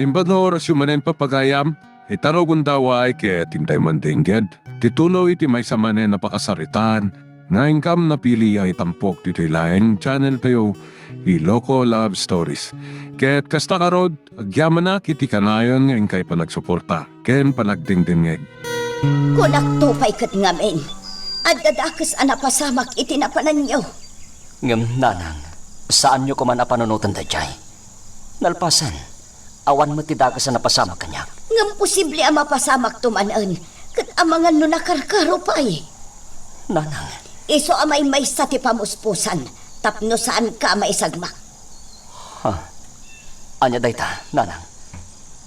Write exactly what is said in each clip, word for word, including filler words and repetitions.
Imbag nga orasyo manen, papagayam, ita no gundaway ket intay mandengged ti tuloy ti maysa manen a pakasaritaan nga inkam napili a itampok ditoy laeng channel tayo, Ilocos Love Stories. Ket kasta ngarud, agyamanak iti kanayon nga inkay panagsuporta ken panagdengdengngeg. Kunakto pay ket ngamin, adda dakes a napasamak iti napananyo. Ngem, nanang, saanyo koman a panunoten daydiay. Nalpasen, awan met ti dakes a napasamak kaniak. Ngem posible a mapasamakto manen, ket amangan no nakarkaro pay. Nanang. Isu a maymaysa ti pamuspusan, tapno saanka a maisagmak. Ha? Ania dayta, nanang?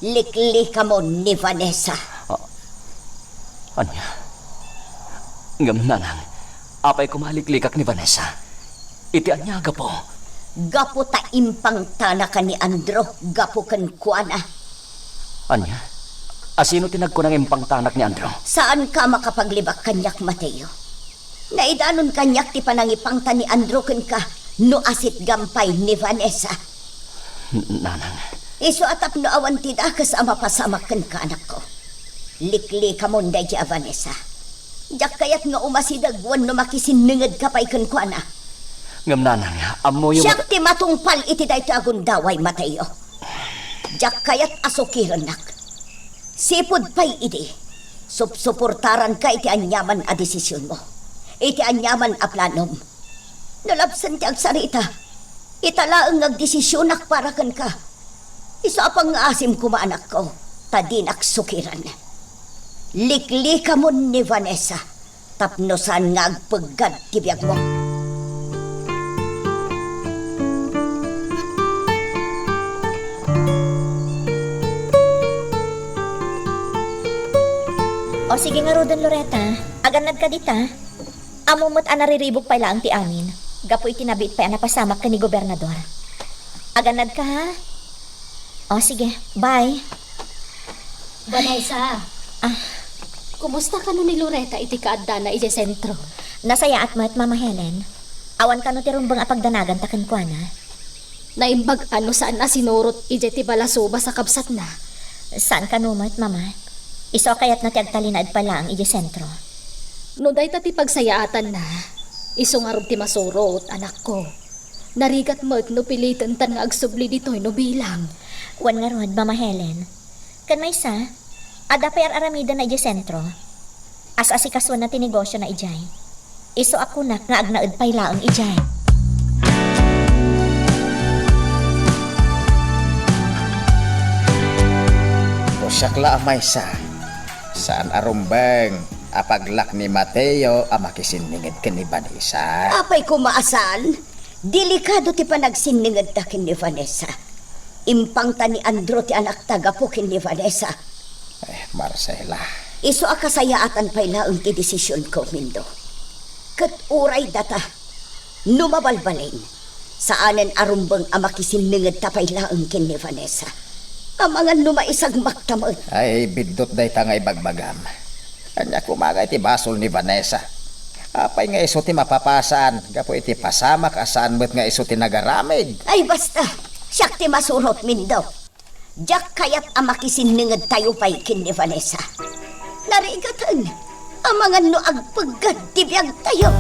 Liklikamon ni Vanessa. Ah, ania? Ngem, nanang, apay koma a liklikak ni Vanessa? Iti ania a gapu? Gapu ta impangtanaka ni Andrew gapu kenkuana. Ania? Asino ti nagkuna nga impangtanak ni Andrew? Saanka a makapaglibak kaniak, Mateo. Naidanon kaniak ti panangipangta ni Andrew kenka no asitgam pay ni Vanessa. N-, nanang. Isu a tapno awan ti dakes a mapasamak kenka, anakko. Liklikamon daydi a Vanessa. Diak kayat nga umasideg wenno makisinnengedka pay kenkuana. Ngem, nanang, ammoyo met— Siak ti matungpal iti daytoy a gundaway, Mateo. Diak kayat a sukirennak. Sipud pay idi, supsuportaranka iti aniaman a desisionmo, iti aniaman a planom. No labsen ti agsarita, ita laeng nga agdesisionak para kenka. Isu a pangngaasim koma, anakko, ta dinak sukiren. Liklikamon ni Vanessa tapno saan nga agpeggad ti biagmo. O sige ngaruden, Loretta, agannadka dita. Ammom met a nariribuk pay laeng ti amin, gapu iti nabiit pay a napasamak ken ni Gobernador. Agannadka, ha? O, sige. Bye. Vanessa. Ah. Kumusta kano ni Loretta iti kaaddana idiay sentro? Nasayaat met, Mama Helen. Awan kano ti rumbeng a pagdanaganta kenkuana? Naimbag-an no saan a sinurot idiay ti balasubas a kabsatna. Saan kano met, Mama. Isu a kayatna ti agtalinaed pay laeng idiay sentro. No dayta ti pagsayaatanna, isu ngarud ti masurot, anakko. Narigat met no pilitentan nga agsubli ditoy no bilang. Wen ngarud, Mama Helen. Ken maysa, adda pay ar-aramidenna idiay sentro. As-asikasuenna ti negosiona idiay. Isu a kunak nga agnaed pay laeng idiay. Ko siak la a maysa, saan a rumbeng a paglak ni Mateo a makisinninged ken ni Vanessa. Apay koma a saan? Delikado ti panagsinningedta ken ni Vanessa. Impangta ni Andrew ti anakta gapu ken ni Vanessa. Eh, Marcela. Isu a kasayaatan pay laeng ti desisionko, Mindo. Ket uray data, no mabalbalin, saanen a rumbeng a makisinningedta pay laeng ken ni Vanessa. Amangan no maisagmakta met. Ay, biddut dayta nga ibagbagam. Ania koma nga iti basol ni Vanessa? Apay nga isu ti mapapasaan gapu iti pasamak a saan met nga isu ti nagaramid? Ay, basta! Siak ti masurot, Mindo. Diak kayat a makisinningedtayo pay ken ni Vanessa. Narigaten, amangan no agpeggad ti biagtayo.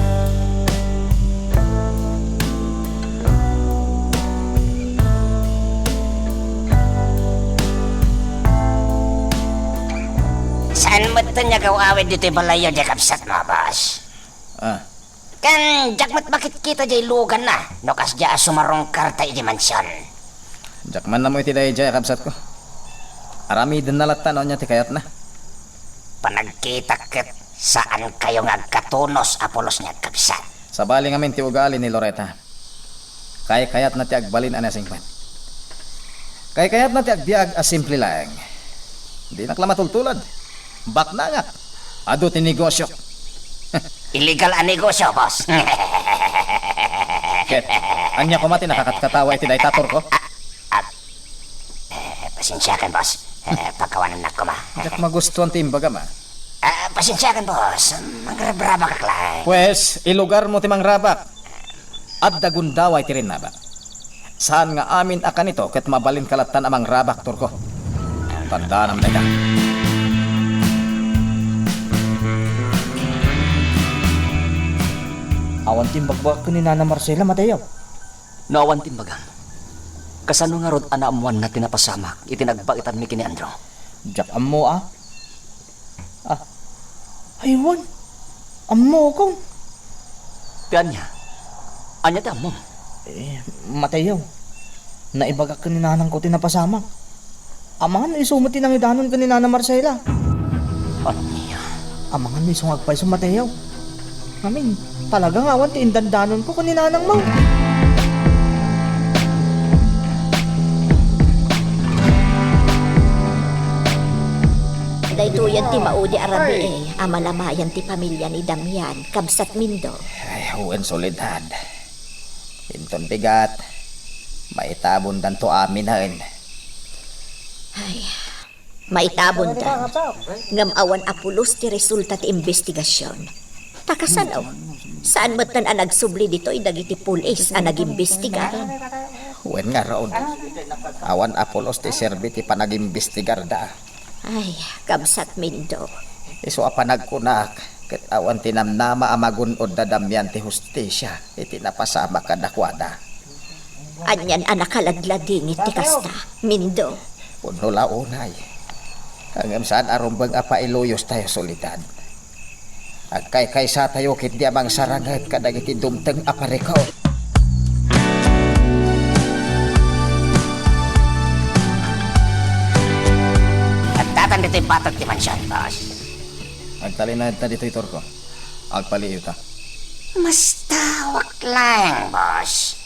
Saan met ti agaw-awid ditoy balayyo, diay kabsatmo, boss? Ah. Ken diak met makitkita diay luganna no kasdiay a sumarungkarta idiay mansion. Diak man ammo iti daydiay a kabsatko. Aramidenna latta no ania ti kayatna. Panagkitak ket saankayo nga agkatunos a pulos ni agkabsat. Sabali ngamin ti ugali ni Loretta. Kaykayatna ti agbalin a naisingpet. Kaykayatna ti agbiag a simple laeng. Dinak la matultulad. Baknangak. Adu ti negosiok. Illegal a negosyo, boss. Ket, ania koma ti nakakatkatawa iti dayta, Turko? Ah, eh, pasensiakan, boss. Eh, pakawanennak koma. Diak magustuan ti imbagam, a. Ah, pasensiakan, boss. Mangrabrabakak laeng. Pues, ilugarmo ti mangrabak. Adda gundaway ti rinnabak. Saan nga amin a kanito ket mabalinka lattan a mangrabak, Turko. Tandaanam dayta. Awan ti imbagbaga ken ni Nana Marcela, Mateo. No awan ti imbagam, kasano ngarud a naammoanna ti napasamak iti nagbaetanmi ken ni Andrew? Diak ammo, a. Ah. Ay, wen. Ammokon. Ti ania? Ania ti ammom? Eh, Mateo, naibagak ken ni nanangko ti napasamak. Amangan no isu met ti nangidanon ken ni Nana Marcela. Ania? Amangan no isu nga agpayso, Mateo. Ngamin, talaga nga awan ti indandanonko ken ni nanangmo. Daytoyen ti maudi a rabii a malamayan ti pamilya ni Damian, kabsat Mindo. Ay, wen, Soledad. Inton bigat, maitabondanto aminen. Ay, maitabondan. Ngem awan a pulos ti resulta ti imbestigasion. Ta kasano? Saan metten a nagsubli ditoy dagiti pulis a nagimbestigar? Wen ngarud, awan a pulos ti serbi ti panagimbestigarda. Ay, kabsat Mindo. Isu a panagkunak, ket awan ti namnama a magun-od da Damian ti hustisia iti napasamak kadakuada. Anian a nakaladladingit ti kasta, Mindo? Pudno la unay. Ngem saan a rumbeng a pailuyostayo, Soledad. Agkaykaysatayo ketdi a mangsaranget kadagiti dumteng a parikut. Adtatan ditoy batok ti mansion, boss. Agtalinaedta ditoy, Turko. Agpaliiwta. Mastawak laeng, boss.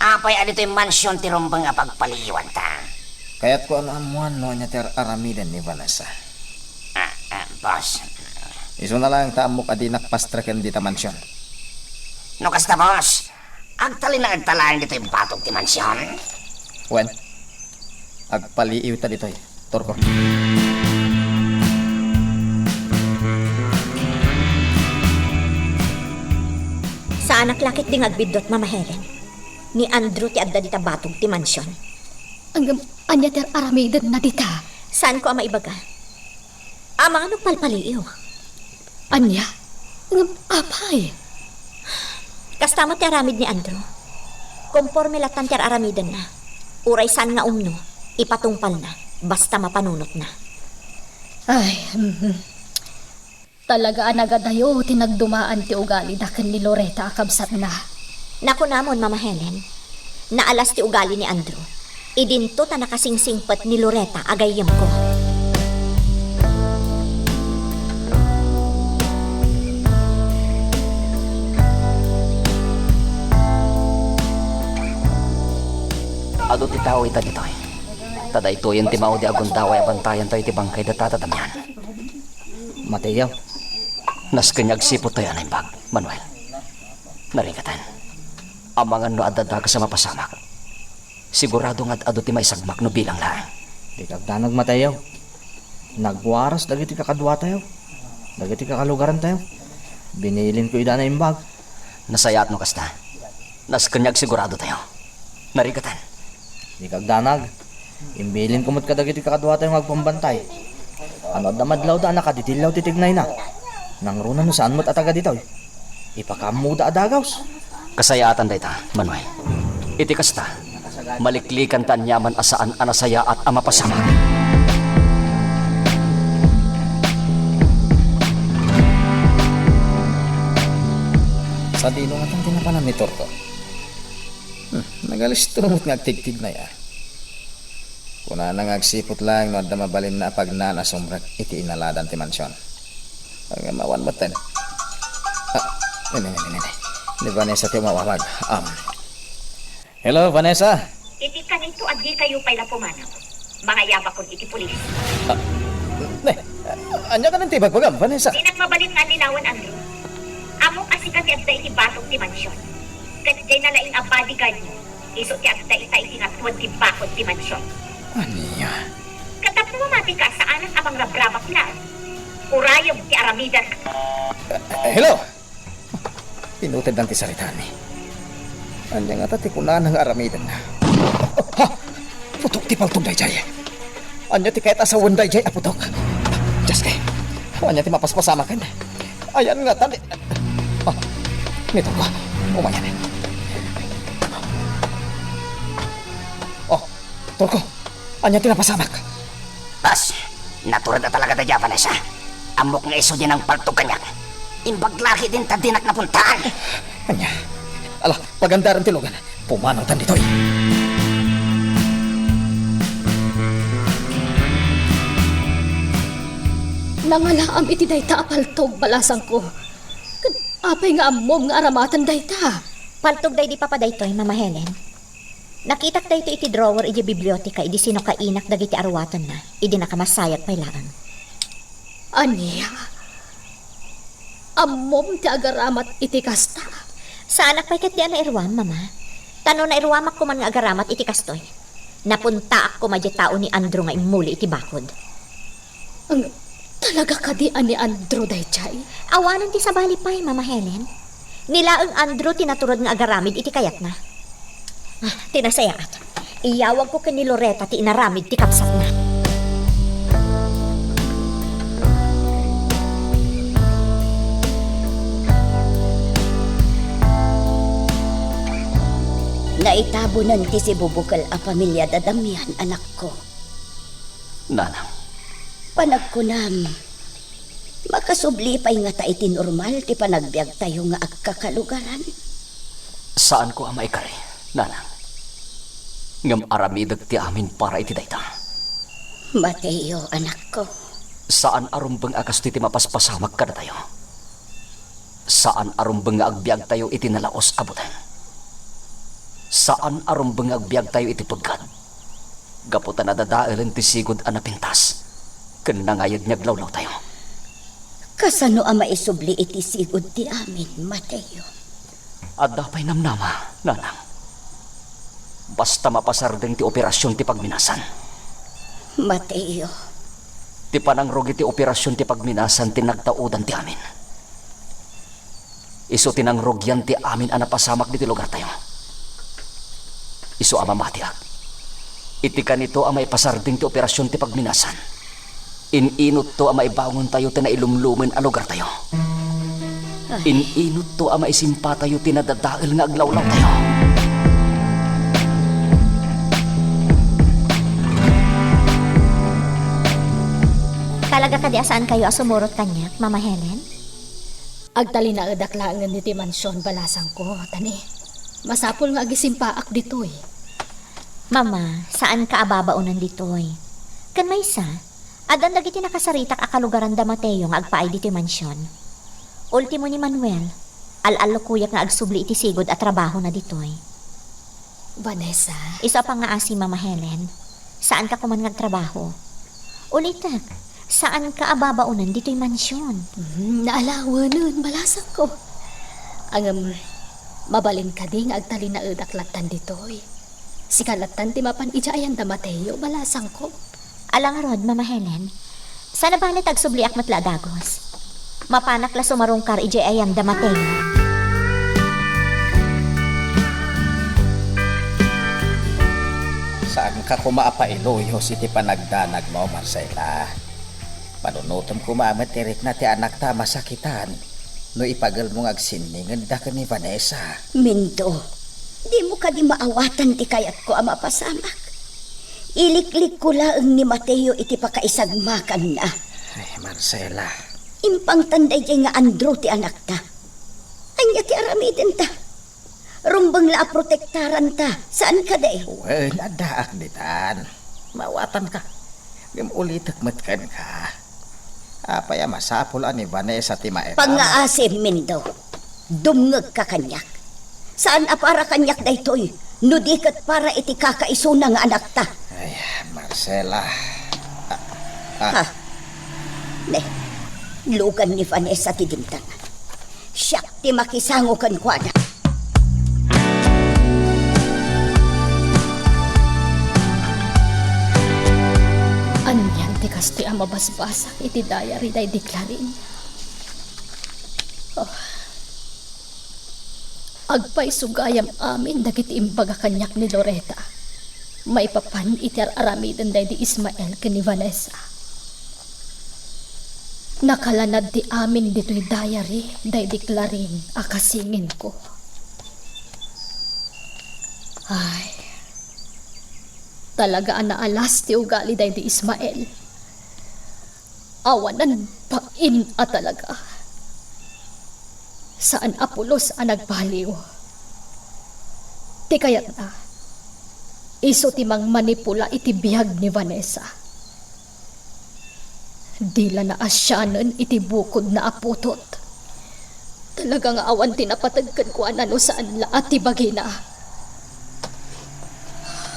Apay a ditoy mansion ti rumbeng a pagpaliiwanta? Kayatko a naammoan no ania ti ar-aramiden ni Vanessa. Ah, ah, boss. Isuna laeng ta ammok a dinak pastreken dita mansion. No kasta, boss, agtalinaedta laeng ditoy batok ti mansion? Wen, agpaliiwta ditoy, Turko. Saanak la ketdi nga agbiddut, Mama Helen. Ni Andrew ti adda dita batok ti mansion. Ngem ania ti ar-aramidenna dita? Saanko a maibaga. Amangan no palpaliiw. Ania? Ngem apay? Kasta met ti aramid ni Andrew. Komporme lattan ti ar-aramidenna. Uray saan nga umno, ipatungpalna, basta mapanunotna. Ay, mhm. Talaga a nagadayo ti nagdumaan ti ugalida ken ni Loretta a kabsatna. Nakunamon, Mama Helen, naalas ti ugali ni Andrew. Idinto ta nakasingsingpet ni Loretta a gayyemko. Adu ti tao ita ditoy. Ta daytoyen ti maudi a gundaway a bantayan tayo iti bangkay da Tata Damian. Mateo. Nasken nga agsipud tayo a naimbag, Manuel. Narigatan. Amangan no adda dakes a mapasamak. Sigurado nga ad-adu ti maisagmak no bilang laeng. Dika agdanag, Mateo. Nagwaras dagiti kakaduatayo, dagiti kakalugarantayo. Binilinko ida a naimbag. Nasayaat no kasta. Nasken nga agsigurado tayo. Narigatan. Dika agdanag. Imbilinko met kadagiti kakaduatayo nga agpambantay. Ano adda madlawda a nakaditillaw ti tignayna. Nangruna no saan met a taga ditoy. Ipakaammoda a dagaws. Kasayaatan dayta, Manuel. Iti kasta, maliklikan ta aniaman a saan a nasayaat a mapasamak. Sadino ngatan ti napanan ni Turko? Hmm, nagalisto met nga agtigtignay, a. Kunana nga agsipud laeng no adda mabalinna a pagnaan a sumrek iti inaladan ti mansion. Ngem awan metten. Ah, nini, nini, nini. Ni Vanessa ti umawawag. Um, hello, Vanessa? Iti kanito a dikayo pay la pumanaw, mangayabakon iti pulis. Ah, ne, ania kanan ti ibagbagam, Vanessa? Dinak mabalin nga allilawan, Andrew. Ammok a sika ti adda iti batok ti mansion. Ket diay nalaing a bodyguard mo. Isu ti agda ita iti ngatuen ti bakod ti mansion. Ania? Ket tapno mamatika a saanak a mangrabrabak laeng. Urayem ti aramidek. Eh, hello? Pinuted lang ti saritaanmi. Ania ngata ti kunana nga aramidenna? Ha? Putok ti paltog daydiay. Ania ti kayat a sawen daydiay, Apo Dok? Dios kay, ania ti mapaspasamaken? Ayan nga, tani-, ah, ni Turco, umayan. Oh, Turco, ania ti napasamak? Bas, natured a talaga daydiay, Vanessa. Ammok nga isu diay nangpaltog kaniak. Imbag la ketdin ta dinak napuntaan. Ania? Ala, pagandaran ti lugan. Pumanawtan ditoy. Nangalaam iti dayta a paltog, balasangko. Ket apay nga ammom nga aramaten dayta? Paltog daydi papa daytoy, Mama Helen. Nakitak daytoy iti drawer idiay biblioteka idi sinukainak dagiti aruatenna, idi nakamasayag pay laeng. Ania? Ammom ti agaramat iti kasta? Saanak pay ketdi a nairuam, Mama. Ta no nairuamak koman nga agaramat iti kastoy, napuntaak koma diay tao ni Andrew nga immuli iti bakod. Ang, talaga kadi a ni Andrew daydiay? Awanen ti sabali pay, Mama Helen. Ni laeng Andrew ti natured nga agaramid iti kayatna. Ah, ti nasayaat. Iyawagko ken ni Loretta ti inaramid ti kabsatna. Naitabonen ti sibubukel a pamiliada Damian, anakko. Nanang. Panagkunam, makasubli pay ngata iti normal ti panagbiagtayo nga agkakalugaran? Saanko a maikari, Nanang. Ngem aramidek ti amin para iti dayta. Mateo, anakko. Saan a rumbeng a kastoy ti mapaspasamak kadatayo. Saan a rumbeng nga agbiagtayo iti nalaus a buteng. Saan a rumbeng nga agbiagtayo iti peggad. Gapu ta nadadaelen ti sigud a napintas ken nangayeg nga aglawlawtayo. Kasano a maisubli iti sigud ti amin, Mateo? Adda pay namnama, Nanang. Basta mapasardeng ti operasion ti pagminasan. Mateo. Ti panangrugi ti operasion ti pagminasan ti nagtaudan ti amin. Isu ti nangrugian ti amin a napasamak ditoy lugartayo. Isu a mamatiak. Iti kanito a maipasardeng ti operasion ti pagminasan, in-inutto a maibangontayo ti nailumlumen a lugartayo. Ay. In-inutto a maisimpatayo ti nadadael nga aglawlawtayo. Talaga kadi a saankayo a sumurot kaniak, Mama Helen? Agtalinaedak laengen ditoy mansion, balasangko, tani masapul nga agisimpaak ditoy. Mama, saanka a babaonen ditoy. Ken maysa, addan dagiti nakasaritak a kalugaran da Mateo nga agpaay ditoy mansion. Ultimo ni Manuel, al-allukoyak nga agsubli iti sigud a trabahona ditoy. Vanessa. Isu a pangngaasi, Mama Helen. Saanka koman nga agtrabaho. Ulitek, saanka a babaonen ditoy mansion. Hmm, naalawenen, balasangko. Ngem, mabalin kadi nga agtalinaedak lattan ditoy? Sika lattan ti mapan idiay ayan da Mateo, balasangko. Ala ngarud, Mama Helen. Saan a balet agsubliak met la a dagus. Mapanak la sumarungkar idiay ayan da Mateo. Saanka koma a pailuyos iti panagdanagmo, Marcela. Panunotem koma met ti rikna ti anakta a masakitan no ipagelmo nga agsinningedda ken ni Vanessa. Mindo, dimo kadi maawatan ti kayatko a mapasamak? Iliklikko laeng ni Mateo iti pakaisagmakanna. Ay, Marcela. Impangtan daydiay nga Andrew ti anakta. Ania ti aramidenta? Rumbeng la a protektaranta. Saan kadi? Wen, addaak ditan. Maawatanka. Ngem ulitek met kenka. Apay a masapul a ni Vanessa ti mairam? Pangngaasim, Mindo. Dumngegka kaniak. Saan a para kaniak daytoy, no di ket para iti kakaisuna nga anakta. Ay, Marcela. Ah, ah. Ha? Ne, lugan ni Vanessa ti dimteng. Siak ti makisango kenkuana. Anian ti kastoy a mabasbasak iti diary daydi Clarin? Oh. Agpayso gayam amin dagiti imbaga kaniak ni Loretta. Maipapan iti ar-aramiden daydi Ismael ken ni Vanessa, nakalanad ti amin ditoy diary daydi Clarin a kasinginko. Ay, talaga a naalas ti ugali daydi Ismael. Awanan bain a talaga. Saan a pulos a nagbaliw. Ti kayatna, isu ti mangmanipula iti biag ni Vanessa. Dila naasianen iti bukodna a putot. Talaga nga awan ti napateg kenkuana no saan la a ti bagina.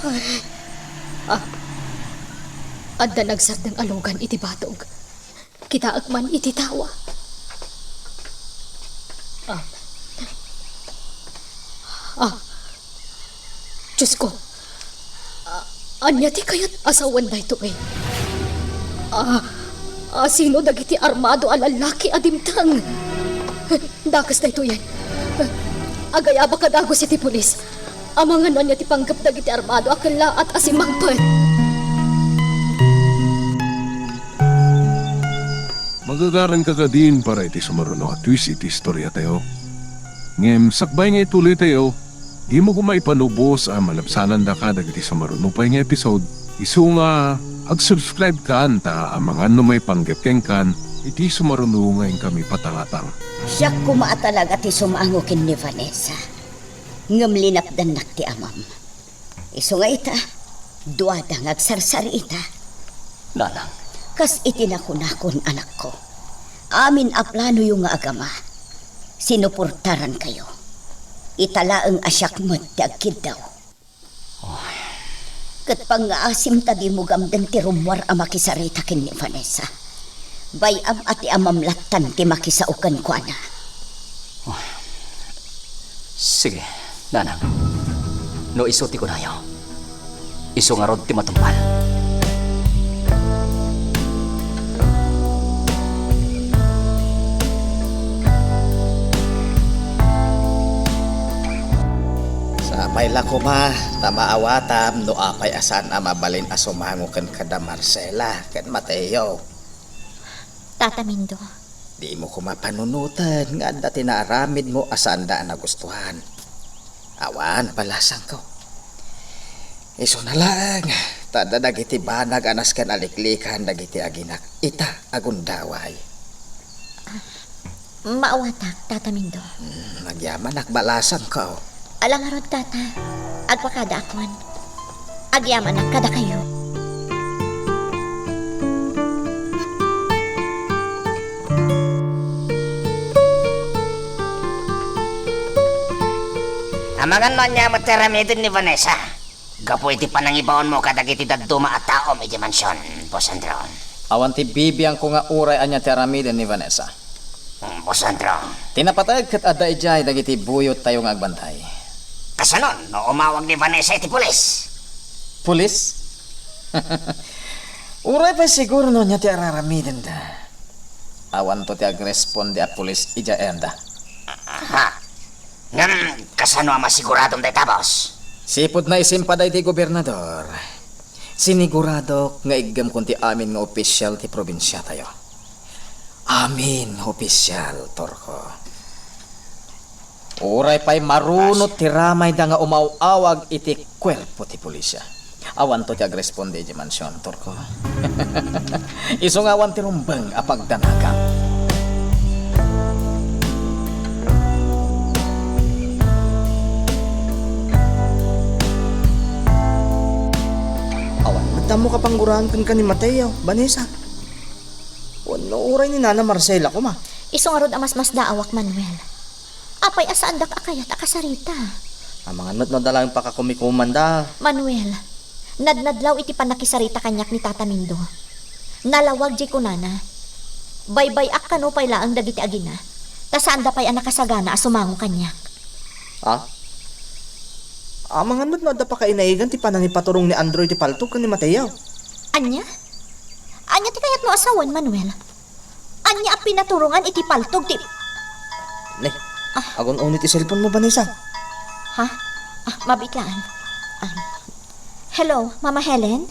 Ay. Ah. Adda nagsardeng a lugan iti batog. Kitaek man iti tawa. Ah. Ah. Diyos ko. Ah, ania ti kayat a sawen daytoy? Ah, ah, sino dagiti armado a lallaki a dimteng? Dakes daytoyen. Agayabak a dagus iti pulis. Amangan no ania ti panggep dagiti armado a kellaat a simmangpet. Magagaranka kadin para iti sumaruno a twist iti istoriatayo. Ngem sakbay nga ituloytayo, dimo koma ipanubos a malabsanandaka dagiti sumaruno pay nga episode. Isu nga, ag-subscribe kan ta amangan no maipanggep kenkan iti sumaruno nga inkami patangatang. Siak koma a talaga ti sumango ken ni Vanessa. Ngem linapdannak ti amam. Isu nga ita, duada nga agsarsarita. Nanang. Kas iti nakunakon, anakko, amin a planoyo nga agama, sinuportarankayo. Ita laeng a siak met ti agkiddaw. Oy. Ket pangngaasim ta dimo gamden ti rummuar a makisarita ken ni Vanessa. Bay-am a ti amam lattan ti makisao kenkuana. Oh. Sige, nanang. No isu ti kunayo, isu ngarud ti matungpal. Sapay la koma ta maawatam no apay a saan a mabalin a sumango kenka da Marcela ken Mateo. Tata Mindo. Dimo koma panunoten nga adda ti naaramidmo a saanda a nagustuhan. Awan, balasangko. Isuna laeng, ta adda dagiti banag a nasken a liklikan dagiti aginak ita a gundaway. Maawatak, Tata Mindo. Hmm, agyamanak, balasangko. Ala ngarud, Tata. Agpakadaakon. Agyamanak kadakayo. Amangan no ania met ti aramiden ni Vanessa gapu iti panangibaonmo kadagiti dadduma a taom iti mansion, Boss Andrew. Awan ti bibiangko nga uray ania ti aramiden ni Vanessa. Hmm, Boss Andrew. Ti napateg ket adda idiay dagiti buyottayo nga agbantay. Kasano no umawag ni Vanessa iti pulis? Pulis? Uray pay siguro no ania ti araramidenda. Awanto ti agresponde a pulis idiay ayanda. Aha. Ngem, kasano a masiguradom dayta, boss? Sipud naisimpa daydi gobernador, siniguradok nga iggemkon ti amin nga opisial ti probinsiatayo. Amin nga opisial, Torko. Uray pay marunot ti ramayda nga umaw-awag iti kuerpo ti pulisya. Awanto ti agresponde idiay mansion, Torko. Isu nga awan ti rumbeng a pagdanagam. Awan met ammo kapangguraan kenka ni Mateo, Vanessa. Wenno uray ni Nana Marcela koma. Isu ngarud a masmasdaawak, Manuel. Apay a saandak a kayat a kasarita? Amangan met no adda laeng pakakumikumanda. Manuel, nadnadlaw iti pannakisarita kaniak ni Tata Mindo. Nalawag diay kunana, baybay-ak kano pay laeng dagiti agina, ta saanda pay a nakasagana a sumango kaniak. Ah? Amangan met no adda pakainaigan ti panangipaturong ni Andrew iti paltog ken ni Mateo. Ania? Ania ti kayatmo a sawen, Manuel? Ania a pinaturongan iti paltog ti... Ne, ah, agun-uni ti cellphone mo, Vanessa. Ha? Ah, mabiit laeng. Ah. Hello, Mama Helen?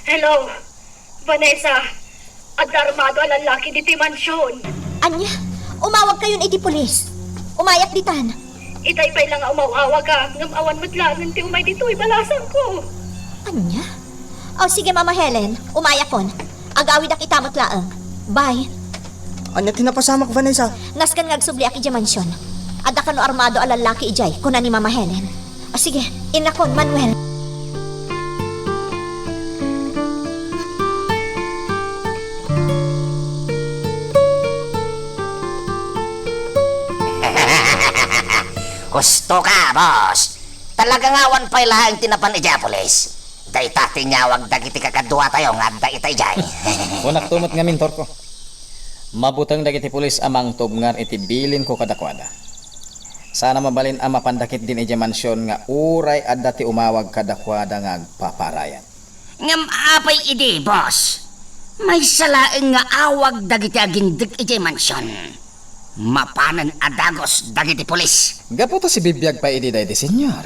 Hello, Vanessa. Adda armado a lallaki ditoy mansion. Ania? Umawagkayon iti pulis. Umayak ditan. Itay pay la nga umaw-awag, ah, ngem awan met laengen ti umay ditoy balasangko. Ania? O, sige, Mama Helen. Umayakon. Agawidak ita met laeng. Bye. Ania ti napasamak, Vanessa? Nasken nga agsubliak idiay mansion. Adda kano armado a lallaki idiay, kuna ni Mama Helen. O, sige, innakon, Manuel. Husto ka, boss. Talaga nga awan pay laeng ti napan idiay a pulis. Dayta ti inyawag dagiti kakaduatayo nga adda ita idiay. Kunakto met ngamin, Torko. Mabuteng dagiti pulis a mangtubngar iti bilinko kadakuada. Saan a mabalin a mapanda ketdin idiay mansion nga uray adda ti umawag kadakuada nga agpapaarayat. Ngem apay idi, boss? Maysa laeng nga awag dagiti agindeg idiay mansion. Mapanen a dagus dagiti pulis. Gapu ta sibibiag pay idi daydi, Señor.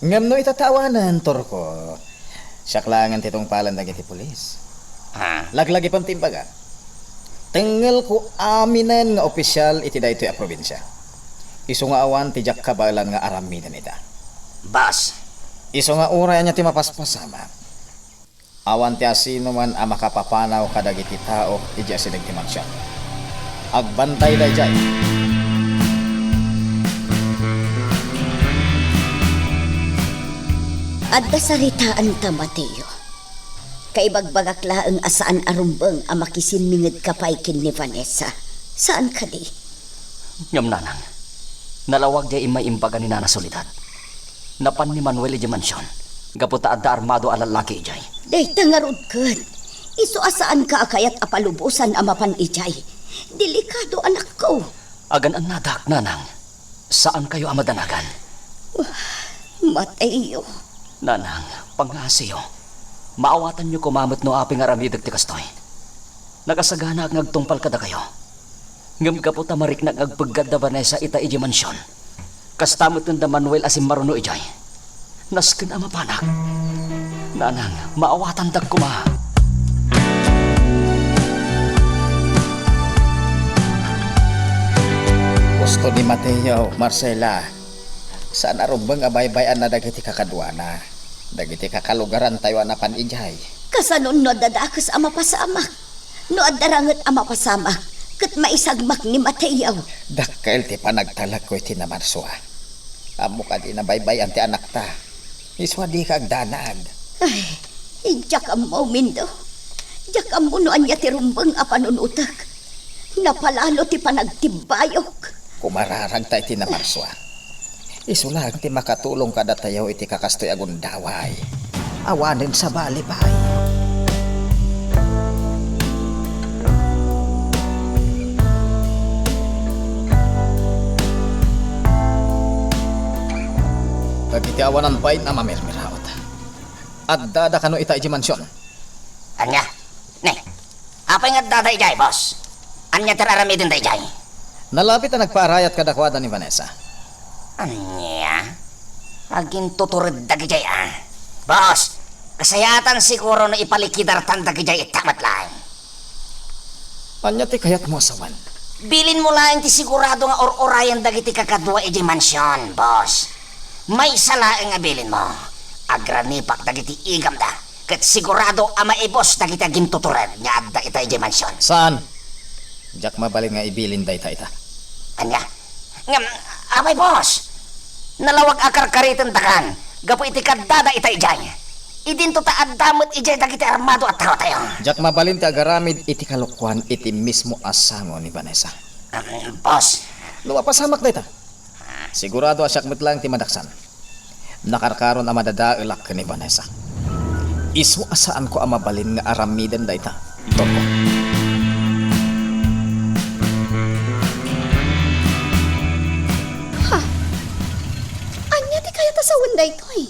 Ngem no ita ta awanen, Torko, siak laengen ti tungpalen dagiti pulis. Ah. Laglagipem ti imbagak. Tengngelko aminen nga opisyal iti daytoy a probinsia. Isu nga awan ti diak kabaelan nga aramiden ita. Boss. Isu nga uray ania ti mapaspasamak, awan ti asinoman a makapapanaw kadagiti tao idiay asideg ti mansion. Agbantay daydiay. Adda saritaanta, Mateo. Kaibagbagak laeng a saan a rumbeng a makisinmingedka pay ken ni Vanessa. Saan kadi? Ngem nanang, nalawag diay immay imbaga ni Nana Soledad. Napan ni Manuel idiay mansion gapu ta adda armado a lallaki idiay. Dayta ngarud ket, isu a saanka a kayat a palubosan a mapan idiay. Delikado, anakko. Agan-annadak, nanang. Saankayo a madanagan. Mateo. Nanang, pangngaasiyo. Maawatanyo koma met no apay nga aramidek ti kastoy. Nakasaganaak nga agtungpal kadakayo. Ngem gapu ta mariknak nga agpeggad da Vanessa ita idiay mansion, kasta met ken da Manuel a simmaruno idiay, nasken a mapanak. Nanang, maawatandak koma. Husto ni Mateo, Marcela. Saan a rumbeng a baybay-anna dagiti kakaduana, dagiti kakalugarantayo a napan idiay. Kasano no adda dakes a mapasamak? No adda ranget a mapasamak, ket maisagmak ni Mateo. Dakkel ti panagtalekko iti namarsua. Ammok a di nabaybay-an ti anakta. Isu a dika agdanag. Ay, diak ammo, Mindo. Diak ammo no ania ti rumbeng a panunotek. Napalalo ti panagtibbayok. Kumararagta iti namarsua. Isu laeng ti makatulong kadatayo iti kakastoy a gundaway. Awanen sabali pay. Dagiti awanan pay a mamirmiraot. Addada kano ita idiay mansion? Ania? Ne, apay nga addada idiay, boss? Ania ti ar-aramidenda idiay? Nalabit a nagpaarayat kadakuada ni Vanessa. Ania? Agintutured dagidiay, a? Boss, kasayaatan siguro no ipalikidartan dagidiay ita met laeng. Ania ti kayatmo a sawen? Bilinmo laeng ti sigurado nga ur-urayen dagiti kakadua idiay mansion, boss. Maysa laeng a bilinmo. Agranipak dagiti igamda, ket sigurado a maibus dagiti agintutured nga adda ita idiay mansion. Saan? Diak mabalin nga ibilin dayta ita. Ania? Ngem, apay, boss? Nalawag a karkaritendakan gapu iti kaddada ita idiay. Idinto ta adda met idiay dagiti armado a taotayo. Diak mabalin ti agaramid iti kalokuan iti mismo a sango ni Vanessa. Um, boss. No mapasamak dayta, sigurado a siak met laeng ti madaksan. Nakarkaron a madadaelak ken ni Vanessa. Isu a saanko a mabalin nga aramiden dayta, Torko. Ha? Ania ti kayat a sawen daytoy?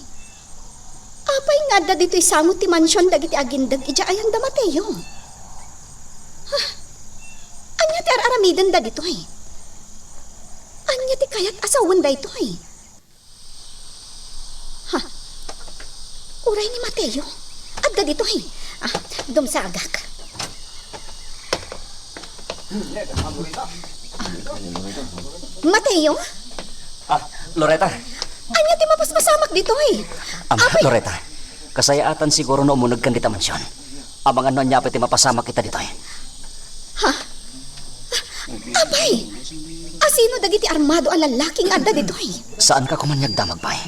Apay nga adda ditoy sango ti mansion dagiti agindeg idiay ayan da Mateo? Ha? Ania ti ar-aramidenda ditoy? Ania ti kayat a sawen daytoy? Ha? Uray ni Mateo. Adda ditoy. Ah, dumsagak. Mateo? Ah, Loretta. Ania ti mapaspasamak ditoy? Am, Apay. Loretta, kasayaatan siguro no umunegkan dita mansion. Amangan no ania pay ti mapasamak ita ditoy. Ha? Apay, asino dagiti armado a lallaki nga adda ditoy? Saanka koma nga agdamag pay.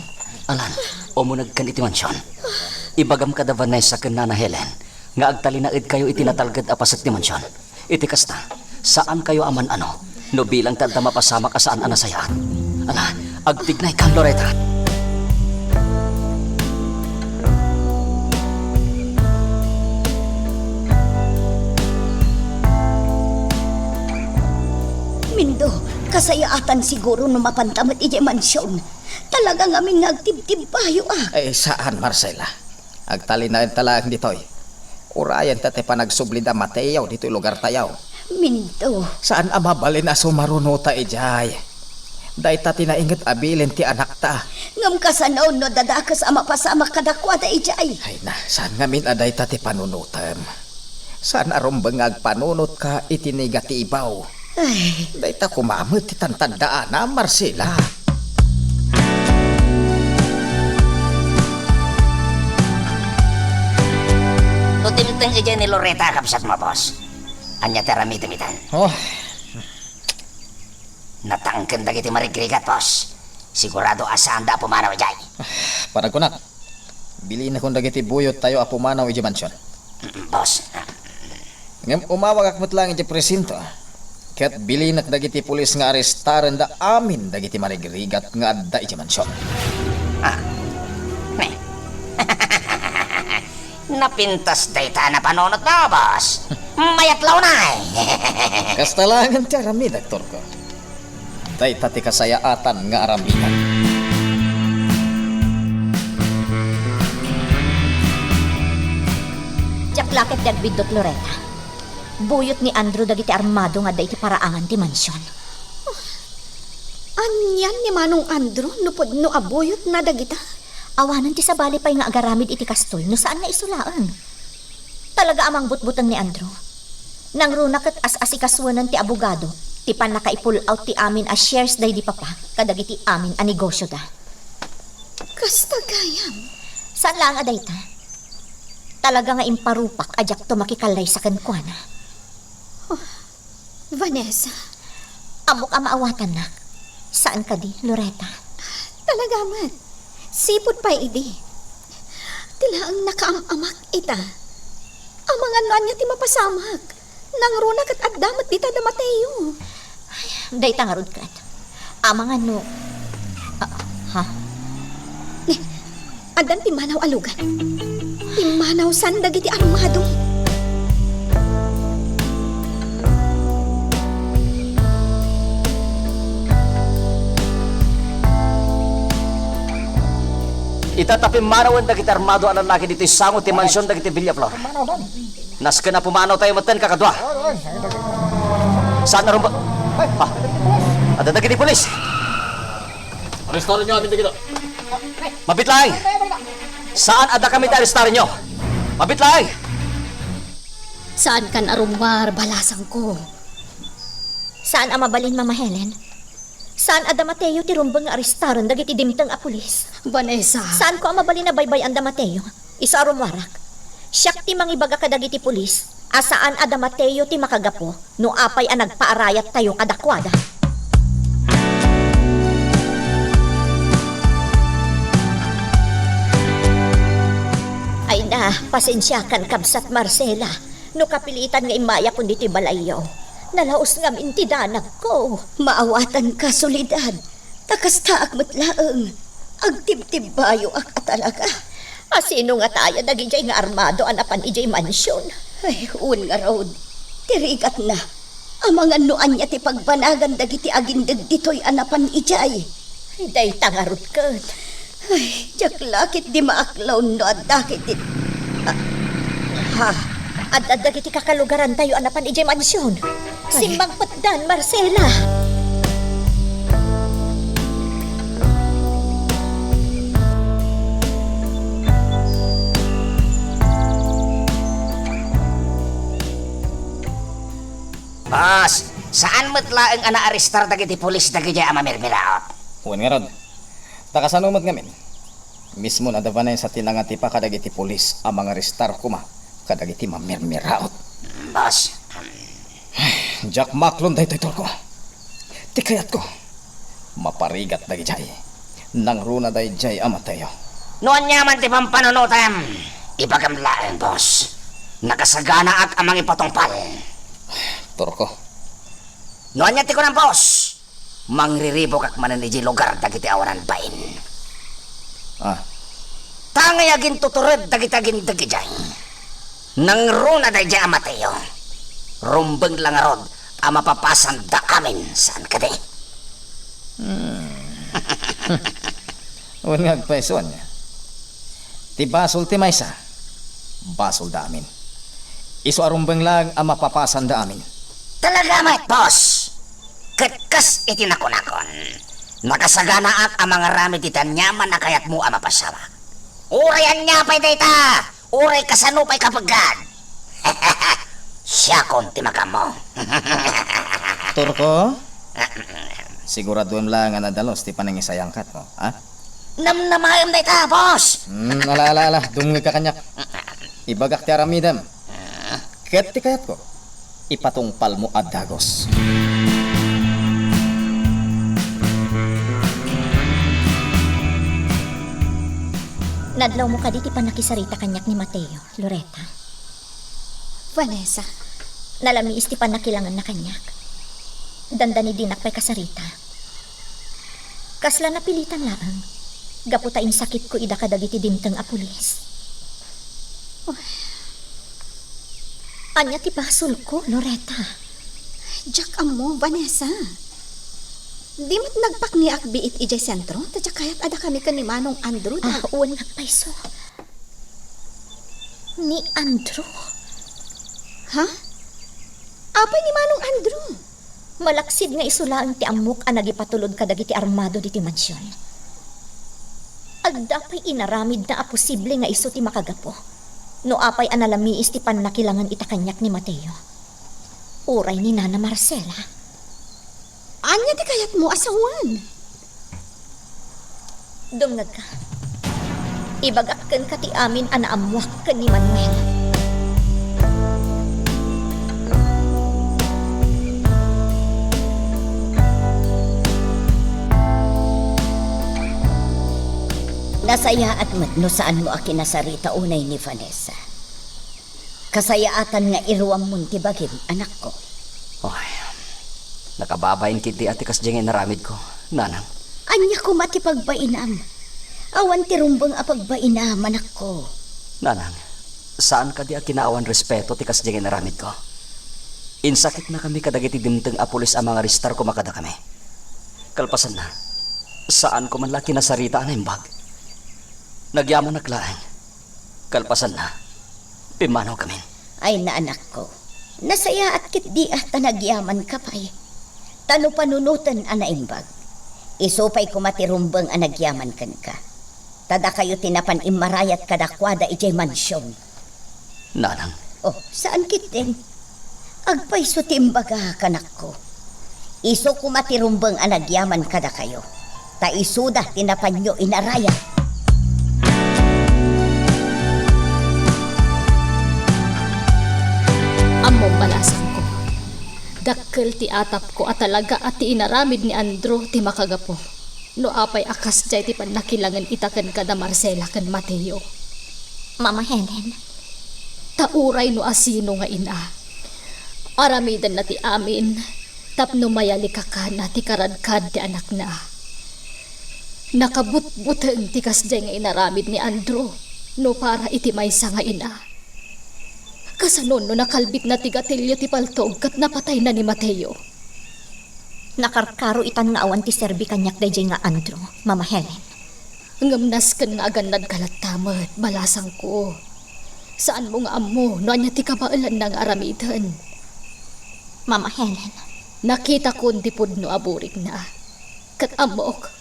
Alan, umunegkan iti mansion. Ibagam kada Vanessa ken Nana Helen nga agtalinaedkayo iti natalged a paset ti mansion. Iti kasta, saankayo a man-ano no bilang ti adda mapasamak a saan a nasayaat. Ala, agtignaykan, Loretta. Mindo, kasayaatan siguro no mapanta met idiay mansion. Talaga ngamin nga agtibtibbayo, ah. Eh, saan, Marcela. Agtalinaedta laeng ditoy. Urayenta ti panagsubli da Mateo ditoy lugartayo. Mindo. Saan a mabalin a sumarunota idiay? Dayta ti nainget a bilin ti anakta. Ngem kasano no adda dakes a mapasamak kadakuada idiay? Ay na, saan ngamin a dayta ti panunotem? Saan a rumbeng nga agpanunotka iti negatibo? Ay. Dayta koma met ti tantandaanam, Marcela. No dimteng idiay ni Loretta, kabsatmo, boss. Ania ti aramidem itan? Oh. Natangken dagiti marigrigat, boss. Sigurado a saanda a pumanaw idiay. Panagkunak, bilinakon dagiti buyottayo a pumanaw idiay mansion. Mm, boss. Ngem umawagak met laeng idiay presinto, ket bilinak dagiti pulis nga arestarenda amin dagiti marigrigat nga adda idiay mansion. Ah. Ne. Napintas dayta a napanunotmo, boss. Mayat launay. Kasta laengen ti aramidek, Torko. Dayta ti kasayaatan nga aramidek. Diak la ket ti agbiddut, Loretta. Buyot ni Andrew dagiti armado nga adda iti paraangan ti mansion. Anian ni Manong Andrew no pudno a buyotna dagita? Awanen ti sabali pay nga agaramid iti kastoy no saan nga isu laeng. Talaga a mangbutbuteng ni Andrew. Nangruna ket as-asikasuenen ti abogado ti pannakaipull-out ti amin a shares daydi papa kadagiti amin a negosioda. Kasta gayam. Saan laeng a dayta. Talaga nga imparupak a diakto makikallaysa kenkuana. Oh, Vanessa. Ammok a maawatannak. Saan kadi, Loretta? Talaga met. Sipud pay idi. Ti laeng nakaam-amak ita. Amangan no ania ti mapasamak. Nangruna ket adda met dita da Mateo. Ay, dayta ngarud ket. Amangan no, ah, ha? Ne, addan pimmanaw a lugan. Pimmanaw san dagiti armado. Ita ta pimmanawen dagiti armado a lallaki ditoy sango ti mansion dagiti Villaflor. Nasken a pumanaw tayo metten, kakadua. Saan a rumba-, ah, adda dagiti pulis. Arestarenyo amin dagita. Mabit laeng. Saan a dakami ti arestarenyo? Mabit laeng. Saankan a rummuar, balasangko. Saan a mabalin, Mama Helen? Saan a da Mateo ti rumbeng nga arestaren dagiti dimteng a pulis? Vanessa. Saanko a mabalin a baybay-an da Mateo? Isu a rummuarak. Siak ti mangibaga kadagiti pulis a saan a da Mateo ti makagapu no apay a nagpaarayattayo kadakuada. Ay na, pasensiakan, Kabsat Marcela, no kapilitan nga immayakon ditoy balayyo. Nalaus ngamin ti danagko. Maawatanka, Soledad. Ta kastaak met laeng, agtibtibbayoak a talaga. A sino ngata aya dagidiay nga armado a napan idiay mansion? Ay, wen ngarud, ti rigatna. Amangan no ania ti pagbanagan dagiti agindeg ditoy a napan idiay. Ay, dayta ngarud ket. Ay, diak la ketdi maaklon no adda ketdi. Ah, ha? Adda dagiti kakalugarantayo a napan idiay mansion. Ay. Simmangpetdan, Marcela. Boss, saan met laeng a naarestar dagiti pulis dagidiay a mamirmiraot? Wen ngarud, ta kasano met ngamin? Mismo ni Vanessa ti nangatipa kadagiti pulis a mangarestar koma kadagiti mamirmiraot. Boss, Diak maaklon daytoy, Turko. Ti kayatko, maparigat dagidiay. Nangruna daydiay a Mateo. No ania man ti pampanunotem, ibagam laeng, boss. Nakasaganaak a mangipatungpal. Turko. No ania ti kunam, boss? Mangriribukak manen idiay lugar dagiti awanan bain. Ah. Ta ngay agintutured dagiti agindeg idiay. Nangruna daydiay a Mateo. Rumbeng la ngarud a mapapasanda amin, saan kadi? Hmm. Wen nga agpayso, ania? Ti basol ti maysa, basolda amin. Isu a rumbeng laeng a mapapasanda amin. Talaga met, boss! Ket kas iti nakunakon, nakasaganaak a mangaramid iti aniaman a kayatmo a mapasamak. Uray ania pay dayta, uray kasano pay kapeggad. Siakon ti makaammo. Turko? Siguraduem la nga nadalus ti panangisayangkatmo, ha? Namnamaem dayta, boss! Hmm, ala, ala, ala. Dumngegka kaniak. Ibagak ti aramidem. Ket ti kayatko, ipatungpalmo a dagus. Nadlawmo kadi ti pannakisarita kaniak ni Mateo, Loretta? Vanessa. Nalamiis ti pannakilangenna kaniak. Dandani dinak pay kasarita. Kasla napilitan laeng, gapu ta insakitko ida kadagiti dimteng a pulis. Ania ti basolko, Loretta? Diak ammo, Vanessa. Di met nagpakniak biit idiay sentro, ta diak kayat a dakami ken ni Manong Andrew, ah, wen, nagpayso. Ni Andrew? Ha? Apay ni Manong Andrew? Malaksid nga isu laeng ti ammok a nagipatulod kadagiti armado diti mansion. Adda pay inaramidna a posible nga isu ti makagapu. No apay a nalamiis ti pannakilangen ita kaniak ni Mateo. Uray ni Nana Marcela. Ania ti kayatmo a sawen? Dumngegka. Ibagak kenka ti amin a naammoak ken ni Manuel. Nasayaat met no saanmo a kinasarita unay ni Vanessa. Kasayaatan nga iruammon ti bagim, anakko. Ay, nakababain ketdi a ti kasdiay nga inaramidko, nanang. Ania koma ti pagbainam? Awan ti rumbeng a pagbainam, anakko. Nanang, saan kadi a kinaawan respeto ti kasdiay nga inaramidko? Insakitnakami kadagiti dimteng a pulis a mangarestar koma kadakami. Kalpasanna, saanko man la kinasarita a naimbag. Nagyamanak laeng. Kalpasanna, pimmanawkamin. Ay, naanakko, nasayaat ketdi a ta nagyamanka pay. Ta no panunoten a naimbag, isu pay koma ti rumbeng a nagyaman kenka. Ta dakayo ti napan immarayat kadakuada idiay mansion. Nanang. Oh, saan ketdin? Agpayso ti imbagak, anakko. Isu koma ti rumbeng a nagyaman kadakayo, ta isuda ti napanyo inarayat. Ammom, balasangko, dakkel ti atapko a talaga a ti inaramid ni Andrew ti makagapu. No apay a kasdiay ti pannakilangen ita ken kada Marcela ken Mateo. Mama Helen. Ta uray no asino nga ina, aramidenna ti amin tapno mayalikakana ti karadkad ti anakna. Nakabutbuteng ti kasdiay nga inaramid ni Andrew no para iti maysa nga ina. Kasano no nakalbitna ti gatilio ti paltog ket napatayna ni Mateo? Nakarkaro itan nga awan ti serbi kaniak daydiay nga Andrew, Mama Helen. Ngem nasken nga agannadka latta met, balasangko. Saanmo nga ammo no ania ti kabaelanna nga aramiden. Mama Helen. Nakitakon ti pudno a burigna. Ket ammok,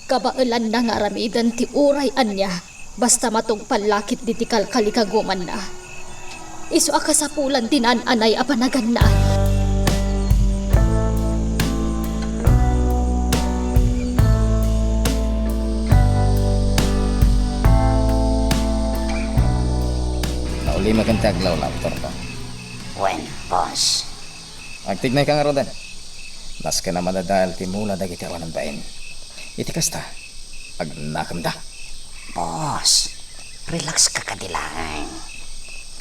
kabaelanna nga aramiden ti uray ania, basta matungpal la ketdi ti kalkalikagumanna. Isu a kasapulan ti naan-anay a panaganna. Limaken ti aglawlaw, Torko. Wen, boss. Agtignayka ngaruden. Nasken a madadael ti mula dagiti awanen bain. Iti kasta, agnakemda. Boss, relax ka kadi laeng.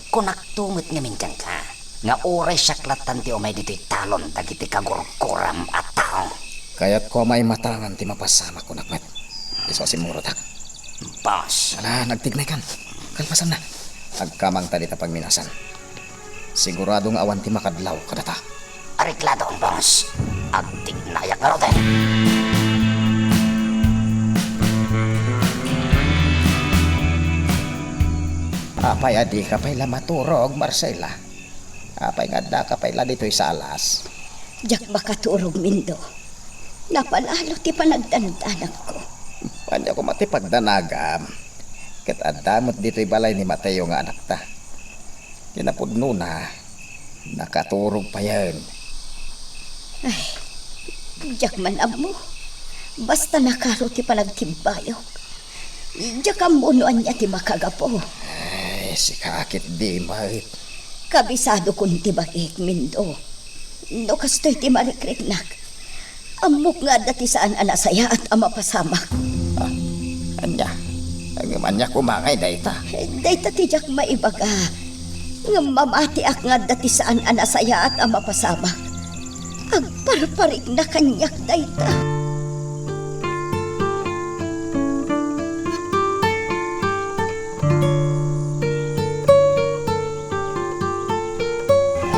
Kunakto met ngamin kenka nga uray siak lattan ti umay ditoy talon dagiti kagurguram a tao. Kayatko a maimatangan ti mapasamak, kunak met. Isu a simmurotak. Boss. Ala, nagtignaykan. Kalpasanna. Agkamangta dita pagminasan. Sigurado nga awan ti makadlaw kadata. Areglado, boss. Agtignayak ngaruden. Apay a dika pay la maturog, Marcela? Apay nga addaka pay la ditoy salas? Diak makaturog, Mindo. Napalalo ti panagdandanagko. Ania koma ti pagdanagam? Ket adda met ditoy balay ni Mateo nga anakta. Kinapudnona, nakaturog payen. Ay, diak man ammo. Basta nakaro ti panagtimbayok. Diak ammo no ania ti makagapu. Ay, sika ketdi met. Kabisadokon ti bagik, Mindo. No kastoy ti marikriknak, ammok nga adda ti saan a nasayaat a mapasamak. Ah, ania? Ngem ania koma ngay dayta? Dayta ti diak maibaga. Ngem mamatiak nga adda ti saan a nasayaat a mapasamak. Agparparikna kaniak dayta.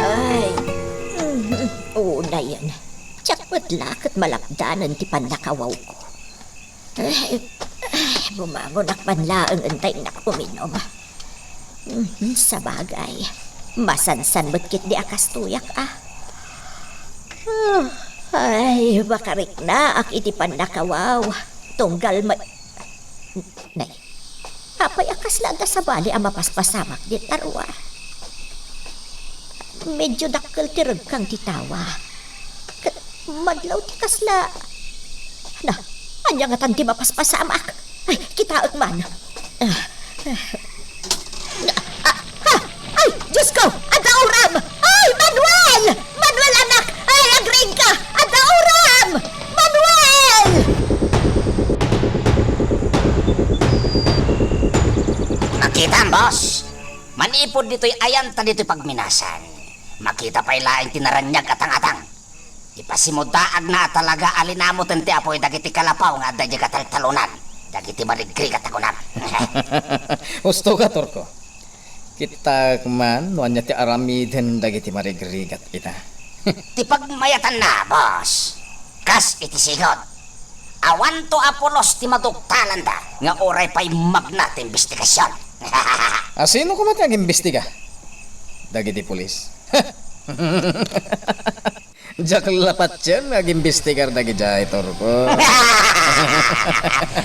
Ay, mhm, unayen. Diak met la ket malapdanen ti pannakawawko. Ay, ay, bumangonak man laeng intay nak uminom. Mhm, sabagay, masansan met ketdi a kastoyak a. Ah, ay, makariknaak iti pannakawaw. Tunggal may, nay, apay a kasla adda sabali a mapaspasamak dita rua? Medio dakkel ti regkang ti tawa. Ket madlaw ti kasla. Na, ania ngatan ti mapaspasamak? Ay, kitaek man. Ah, ah, ah, ay, Diosko! Adda uram! Ay, Manuel! Manuel, anak! Ay, agriingka! Adda uram! Manuel! Makitam, boss. Manipud ditoy ayanta ditoy pagminasan, makita pay laeng ti naraniag a tangatang. Ipasimudaagna a talaga a linamoten ti apuy dagiti kalapaw nga adda idiay kataltalonan dagiti marigrigat a kunam. Husto ka, Torko. Kitak man no ania ti aramiden dagiti marigrigat ita. Ti pagmayatanna, boss, kas iti sigud, awanto a pulos ti maduktalanda nga uray pay magna ti imbestigasion. A sino koma ti agimbestiga? Dagiti pulis? Diak la patien nga agimbestigar dagidiay, Torko.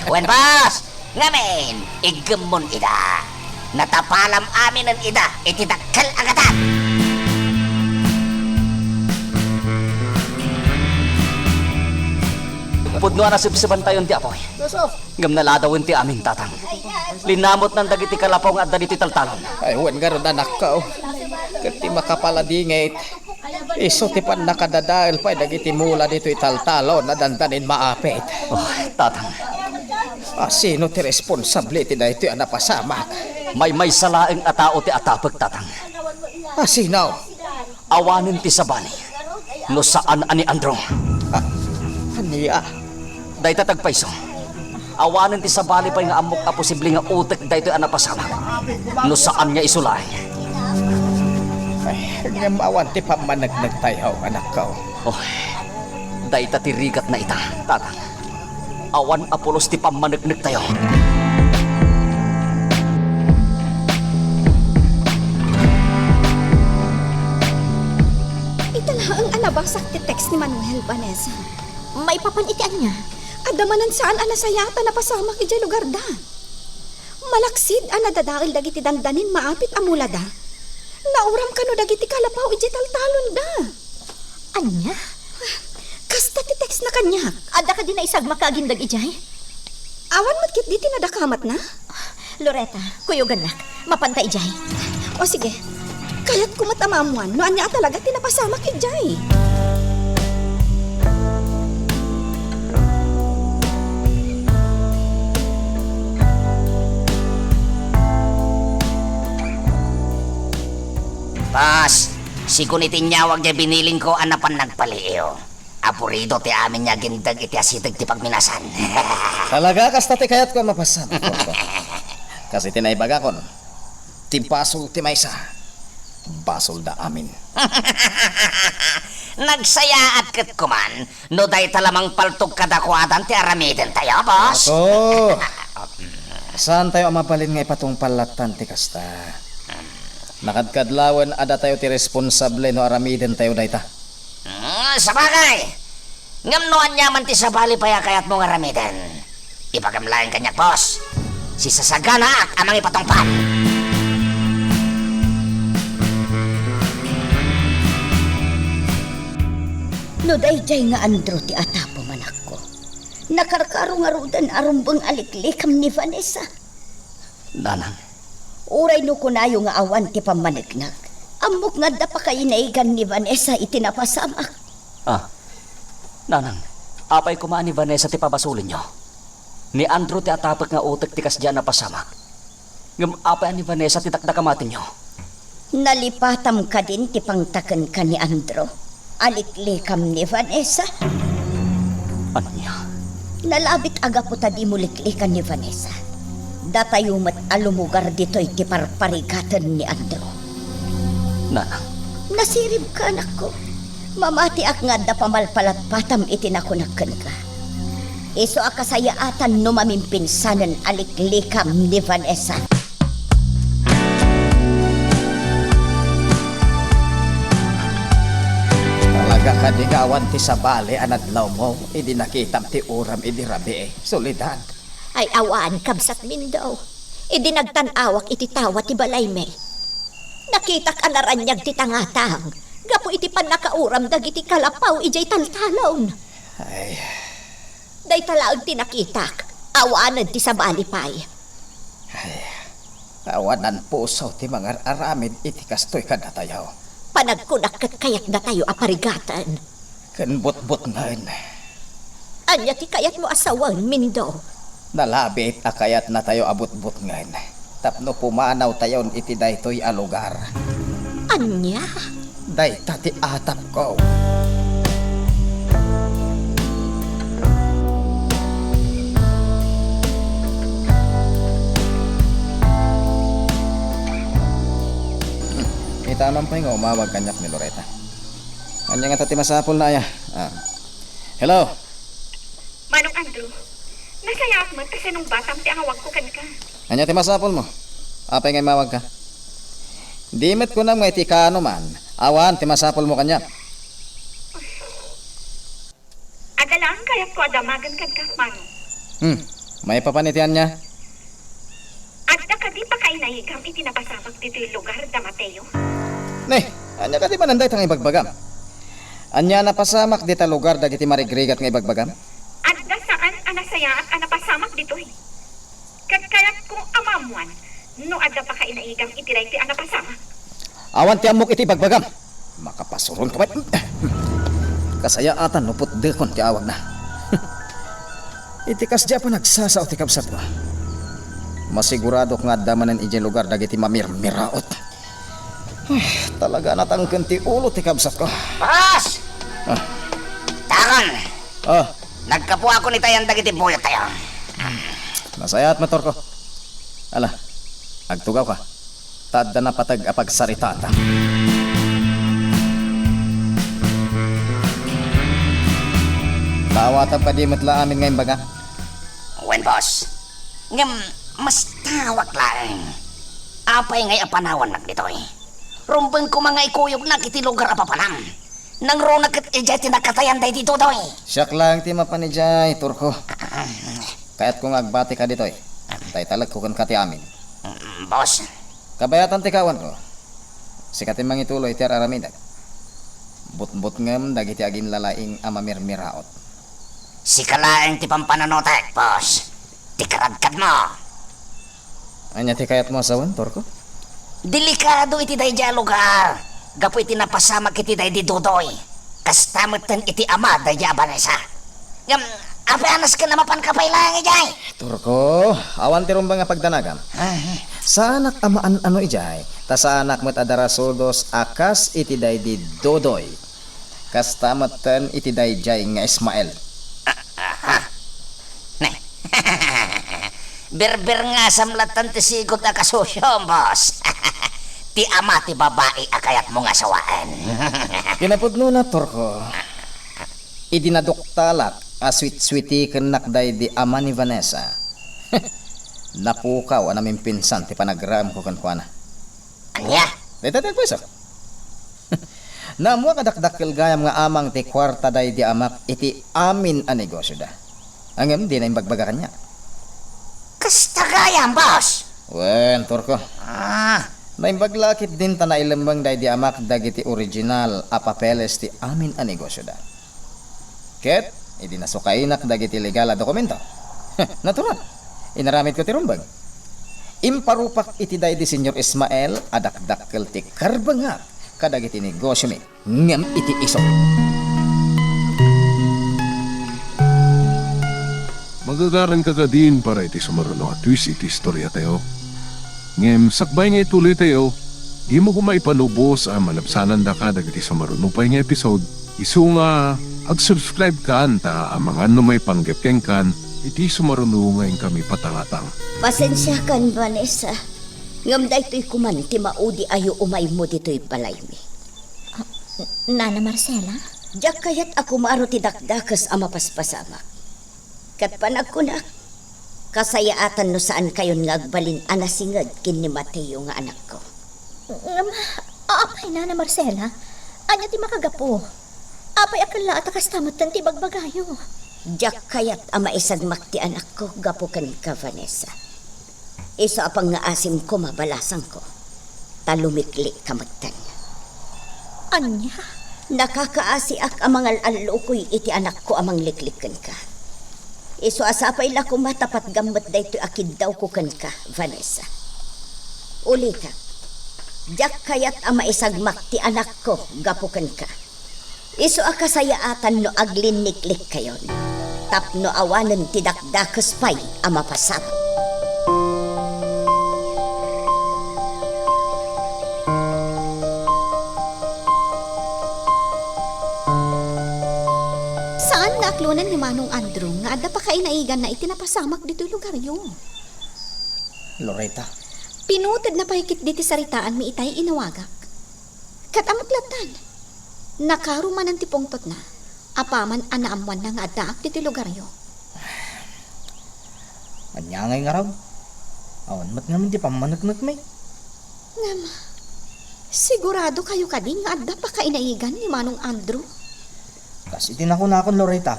Wen, boss, ngamin, iggemmon ida. Natapalam aminen ida iti dakkel a gatad. Pudno a nasebsebantayon ti apuy. Ngem naladawen ti amin, Tatang. Linamotnan dagiti kalapaw nga adda ditoy taltalon. Ay, wen ngarud, anakko. Ket ti makapaladingit, isu ti pannakadadael pay dagiti mula ditoy taltalon a dandanin maapit. Oh, Tatang. A sino ti responsable iti daytoy a napasamak? Maymaysa laeng a tao ti atapek, Tatang. A sino? Awanen ti sabali no saan a ni Andrew. Ah, ania? Dayta ti agpayso. Awanen ti sabali pay nga ammok a posible nga utek daytoy a napasamak no saan nga isu laeng. Ay, ngem awan ti pammaneknektayo, anakko. Oh, dayta ti rigatna ita, Tatang. Awan a pulos ti pammaneknektayo. Ita laeng a nabasak ti text ni Manuel, Vanessa. Maipapan iti ania? Adda manen saan a nasayaat a napasamak idiay lugarda. Malaksid a nadadael dagiti dandanin maapit a mulada. Nauram kano dagiti kalapaw idiay taltalonda. Ania? Kasta ti textna kaniak. Adda kadi naisagmak agindeg idiay? Awan met ketdi ti nadakamatna? Loretta, kuyogannak. Mapanta idiay. O sige. Kayatko met a maammuan no ania a talaga ti napasamak idiay. Boss, sigun iti inyawag diay binilingko a napan nagpaliiw. Aburido ti amin nga agindeg iti asideg ti pagminasan. Talaga, kasta ti kayatko a mapasamak, Torko. Kas iti naibagakon, ti basol ti maysa, basolda amin. Nagsayaat ket kuman no dayta la mangpaltog kadakuadan ti aramidentayo, boss. Ako! Saantayo a mabalin nga ipatungpal lattan ti kasta. Nakadkadlawen a datayo ti responsable no aramidentayo dayta. Mm, sabagay! Ngem no ania man ti sabali pay a kayatmo nga aramiden, ibagam laeng kaniak, boss. Sisasaganaak a mangipatungpal. No daydiay nga Andrew ti atapem, anakko, nakarkaro ngaruden a rumbeng a liklikam ni Vanessa. Nanang. Uray no kunayo nga awan ti pammanegnag, ammok nga adda pakainaigan ni Vanessa iti napasamak. Ah, Nanang, apay koma a ni Vanessa ti pabasolenyo? Ni Andrew ti atapek nga utek ti kasdiay a napasamak. Ngem apay a ni Vanessa ti dakdakamatenyo? Nalipatam kadin ti pangtakenka ni Andrew a liklikam ni Vanessa? Ania? Nalabit a gapu ta dimo liklikan ni Vanessa, datayo met a lumugar ditoy ti parparigaten ni Andrew. Nanang. Nasiribka, anakko. Mamatiak nga adda pamalpalatpatam iti nakunak kenka. Isu a kasayaatan no mamimpinsanen a liklikam ni Vanessa. Talaga kadi nga awan ti sabali a nadlawmo idi nakitam ti uram idi rabii, Soledad? Ay awan, kabsat Mindo. Idi nagtan-awak iti tawa ti balaymi, nakitak a naraniag ti tangatang gapu iti pannakauram dagiti kalapaw idiay taltalon. Ay. Dayta laeng ti nakitak. Awanen ti sabali pay. Ay, awanan puso ti mangar-aramid iti kastoy kadatayo. Panagkunak ket kayatdatayo a parigaten. Ken butbutngen. Ania ti kayatmo a sawen, Mindo? Nalabit a kayatnatayo a butbutngen tapno pumanawtayon iti daytoy a lugar. Ania? Dayta ti atapko. Hmm, itaman pay nga umawag kaniak ni Loretta. Ania ngata ti masapulna aya? Ah. Hello? Manong Andrew, nasayaat met ta sinungbatam ti angawagko kenka. Ania ti masapulmo? Apay nga immawagka? Di met kunam nga iti kaano man, awan ti masapulmo kaniak. Adda laeng kayatko a damagen kenka, Manong. Hmm, maipapan iti ania? Adda kadi pakainaigam iti napasamak ditoy lugar da Mateo? Ne, ania kadi manen dayta nga ibagbagam? Ania napasamak dita lugar dagiti marigrigat nga ibagbagam? Adda saan a nasayaat a napasamak ditoy. Ket kayatko a maammuan no adda pakainaigam iti daytoy a napasamak. Awan ti ammok iti ibagbagam. Makapasuron ka met. Kasayaatan no putdekon ti awagna. Iti kasdi a panagsasao ti kabsatko, masiguradok nga adda manen idiay lugar dagiti mamirmiraot. Ay, talaga natangken ti ulo ti kabsatko. Boss! Ah. Taron! Oh. Nagkapuakon itayan dagiti buyottayo. Nasayaat met, Torko. Ala, agtugawka. Ta adda napateg a pagsaritatam. Naawatam kadi met la amin nga imbaga? Wen, boss. Ngem, mastawak laeng. Apay ngay a panawannak ditoy? Rumbeng koma nga ikuyognak iti lugar a papanam. Nangruna ket idiay ti nakatayan daydi Dodoy. Siak laeng ti mapan idiay, Turko. Kayatko nga agbatika ditoy. Ta italekko kenka ti amin. Mm, boss. Kabayatan ti kawanko. Sika ti mangituloy iti ar-aramidek. Butbutngem dagiti aginlalaing a mamirmiraot. Sika laeng ti pampanunotek, boss. Ti karadkadmo. Ania ti kayatmo a sawen, Torko? Delikado iti daydiay a lugar gapu iti napasamak iti daydi Dodoy. Kasta metten iti ama daydiay a Vanessa. Ngem, apay a nasken a mapanka pay laeng idiay? Torko, awan ti rumbeng a pagdanagam. Ah. Saanak a maan-ano idiay, ta saanak met a darasudos a kas iti daydi Dodoy. Kasta metten iti daydiay nga Ismael. Aha. Ne. Birbirngasam latta ti sigud a kasosyom, boss. Ti ama ti babai a kayatmo nga sawaen. Kinapudnona, Torko, idi naduktalak a suit-suitikennak daydi ama ni Vanessa, napukaw a namimpinsan ti panagraemko kenkuana. Ania? Dayta ti agpayso. Naammoak a dakdakkel gayam nga amang ti kuarta daydi amak iti amin a negosioda. Ngem dina imbagbaga kaniak. Kasta gayam, boss? Wen, Torko. Ah. Naimbag la ketdin ta nailemmeng daydi amak dagiti original a papeles ti amin a negosioda. Ket idi nasukainak dagiti legal a dokumento, natural, inaramidko ti rumbeng. Imparupak iti daydi Señor Ismael a dakdakkel ti karbengak kadagiti negosiomi ngem iti isut. Magagaranka kadin para iti sumaruno a twist iti istoriatayo. Ngem sakbay nga ituloytayo, dimo koma ipanubos a malabsanandaka dagiti sumaruno pay nga episode, isu nga ag-subscribe kan ta amangan no maipanggep kenkan iti sumaruno nga inkami patangatang. Pasensiakan, Vanessa. Ngem daytoy koman ti maudi a yuumaymo ditoy balaymi. Ah, Nana Marcela? Diak kayat a kumaro ti dakdakes a mapaspasamak. Ket panagkunak, kasayaatan no saankayon nga agbalin a nasinged ken ni Mateo nga anakko. Ngem, apay, Nana Marcela? Ania ti makagapu? Apay a kellaat a kasta metten ti ibagbagayo? Diak kayat a maisagmak ti anakko gapu kenka, Vanessa. Isu a pangngaasim koma balasangko, ta lumiklik ka metten. Ania? Nakakaasiak a mangal-allukoy iti anakko a mangliklik kenka. Isu a sapay la koma ta patgam met daytoy a kiddawko kenka, Vanessa. Ulitek, diak kayat a maisagmak ti anakko gapu kenka. Isu a kasayaatan no aglinniklikkayon tapno awanen ti dakdakes pay a mapasamak. Saan nga aklonan ni Manong Andrew nga adda pakainaiganna iti napasamak ditoy lugaryo? Loreta. Pinutedna pay ketdi ti saritaanmi itay inawagak. Ket ammok lattan, nakaro manen ti pungtotna, apaman a naammoanna nga addaak ditoy lugaryo. Ania ngay ngarud? Awan met ngamin ti pammaneknekmi. Ngem, siguradokayo kadi nga adda pakainaigan ni Manong Andrew? Kas iti nakunakon, Loreta,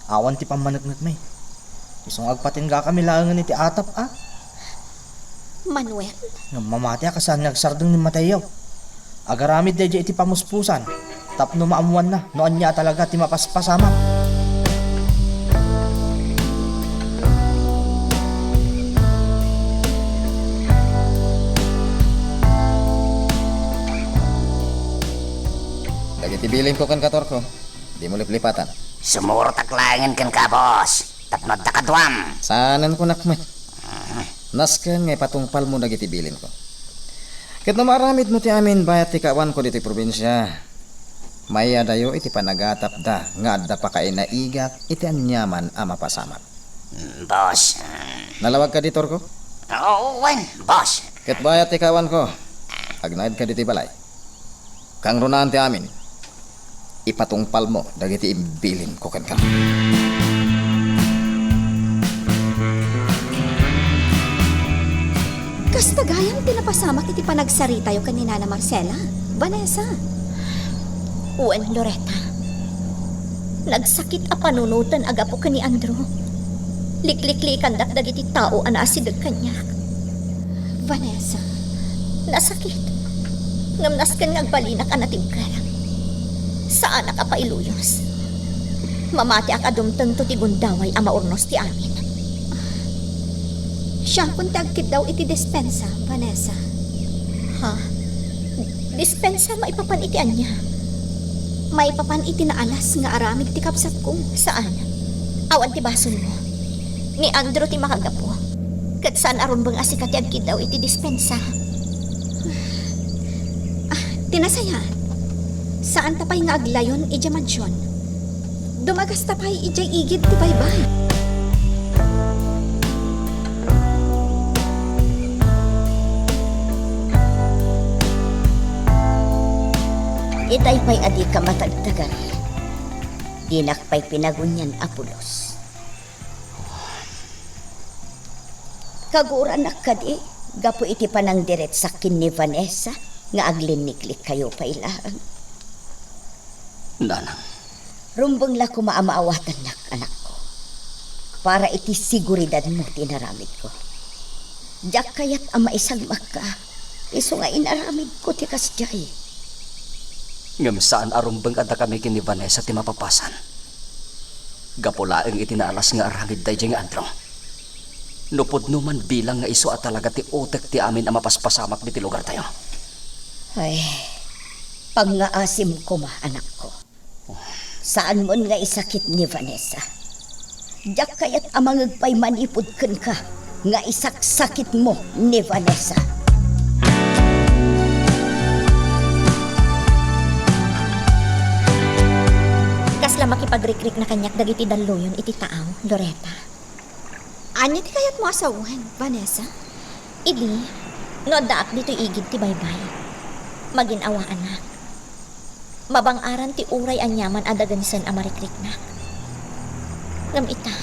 awan ti pammaneknekmi. Isu nga agpatinggakami laengen iti atap a. Manuel? Ngem mamati a kasaan nga agsardeng ni Mateo. Agaramid daydiay iti pamuspusan tapno maammoanna no ania a talaga ti mapaspasamak. Dagiti bilinko kenka, Torko, dimo liplipatan. Sumurot ak laengen kenka, boss, tapno adda kaduam. Saanen, kunak met. Nasken nga ipatungpalmo dagiti bilinko. Ket no maaramidmo ti amin bayat ti kaawanko ditoy probinsia, maiyadayo iti panagatapda nga adda pakainaigak iti aniaman a mapasamak. Mm, boss. Nalawag kadi, Torko? Oo, wen, boss. Ket bayat ti kaawanko, agnaed ka ditoy balay. Kangrunaan ti amin, ipatungpalmo dagiti imbilinko kenka. Kasta gayam ti napasamak iti panagsaritayo ken ni Nana Marcela, Vanessa. Wen, Loreta. Nagsakit a panunoten a gapu ken ni Andrew. Likliklikandak dagiti tao a naasideg kaniak. Vanessa, nasakit. Ngem nasken nga agbalinak a natingker. Saanak a pailuyos. Mamatiak a dumtengto ti gundaway a maurnos ti amin. Siakon ti agkiddaw iti dispensa, Vanessa. Ha? Dispensa maipapan iti ania? Maipapan iti naalas nga aramid ti kabsatko. Saan? Awan ti basolmo. Ni Andrew ti makagapu. Ket saan a rumbeng a sika ti agkiddaw iti dispensa. Ah, ti nasayaat, saanta pay nga aglayon idiay mansion. Dumagasta pay idiay igid ti baybay. Itay pay a dika matagtagari, dinak pay pinagunian a pulos. Kagurannak kadi gapu iti panangdiretsak ken ni Vanessa nga aglinniklikkayo pay laeng. Nanang. Rumbeng la koma a maawatannak, anakko, para iti seguridadmo ti inaramidko. Diak kayat a maisagmakka, isu nga inaramidko ti kasdiay. Ngem saan a rumbeng a dakami ken ni Vanessa ti mapapasan. Gapu laeng iti naalas nga aramid daydiay nga Andrew. No pudno man bilang nga isu a talaga ti utek ti amin a mapaspasamak diti lugartayo. Ay, pangngaasim koma, anakko. Saanmon nga isakit ni Vanessa. Diak kayat a mangngeg pay manipud kenka nga isaksakitmo ni Vanessa. Kasla makipagrikrikna kaniak dagiti dalluyon iti taaw, Loretta. Ania ti kayatmo a sawen, Vanessa? Idi, no addaak ditoy igid ti baybay, magin-awaanak. Mabang-aran ti uray aniaman a dagensen a marikriknak. Ngem ita,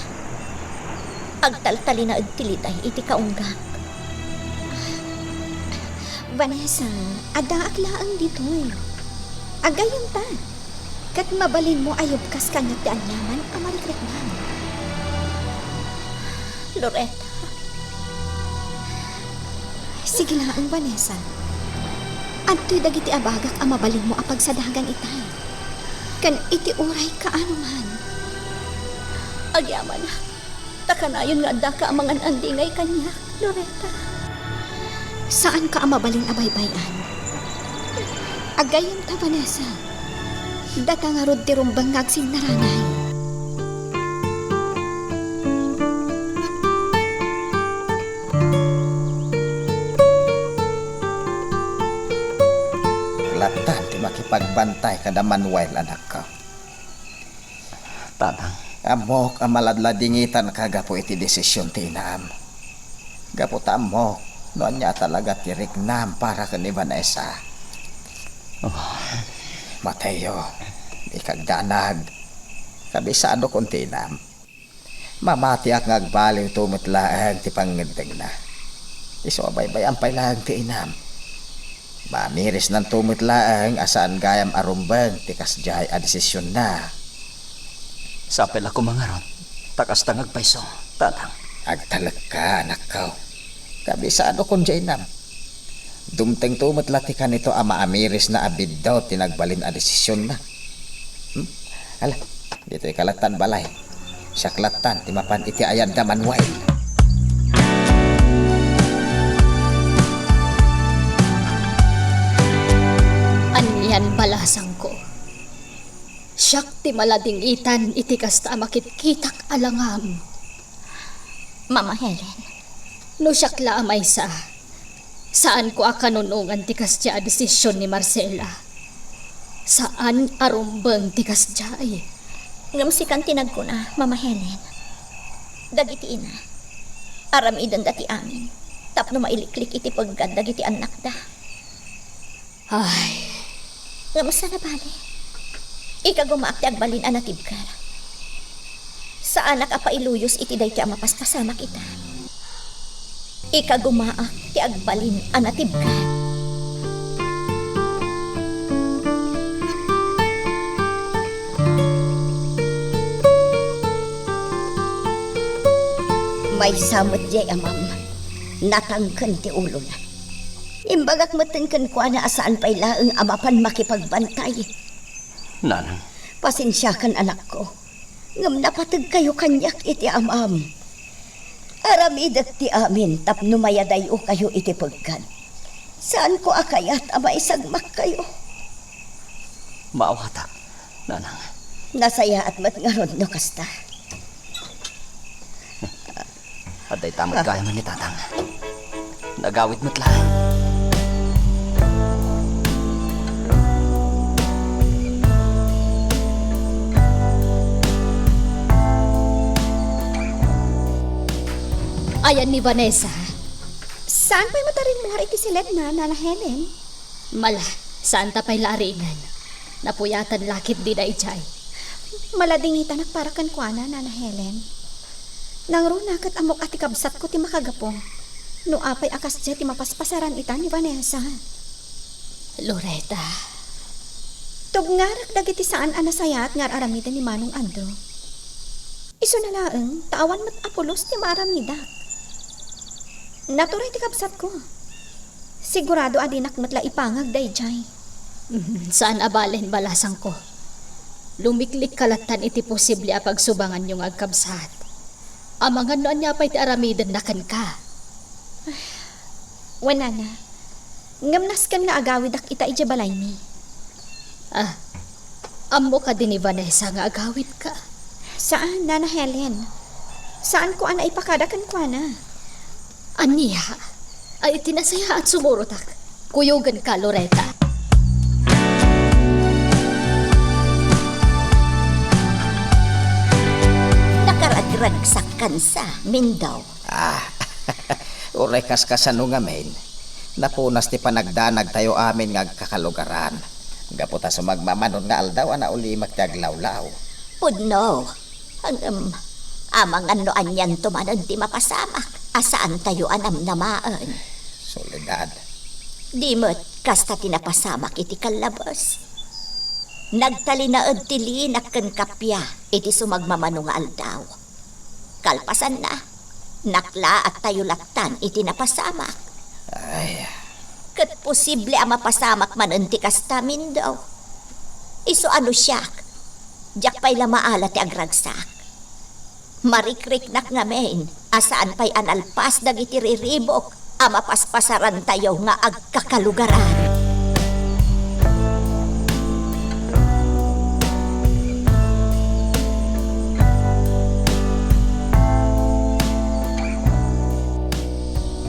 agtaltalinaed ti liday iti kaunggak. Vanessa, addaak laeng ditoy. Agayyemta. Ket mabalinmo a yubkas kaniak ti aniaman a marikriknam. Loretta. Sige laeng, Vanessa. Adtoy dagiti abagak a mabalinmo a pagsadagan itay. Ken iti uray kaano man. Agyamanak. Ta kanayon nga addaka a mangan-andingay kaniak, Loretta. Saanka a mabalin a baybay-an. Agayyemta, Vanessa. Data ngarud ti rumbeng nga agsinnaranay. Lattan ti makipagbantay kada Manuel, anakko. Tatang. Ammok a maladladingitanka gapu iti desisyon ti inam. Gapu ta ammok no ania a talaga ti riknam para ken ni Vanessa. Oh. Mateo, ikagdanag, kabisadokon ti inam. Mamatiak nga agbaliwto met laeng ti pangngeddengna. Isu a baybay-an pay laeng ti inam. Maamirisnanto met laeng a saan gayam a rumbeng ti kasdiay a desisionna. Sapay la koma ngarud, ta kasta nga agpayso, Tatang. Agtalekka, anakko. Kabisadokon diay inam. Dumtengto met la ti kanito a maamirisna a biddut ti nagbalin a desisionna. Hmm? Ala, ditoyka lattan balay. Siak lattan ti mapan iti ayadda, Manuel. Anian balasangko? Siak ti maladingitan iti kasta a makitkitak a langam. Mama Helen. No siak la a maysa, saanko a kanunongan ti kasdiay a desisyon ni Marcela. Saan a rumbeng ti kasdiay. Ngem sikan ti nagkuna, Mama Helen. Dagiti ina, aramidenda ti amin tapno mailiklik iti peggad dagiti annakda. Ay. Ngem saan a bale? Ikagumaak ti agbalin a natibker. Saanak a pailuyos iti daytoy a mapaspasamak ita. Ikagumaak ti agbalin a natibker. Maysa met diay amam, natangken ti ulona. Imbagak metten kenkuana a saan pay laeng a mapan makipagbantay. Nanang. Pasensiakan, anakko. Ngem napategkayo kaniak iti amam. Aramidek ti amin tapno mayadayukayo iti pegkan. Saanko a kayat a maisagmakkayo. Maawatak, Nanang. Nasayaat met ngarud no kasta. Adda ita met gayam ni Tatang. Nagawid met laeng. Ayan ni Vanessa. Saan pay met a rimmuar iti siledna, Nana Helen? Mala, saanta pay la a ringen. Napuyatan la ketdi daydiay. Maladingitanak para kenkuana, Nana Helen. Nangruna ket ammok a ti kabsatko ti makagapu. No apay a kasdiay ti mapaspasaran ita ni Vanessa. Loretta. Tugngarek dagiti saan a nasayaat nga ar-aramiden ni Manong Andrew. Isuna laeng ta awan met a pulos ti maaramidak. Naturay ti kabsatko. Sigurado a dinak met la ipangag daydiay. Mm, saan a balen, balasangko. Lumiklikka lattan iti posible a pagsubanganyo nga agkabsat. Amangan no ania pay ti aramidenna kenka. Wen, Nana. Ngem nasken nga agawidak ita idiay balaymi. Ah, ammo kadi ni Vanessa nga agawidka? Saan, Nana Helen. Saanko a naipakada kenkuana. Ania? Ay, iti nasayaat sumurotak. Kuyogenka, Loretta. Nakaragragsak kansa, Mindong. Ah, uray kaskasano ngamin, napunas ti panagdanagtayo amin nga agkakalugaran, gapu ta sumagmamanon nga aldaw a naulimek ti aglawlaw. Pudno, ngem, amangan no anianto manen ti mapasamak a saantayo a namnamaen. Soledad. Di met kasta ti napasamak iti kallabes. Nagtalinaed ti liinak ken kappia iti sumagmamano nga aldaw. Kalpasanna, naklaattayo lattan iti napasamak. Ay. Ket posible a mapasamak manen ti kasta, Mindong. Isu a no siak, diak pay la maala ti agragsak. Marikriknak ngamin a saan pay a nalpas dagiti riribuk a mapaspasarantayo nga agkakalugaran.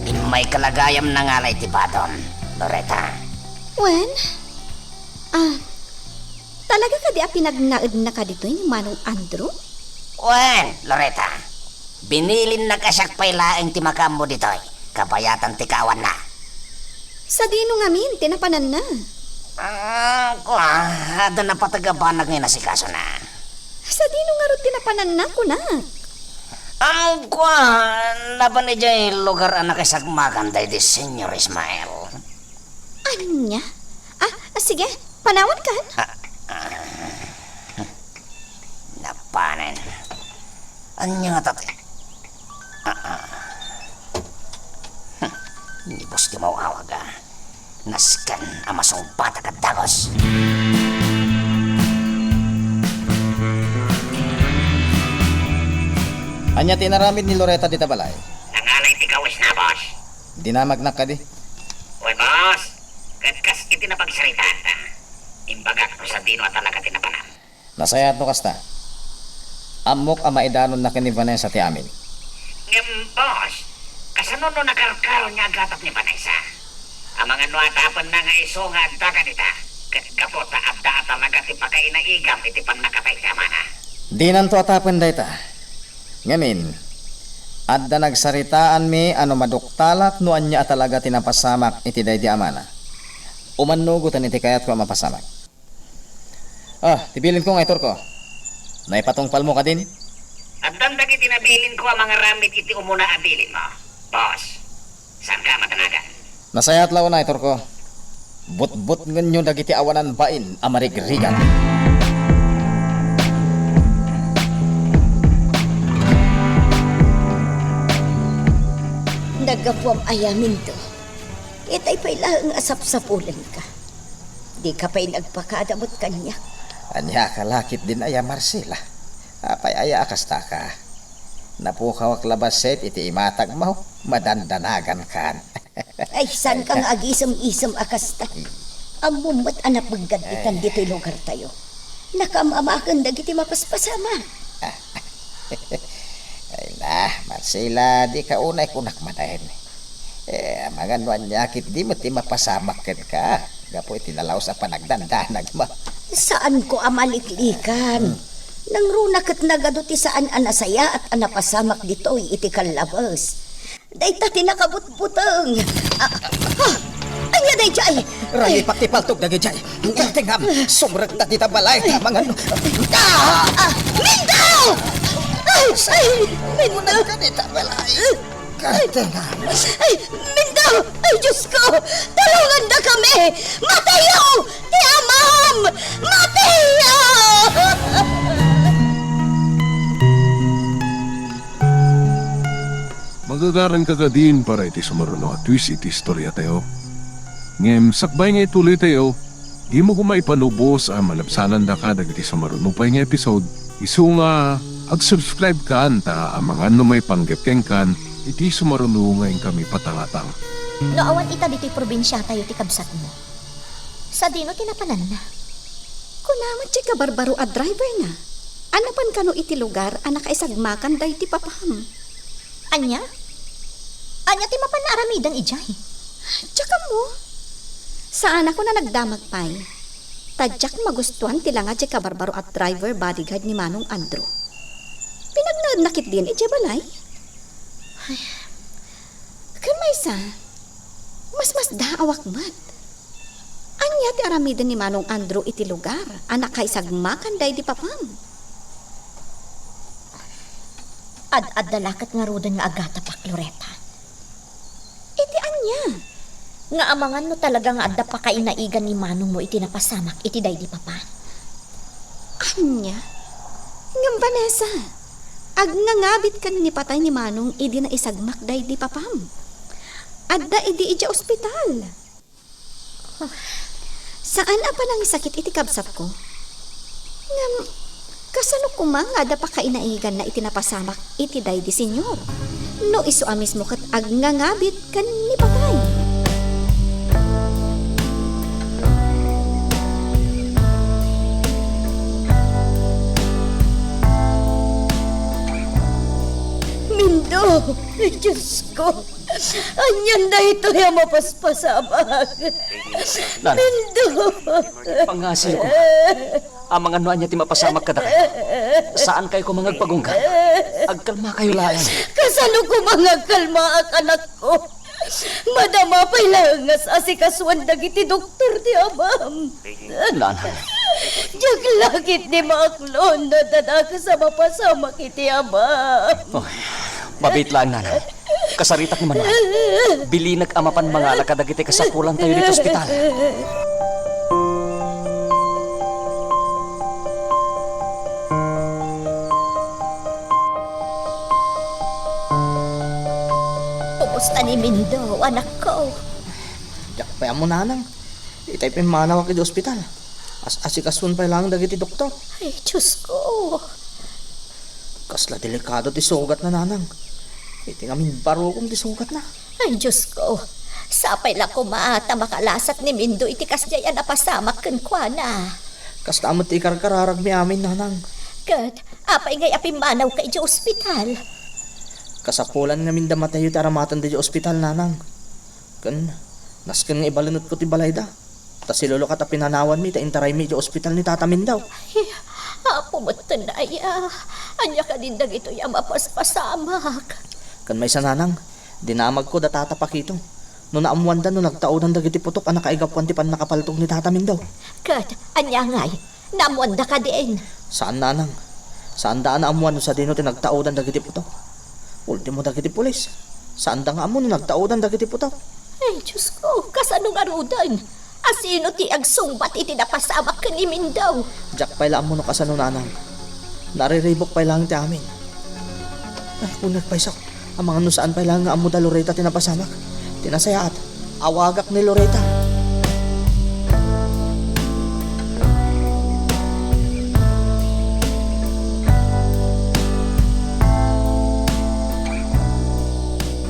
Immayka la gayam nangala iti badom, Loretta. Wen? Ah, talaga kadi a pinagnaednaka ditoy ni Manong Andrew? Wen, Loretta. Binilinnak a siak pay laeng ti makaammo ditoy, kabayatan ti kaawanna. Sadino ngamin ti napananna? Ah, kua, adda napateg a banag nga inasikasona. Sadino ngarud ti napananna, kunak? Ah, kua, napan idiay lugar a nakaisagmakan daydi Senyor Ismael. Ania? Ah, ah, sige, panawankan. Ah, ah. Napanen. Ania ngata ti? Ah, ah. Hmm, ni boss ti maw-awag, ah. Nasken a masungbatak a dagus. Ania ti inaramid ni Loretta dita balay? Nangalay ti kawisna, boss. Dinamagnak kadi? Wen, boss. Ket kas iti napagsaritaanta, imbagak no sadino a talaga ti napanan. Nasayaat no kasta. Ammok a maidanonna ken ni Vanessa ti amin. Ngem, boss, kasano no nakarkaro nga agatap ni Vanessa? Amangan no atapenna nga isu nga adda kadita, ket gapu ta adda a talaga ti pakainaigam iti pannakatay ti amana. Dinanto atapen dayta. Ngamin, adda nagsaritaanmi a no maduktalak no ania a talaga ti napasamak iti daydi amana. Umannugoten iti kayatko a mapasamak. Ah, ti bilinko nga iturko. Naipatungpalmo kadin? Addan dagiti nabilinko a mangaramid iti umuna a bilinmo, boss. Saanka a matanagan? Nasayaat la una, iturko. Butbutngenyo dagiti awanan bain a marigrigat. Naggapuam aya, Mindo? Itay pay laeng a sapsapulenka. Dika pay nagpakada met kaniak. Ania ka la ketdin aya, Marcela? Apay aya a kastaka? Napukawak labaset iti imatagmo, madandanagankan. Ay, saan ka nga agisem-isem a kasta? Ammom met a napeggad itan ditoy lugartayo. Nakaam-amaken dagiti mapaspasamak. Ay na, Marcela, di ka unay kunak manen. Eh, amangan no ania ket di met ti mapasamak kenka, gapu iti nalaus a panagdandanagmo. Saanko a maliklikan. Nangruna ket nagadu ti saan a nasayaat a napasamak ditoy iti kallabes. Dayta ti nakabutbuteng. Ah, ah, ania daydiay? Ragipak ti paltog dagijay. Kartengam, sumrekta dita balay, ta amangan no. Ah! Ah! Mindo! Ay, ay, Mindo! Sumrekta dita balay. Kartengam. Ay, Mindo! Ay, Diyos ko! Tulongandakami! Matayo! Ti amam! Matayo! Magagaranka kadin para iti sumaruno a twist iti istoriatayo. Ngem sakbay nga ituloytayo, dimo koma ipanubos a malabsanandaka dagiti sumaruno pay nga episode, isu nga ag-subscribe kan ta amangan no maipanggep kenkan iti sumaruno nga inkami patangatang. No awan ita ditoy probinsiatayo ti kabsatmo, sadino ti napananna? Kuna met diay kabarbaro a driver na a napan kano iti lugar a nakaisagmakan daydi papam. Ania? Ania ti mapan nga aramiden idiay? Diak ammo. Saanak a nagdamag pay. Ta diak magustuan ti langa diay kabarbaro a driver bodyguard ni Manong Andrew. Pinagnaedna ketdin idiay balay. Ay. Ken maysa, masmasdaawak met. Ania ti aramiden ni Manong Andrew iti lugar a nakaisagmakan daydi papam? Ad-adda la ket ngaruden nga agatapak, Loretta. Iti ania? Nga amangan no talaga nga adda pakainaigan ni manongmo iti napasamak iti daydi papa? Ania? Ngem Vanessa, agnangabit ken ni patay ni manong idi naisagmak daydi papam. Adda idi idiay ospital. Saan a panangisakit iti kabsatko. Ngem, kasano koma nga adda pakainaiganna iti napasamak iti daydi señor? No isu a mismo ket agnangabit ken ni patay. Mindo! Diosko! Anian daytoy a mapaspasamak? Nanang, Mindo! Pangngaasiyo koma. Amangan no ania ti mapasamak kadakayo. Saankayo koma nga agpagunggal. Agkalmakayo laeng. Kasano koma nga agkalmaak, anakko? Madama pay laeng nga asikasuan dagiti doktor ti amam. Nanang. Diak la ketdi maaklon no adda dakes a mapasamak iti amam. Oy, mabiit laeng, nanang. Kasaritak ni Manuel. Bilinek a mapan mangala kadagiti kasapulantayo ditoy ospital. Kumusta ni Mindo, anakko? Diak pay ammo, nanang. Itay pimmanawak iti ospital. As-, asikasuon pay laeng dagiti doktor. Ay, Diosko. Kasla delikado ti sugatna, nanang. Iti ngamin barukom ti sugatna. Ay, Diosko. Sapay la koma ta makalasat ni Mindo iti kasdiay a napasamak kenkuana. Kasta met ti ikarkararagmi amin, nanang. Ket apay ngay a pimmanawka idiay ospital? Kasapulan ngamin da Mateo ti aramatan idiay ospital, nanang. Ken, nasken nga ibalinetko ti balayda. Ta si Lolo ket a pinanawanmi ta intaraymi idiay ospital ni Tata Mindo. Ay, Apo met ti aya. Ania kadin dagitoy a mapaspasamak? Ken maysa, nanang, dinamagko da Tata Pakito. No naammoanda no nagtaodan dagiti putok a nakaigapuan ti pannakapaltog ni Tata Mindo. Ket ania ngay? Naammoanda kadin? Saan, nanang. Saanda a naammoan no sadino ti nagtaodan dagiti putok. Ultimo dagiti pulis. Saanda nga ammo no nagtaodan dagiti putok. Ay, Diosko, kasano ngaruden? Asino ti agsungbat iti napasamak ken ni Mindo? Diak pay la ammo no kasano, nanang. Nariribuk pay laeng ti amin. Ay, unek payso. Amangan no saan pay laeng nga ammo da Loretta ti napasamak. Ti nasayaat, awagak ni Loretta.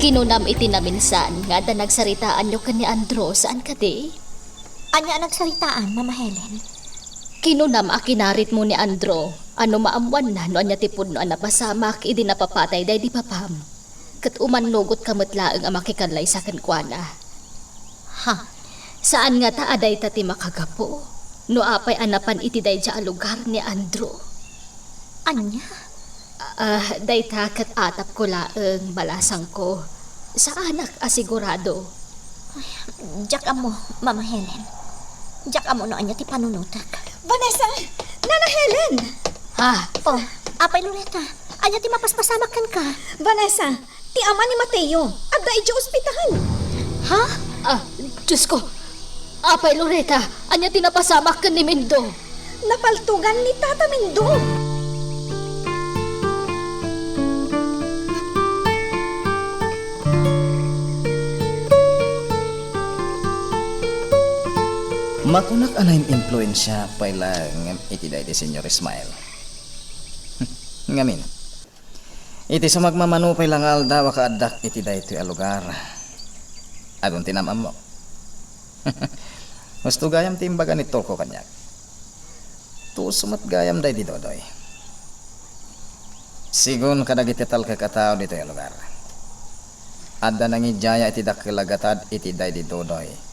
Kinunam iti naminsan nga adda nagsaritaanyo ken ni Andrew, saan kadi? Ania a nagsaritaan, Mama Helen? Kinunam a kinaritmo ni Andrew a no maammoanna no ania ti pudno a napasamak idi napapatay daydi papam, ket umannugotka met laeng a makikallaysa kenkuana. Ha? Saan ngata a dayta ti makagapu no apay a napan iti daydiay a lugar ni Andrew? Ania? Ah, dayta ket atapko laeng, balasangko. Saanak a sigurado. Ay, diak ammo, Mama Helen. Diak ammo no ania ti panunotek. Vanessa! Nana Helen! Ha? Oh, apay Loretta, ania ti mapaspasamak kenka? Vanessa, ti ama ni Mateo, adda idiay ospital. Ha? Ah, Diyos ko! Apay Loretta, ania ti napasamak ken ni Mindo? Napaltugan ni Tata Mindo. Makunak a naim-impluensia pay laeng iti daydi Señor Ismael. Ngamin, iti sumagmamano pay la nga aldaw a kaaddak iti daytoy a lugar, adun ti nam-ammok. Husto gayam ti imbaga ni Turko kaniak. Tuso met gayam daydi Dodoy. Sigun kadagiti talkek a tao ditoy a lugar, adda nangidiaya iti dakkel a gatad iti daydi Dodoy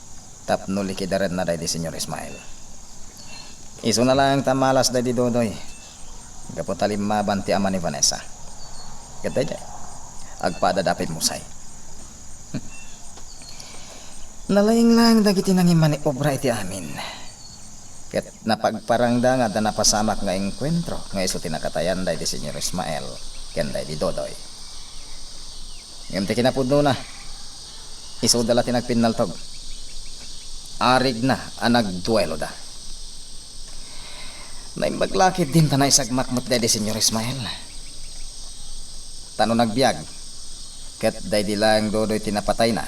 tapno likidarenna daydi Señor Ismael. Isuna laeng ta malas daydi Dodoy gapu ta limmaban ti ama ni Vanessa. Ket daydiay, agpadada a pimmusay. Nalaing laeng dagiti nangimmaniobra iti amin. Ket napagparangda nga adda napasamak nga engkuentro nga isu ti nakatayan daydi Señor Ismael ken daydi Dodoy. Ngem ti kinapudnona, isuda la ti nagpinnaltog. Arigna a nagdueloda. Naimbag la ketdin ta naisagmak met daydi Señor Ismael. Ta no nagbiag, ket daydi laeng Dodoy ti napatayna,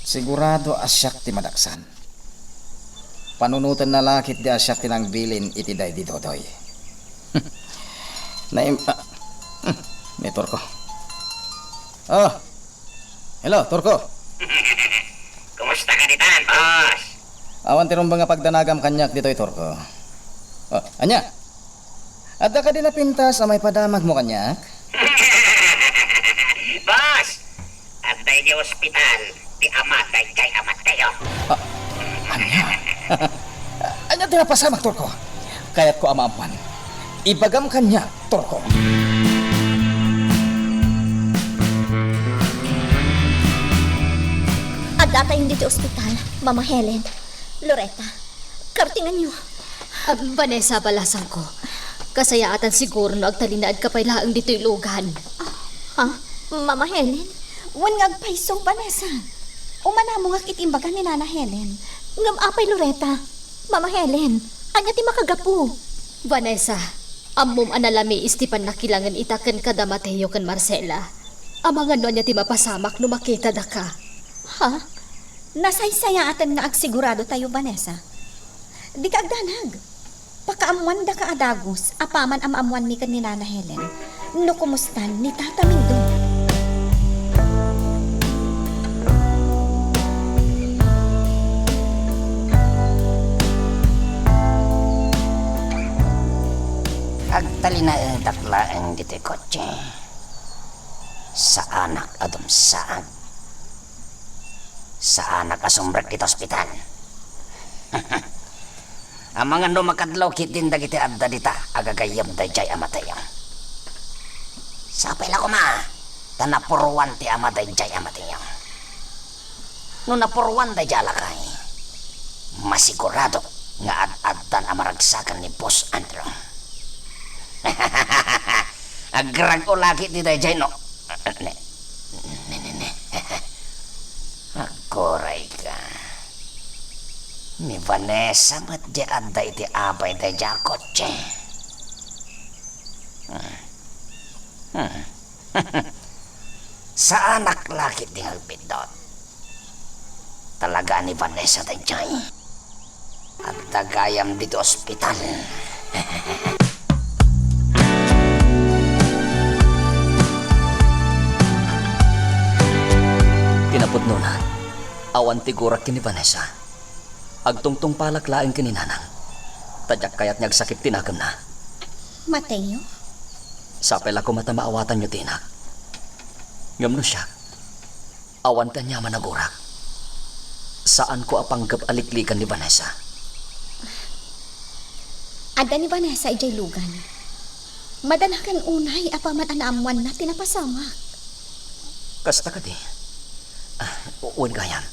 sigurado a siak ti madaksan. Panunotenna la ketdi a siak ti nangbilin iti daydi Dodoy. Naim-, ah, hmm, ni Turko. Oh, hello, Turko. Kumusta ka ditan, boss? Awan ti rumbeng a pagdanagam kaniak ditoy, Turko. Oh, ania? Adda kadi napintas a maipadamagmo kaniak? Boss, adda idiay ospital ti ama daydiay a Mateo. Ah, ania? Ania ti napasamak, Turko? Kayatko a maammuan. Ibagam kaniak, Turko. Addatayon ditoy ospital, Mama Helen. Loretta, kartinganyo. Ah, Vanessa, balasangko. Kasayaatan siguro no agtalinaedka pay laeng ditoy lugan. Ah, ha? Mama Helen? Wen nga agpayso, Vanessa. Umanamongak iti imbaga ni Nana Helen. Ngem apay Loretta? Mama Helen, ania ti makagapu? Vanessa, ammom a nalamiis ti pannakilangen ita ken kada Mateo ken Marcela. Amangan no ania ti mapasamak no makitada ka. Ha? Nasaysayaaten nga agsigurado tayo, Vanessa. Dika agdanag. Pakaammuandaka a dagus apaman a maammuanmi ken ni Nana Helen no kumustan ni Tata Mindo. Agtalinaedak laeng ditoy kotse. Saanak a dumsaag. Saanak a sumrek dita ospital. Amangan no makadlaw ketdin dagiti adda dita a gagayyem daydiay a Mateo. Sapay la koma ta napuruan ti ama daydiay a Mateo. No napuruan daydiay a lakay, masiguradok nga ad-addan a maragsakan ni Boss Andrew. Agrag-o la ketdi daydiay no. Ne, ne, ne, ne. Agurayka. Ni Vanessa met diay adda iti abay daydiay a kotse. Hmm. Hmm. Saanak la ketdi nga agbiddut. Talaga ni Vanessa daydiay. Adda gayam ditoy ospital. Pudnona, awan ti gurak ken ni Vanessa. Agtungtungpalak laeng ken ni Nanang. Ta diak kayat nga agsakit ti nakemna. Mateo? Sapay la koma ta maawatanyo ti inak. Ngem no siak, awan ti aniaman a gurak. Saanko a panggep a liklikan ni Vanessa. Adda ni Vanessa idiay lugan. Madanagan unay apaman a naammoanna ti napasamak. Kasta kadi? Ah, wen gayam.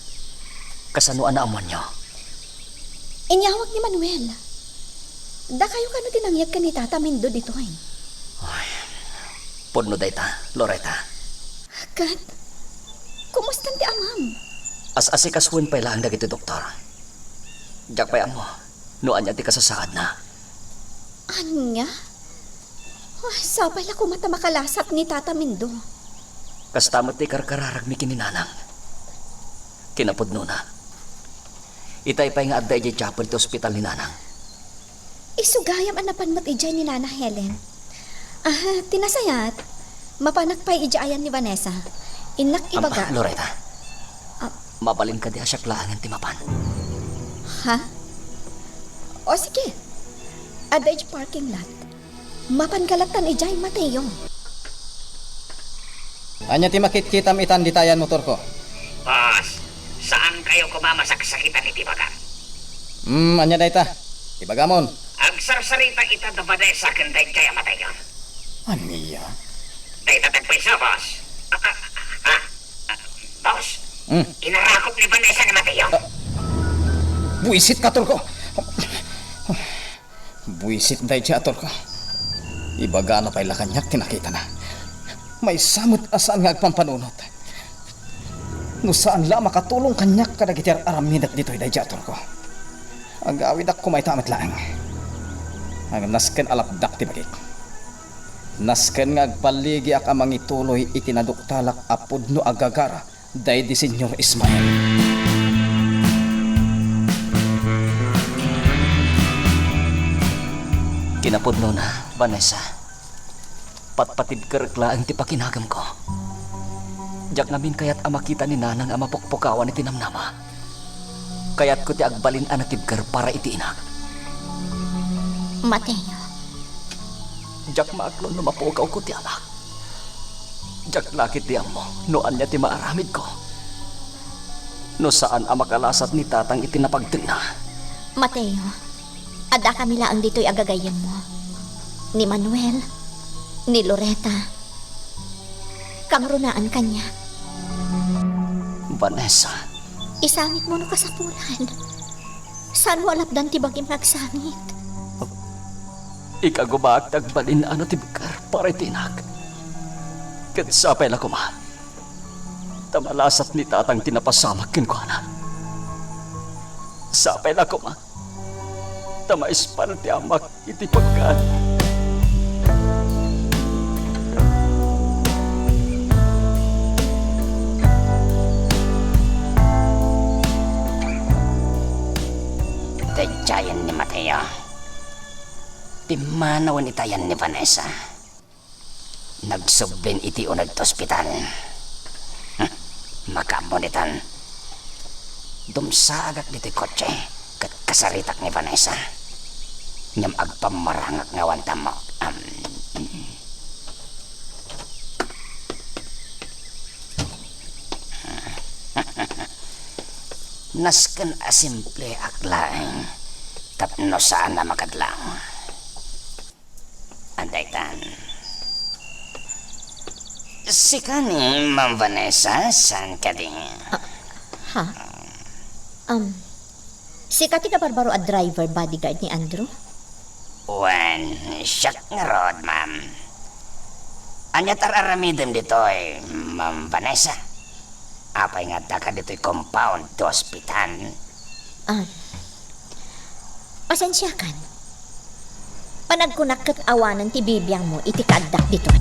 Kasano a naammoanyo? Inyawag ni Manuel. Dakayo kano ti nangyeg ken ni Tata Mindo ditoy? Ay, pudno dayta, Loretta. Ket, kumustan ti amam? As-asikasuen pay laeng dagiti doktor. Diak pay ammo no ania ti kasasaadna. Ania? Ah, sapay la koma ta makalasat ni Tata Mindo. Kasta met ti karkararagmi ken ni Nanang. Kinapudnona, itay pay nga adda idiay chapel ti ospital ni Nanang. Isu gayam a napan met idiay ni Nana Helen. Ah, ti nasayaat, mapanak pay idiay ayan ni Vanessa. Innak ibaga. Loretta. Ah. Mabalin kadi a siak laengen ti mapan? Ha? O, sige. Adda idiay parking lot. Mapanka lattan idiay, Mateo. Ania ti makitkitam itan dita ayan motorko? Boss, saankayo koma a masaksakitan iti ibagam? Hmm, ania dayta? Ibagamon. Agsarsarita ita da Vanessa ken daydiay a Mateo. Ania? Dayta ti agpayso, boss. Ah, ah, ah, ah, boss, hmm, inarakop ni Vanessa ni Mateo. Ah, buisit ka, atorko. Buisit daydiay, atorko. Ibagana pay la kaniak ti nakitana. Maysa met a saan nga agpampanunot. No saan la a makatulong kaniak kadagiti ar-aramidek ditoy daydiay, atorko. Agawidak koma ita met laeng. Ngem nasken a lapdak ti bagik. Nasken nga agballigiak a mangituloy iti naduktalak a pudno a gagara daydi Señor Ismael. Kinapudnona, Vanessa, patpatibkerek laeng ti pakinagemko. Diak ngamin kayat a makita ni Nanang a mapukpukawan iti namnama. Kayatko ti agbalin a natibker para iti inak. Mateo. Diak maaklon no mapukawko ti amak. Diak la ketdi ammo no ania ti maaramidko no saan a makalasat ni Tatang iti napagtengna. Mateo, addakami laeng ditoy a gagayyemmo. Ni Manuel, ni Loretta, kangrunaan kaniak. Vanessa. Isangitmo no kasapulan. Saanmo a lapdan ti bagim nga agsangit. Ikagumaak ti agbalin a natibker para iti inak. Ket sapay la koma ta malasat ni Tatang ti napasamak kenkuana. Sapay la koma ta maispal ti amak iti pagkaari. Daydiayen ni Mateo. Pimmanawen ita ayan ni Vanessa. Nagsublin iti uneg ti ospital. Hmm, makaammo ditan. Dumsaagak ditoy kotse ket kasaritak ni Vanessa. Ngem agpammarangak nga awan tammo. Am, mm. Nasken a simpleak laeng tapno saan a makadlaw. Adda itan. Sika ni Ma'am Vanessa, saan kadi? Ah, ha? Um, sika ti nabarbaro a driver bodyguard ni Andrew? Wen, siak ngarud, ma'am. Ania ti ar-aramidem ditoy, Ma'am Vanessa? Apay nga addaka ditoy compound ti ospital? Ah, pasensiakan. Panagkunak ket awanen ti bibiangmo iti kaaddak ditoy.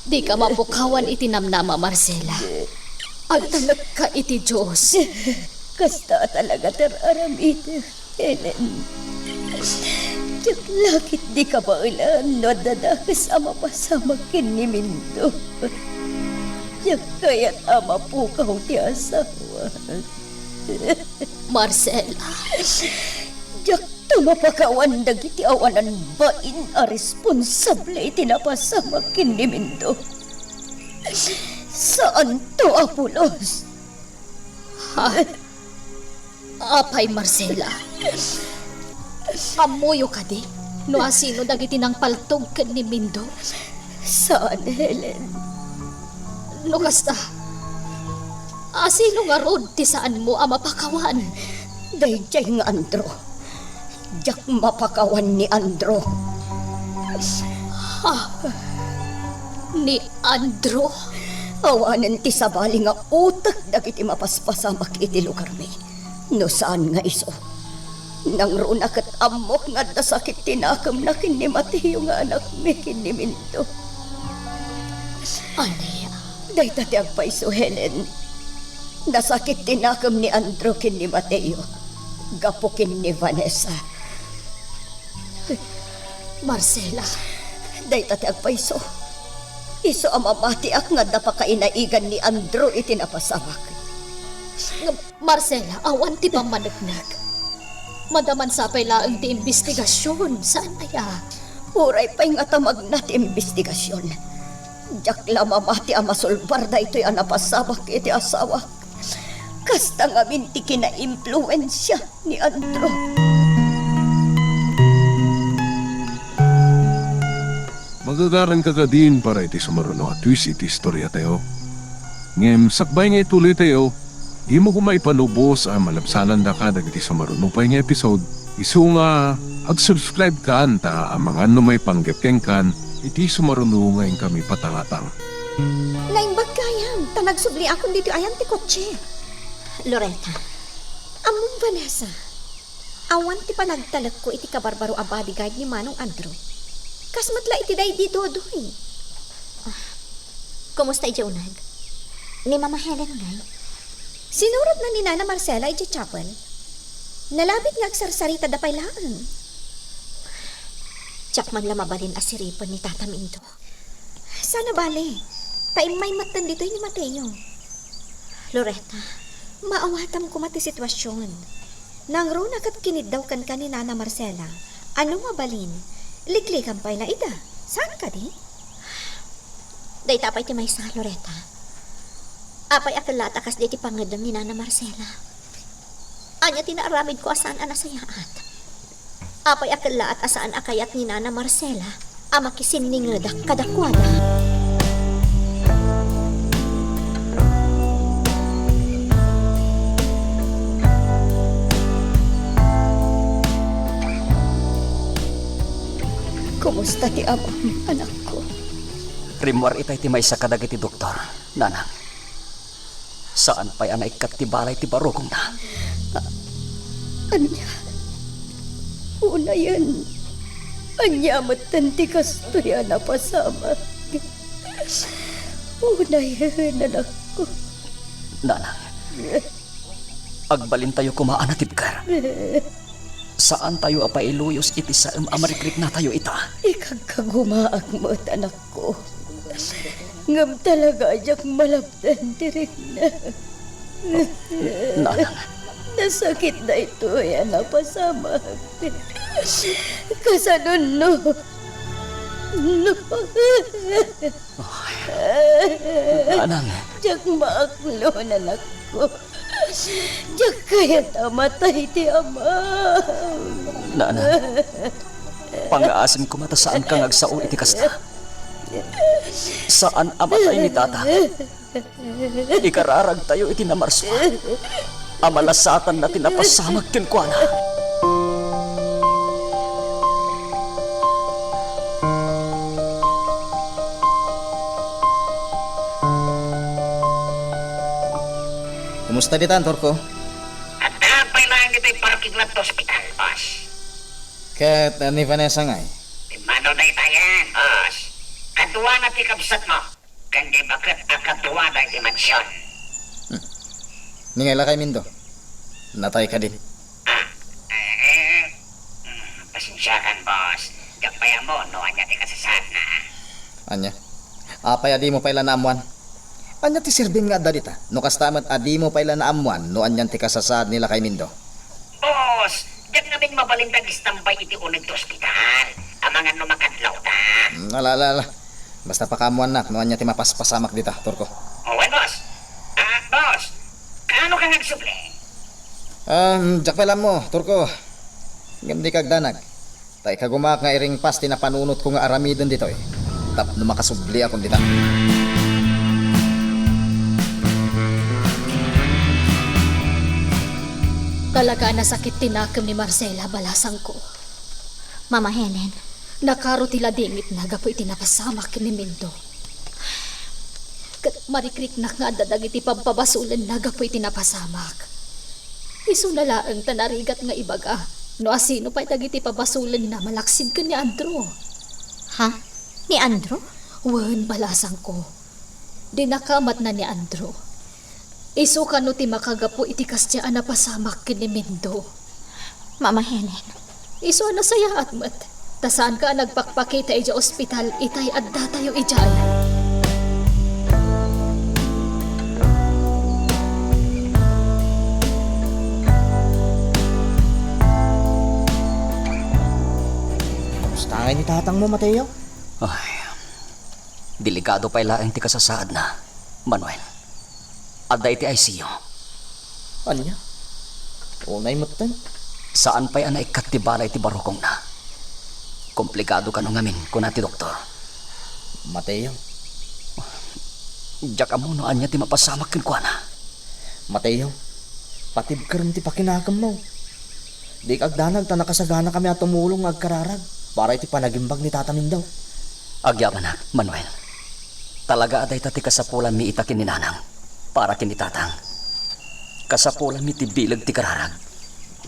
Dika mapukawan iti namnama, Marcela. Agtalekka iti Dios. Kasta talaga ti ar-aramidek, Helen. Diak la ketdi kabaelan no adda dakes a mapasamak ken ni Mindo. Diak kayat a mapukaw ti asawa. Marcela. Diakto mapakawan dagiti awanan bain a responsable iti napasamak ken ni Mindo. Saanto a pulos. Ha? Apay, Marcela? Ammoyo kadi no asino dagiti nangpaltog ken ni Mindo? Saan, Helen. No kasta, asino ngarud ti saanmo a mapakawan? Daydiay nga Andrew. Diak mapakawan ni Andrew. Ha? Ni Andrew? Awanen ti sabali nga utek dagiti mapaspasamak iti lugarmi. No saan nga isu, nangruna ket ammok nga adda sakit ti nakemna ken ni Mateo nga anakmi ken ni Mindo. Ania? Dayta ti agpayso, Helen. Nasakit ti nakem ni Andrew ken ni Mateo gapu ken ni Vanessa. Marcela. Dayta ti agpayso. Isu a mamatiak nga adda pakainaigan ni Andrew iti napasamak. Ngem, Marcela, awan ti pammaneknek. Madaman sapay laeng ti imbestigasion, saan aya? Uray pay nga tamagna ti imbestigasion, diak la mamati a masulbar daytoy a napasamak iti asawak. Kasta ngamin ti kinaimpluensia ni Andrew. Magagaranka kadin para iti sumaruno a twist iti istoriatayo. Ngem sakbay nga ituloytayo, dimo koma ipanubos a malabsanandaka dagiti sumaruno pay nga episode, isu nga ag-subscribe kan ta amangan no maipanggep kenkan iti sumaruno nga inkami patangatang. Naimbag gayam, ta nagsubliakon ditoy ayan ti kotse. Loretta. Ammom, Vanessa, awan ti panagtalekko iti kabarbaro a bodyguard ni Manong Andrew. Kas met la iti daydi Dodoy. Ah, kumusta idiay uneg? Ni Mama Helen ngay? Sinurotna ni Nana Marcela idiay chapel. Nalabit nga agsarsaritada pay laeng. Diak man la mabalin a siripen ni Tata Mindo. Saan a bale, ta immay metten ditoy ni Mateo. Loretta, maawatam koma ti situasion. Nangruna ket kiniddaw kenka ni Nana Marcela a no mabalin, liklikan pay la ida. Saan kadi? Dayta pay ti maysa, Loretta. Apay a kellaat a kasdi ti pangngeddeng ni Nana Marcela? Ania ti naaramidko a saan a nasayaat? Apay a kellaat a saan a kayat ni Nana Marcela a makisinningedak kadakuada? Kumusta ti amam, anakko? Rimmuar itay ti maysa kadagiti doktor, nanang. Saan pay a naikkat ti balay ti barukongna. A-, ania? Unayen. Ania metten ti kastoy a napasamak? Unayen, anakko. Nanang, agbalintayo koma a natibker. Saantayo a pailuyos iti saem a marikriknatayo ita. Ikagkagumaak met, anakko. Ngem talaga a diak malabdan ti rikna. Nanang. Nasakit daytoy a napasamak. Kasano no? No. Nanang. Diak maaklo, anakko. Diak kayat a matay ti amam. Nanang, pangngaasim koma ta saanka nga agsao iti kasta. Saan a matay ni Tata. Ikararagtayo iti namarsua a malasatanna ti napasamak kenkuana. Kumusta ditan, Torko? Adda pay laeng ditoy parking lot ti ospital, boss. Ket, ah, ni Vanessa ngay? Pimmano dayta yan, boss? Kaduana ti kabsatmo, ken di ba ket a kaduada iti mansion. Hmm. Ni ngay la kay Mindo? Natay kadi? Ah, eh, eh, mm, basi Siakan, boss. Diak pay ammo no ania ti kasasaadna. Ania? Apay a dimo pay la naammuan? Ania ti serbim nga adda dita? No kasta met a dimo pay la naammuan no anian ti kasasaad ni Lakay Mindo? Boss, diak ngamin mabalin ta agistambay iti uneg ti ospital. Amangan no makadlawta. Hmm, ala, ala, ala. Basta pakaammuannak no ania ti mapaspasamak dita, Turko. Wen, boss. Ah, boss. Kaano ka nga agsubli? Um, diak pay la ammo, Turko. Ngem dika agdanag. Ta ikagumaak nga iringpas ti napanunotko nga aramiden ditoy tapno makasubliakon dita. Talaga a nasakit ti nakem ni Marcela, balasangko. Mama Helen. Nakaro ti ladingitna gapu iti napasamak ken ni Mindo. Ket marikriknak nga adda dagiti pampabasolenna gapu iti napasamak. Isuna laeng ta narigat nga ibaga no asino pay dagiti pabasolenna malaksid ken ni Andrew. Ha? Ni Andrew? Wen, balasangko. Dinakamatna ni Andrew. Isu kano ti makagapu iti kasdiay a napasamak ken ni Mindo. Mama Helen. Isu a nasayaat met. Ta saanka a nagpakpakita idiay ospital itay addatayo idiay. Kamusta ngay ni tatangmo, Mateo? Ay, delikado pay laeng ti kasasaadna, Manuel. Adda iti I C U. Ania? Unay metten? Saan pay a naikkat ti bala iti barukongna. Komplikado kano ngamin, kuna ti doktor. Mateo. Diak ammo no ania ti mapasamak kenkuana. Mateo, patibkerem ti pakinakemmo. Dika agdanag ta nakasaganakami a tumulong nga agkararag para iti panagimbag ni Tata Mindo. Agyamanak, Manuel. Talaga a dayta ti kasapulanmi ita ken ni Nanang para ken ni Tatang. Kasapulanmi ti bileg ti kararag.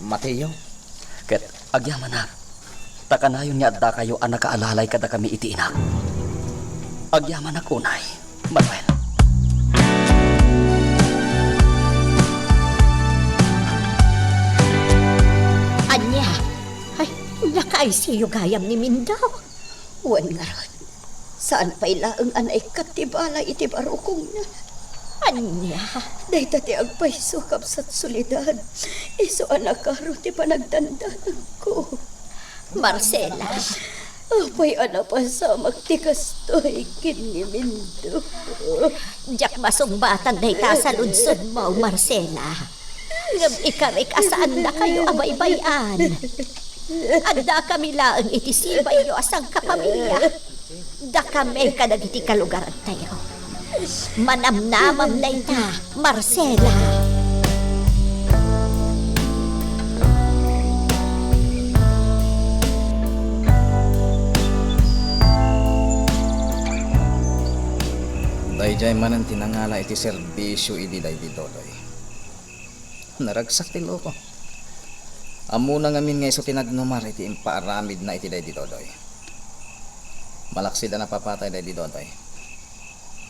Mateo. Ket agyamanak, ta kanayon nga addakayo a nakaalalay kadakami iti inak. Agyamanak unay, Manuel. Ania? Ay, naka-I C U gayam ni Mindo. Wen ngarud, saan pay laeng a naikkat ti bala iti barukongna. Ania? Dayta ti agpayso, Kabsat Soledad. Isu a nakaro ti panagdandanangko. Marcela. Apay a napasamak ti kastoy ken ni Mindo? Diak masungbatan dayta a saludsodmo, Marcela. Ngem ikarik a saandakayo a baybay-an. Addakami laeng iti sibayyo a sangkapamilia. Dakami kadagiti kalugarantayo. Manamnamam dayta, Marcela. Daydiay manen ti nangala iti serbisio idi daydi Dodoy. Naragsak ti loko. Ammona ngamin nga isu ti nagnumar iti impaaramidna iti daydi Dodoy. Malaksid a napapatay daydi Dodoy,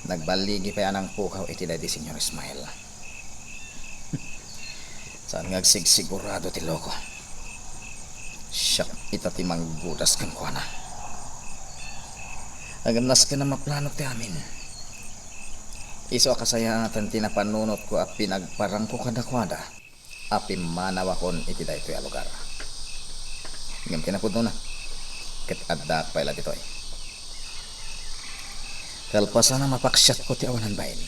nagballigi pay a nangpukaw iti daydi Señor Ismael. Saan nga agsigsigurado ti loko. Siak ita ti manggudas kenkuana. Ngem nasken a maplanok ti amin. Isu a kasayaatan ti napanunotko a pinagparangko kadakuada a pimmanawakon iti daytoy a lugar. Ngem kinapudnona, ket addaak pay la ditoy. Kalpasan a mapaksiatko ti awanan bain,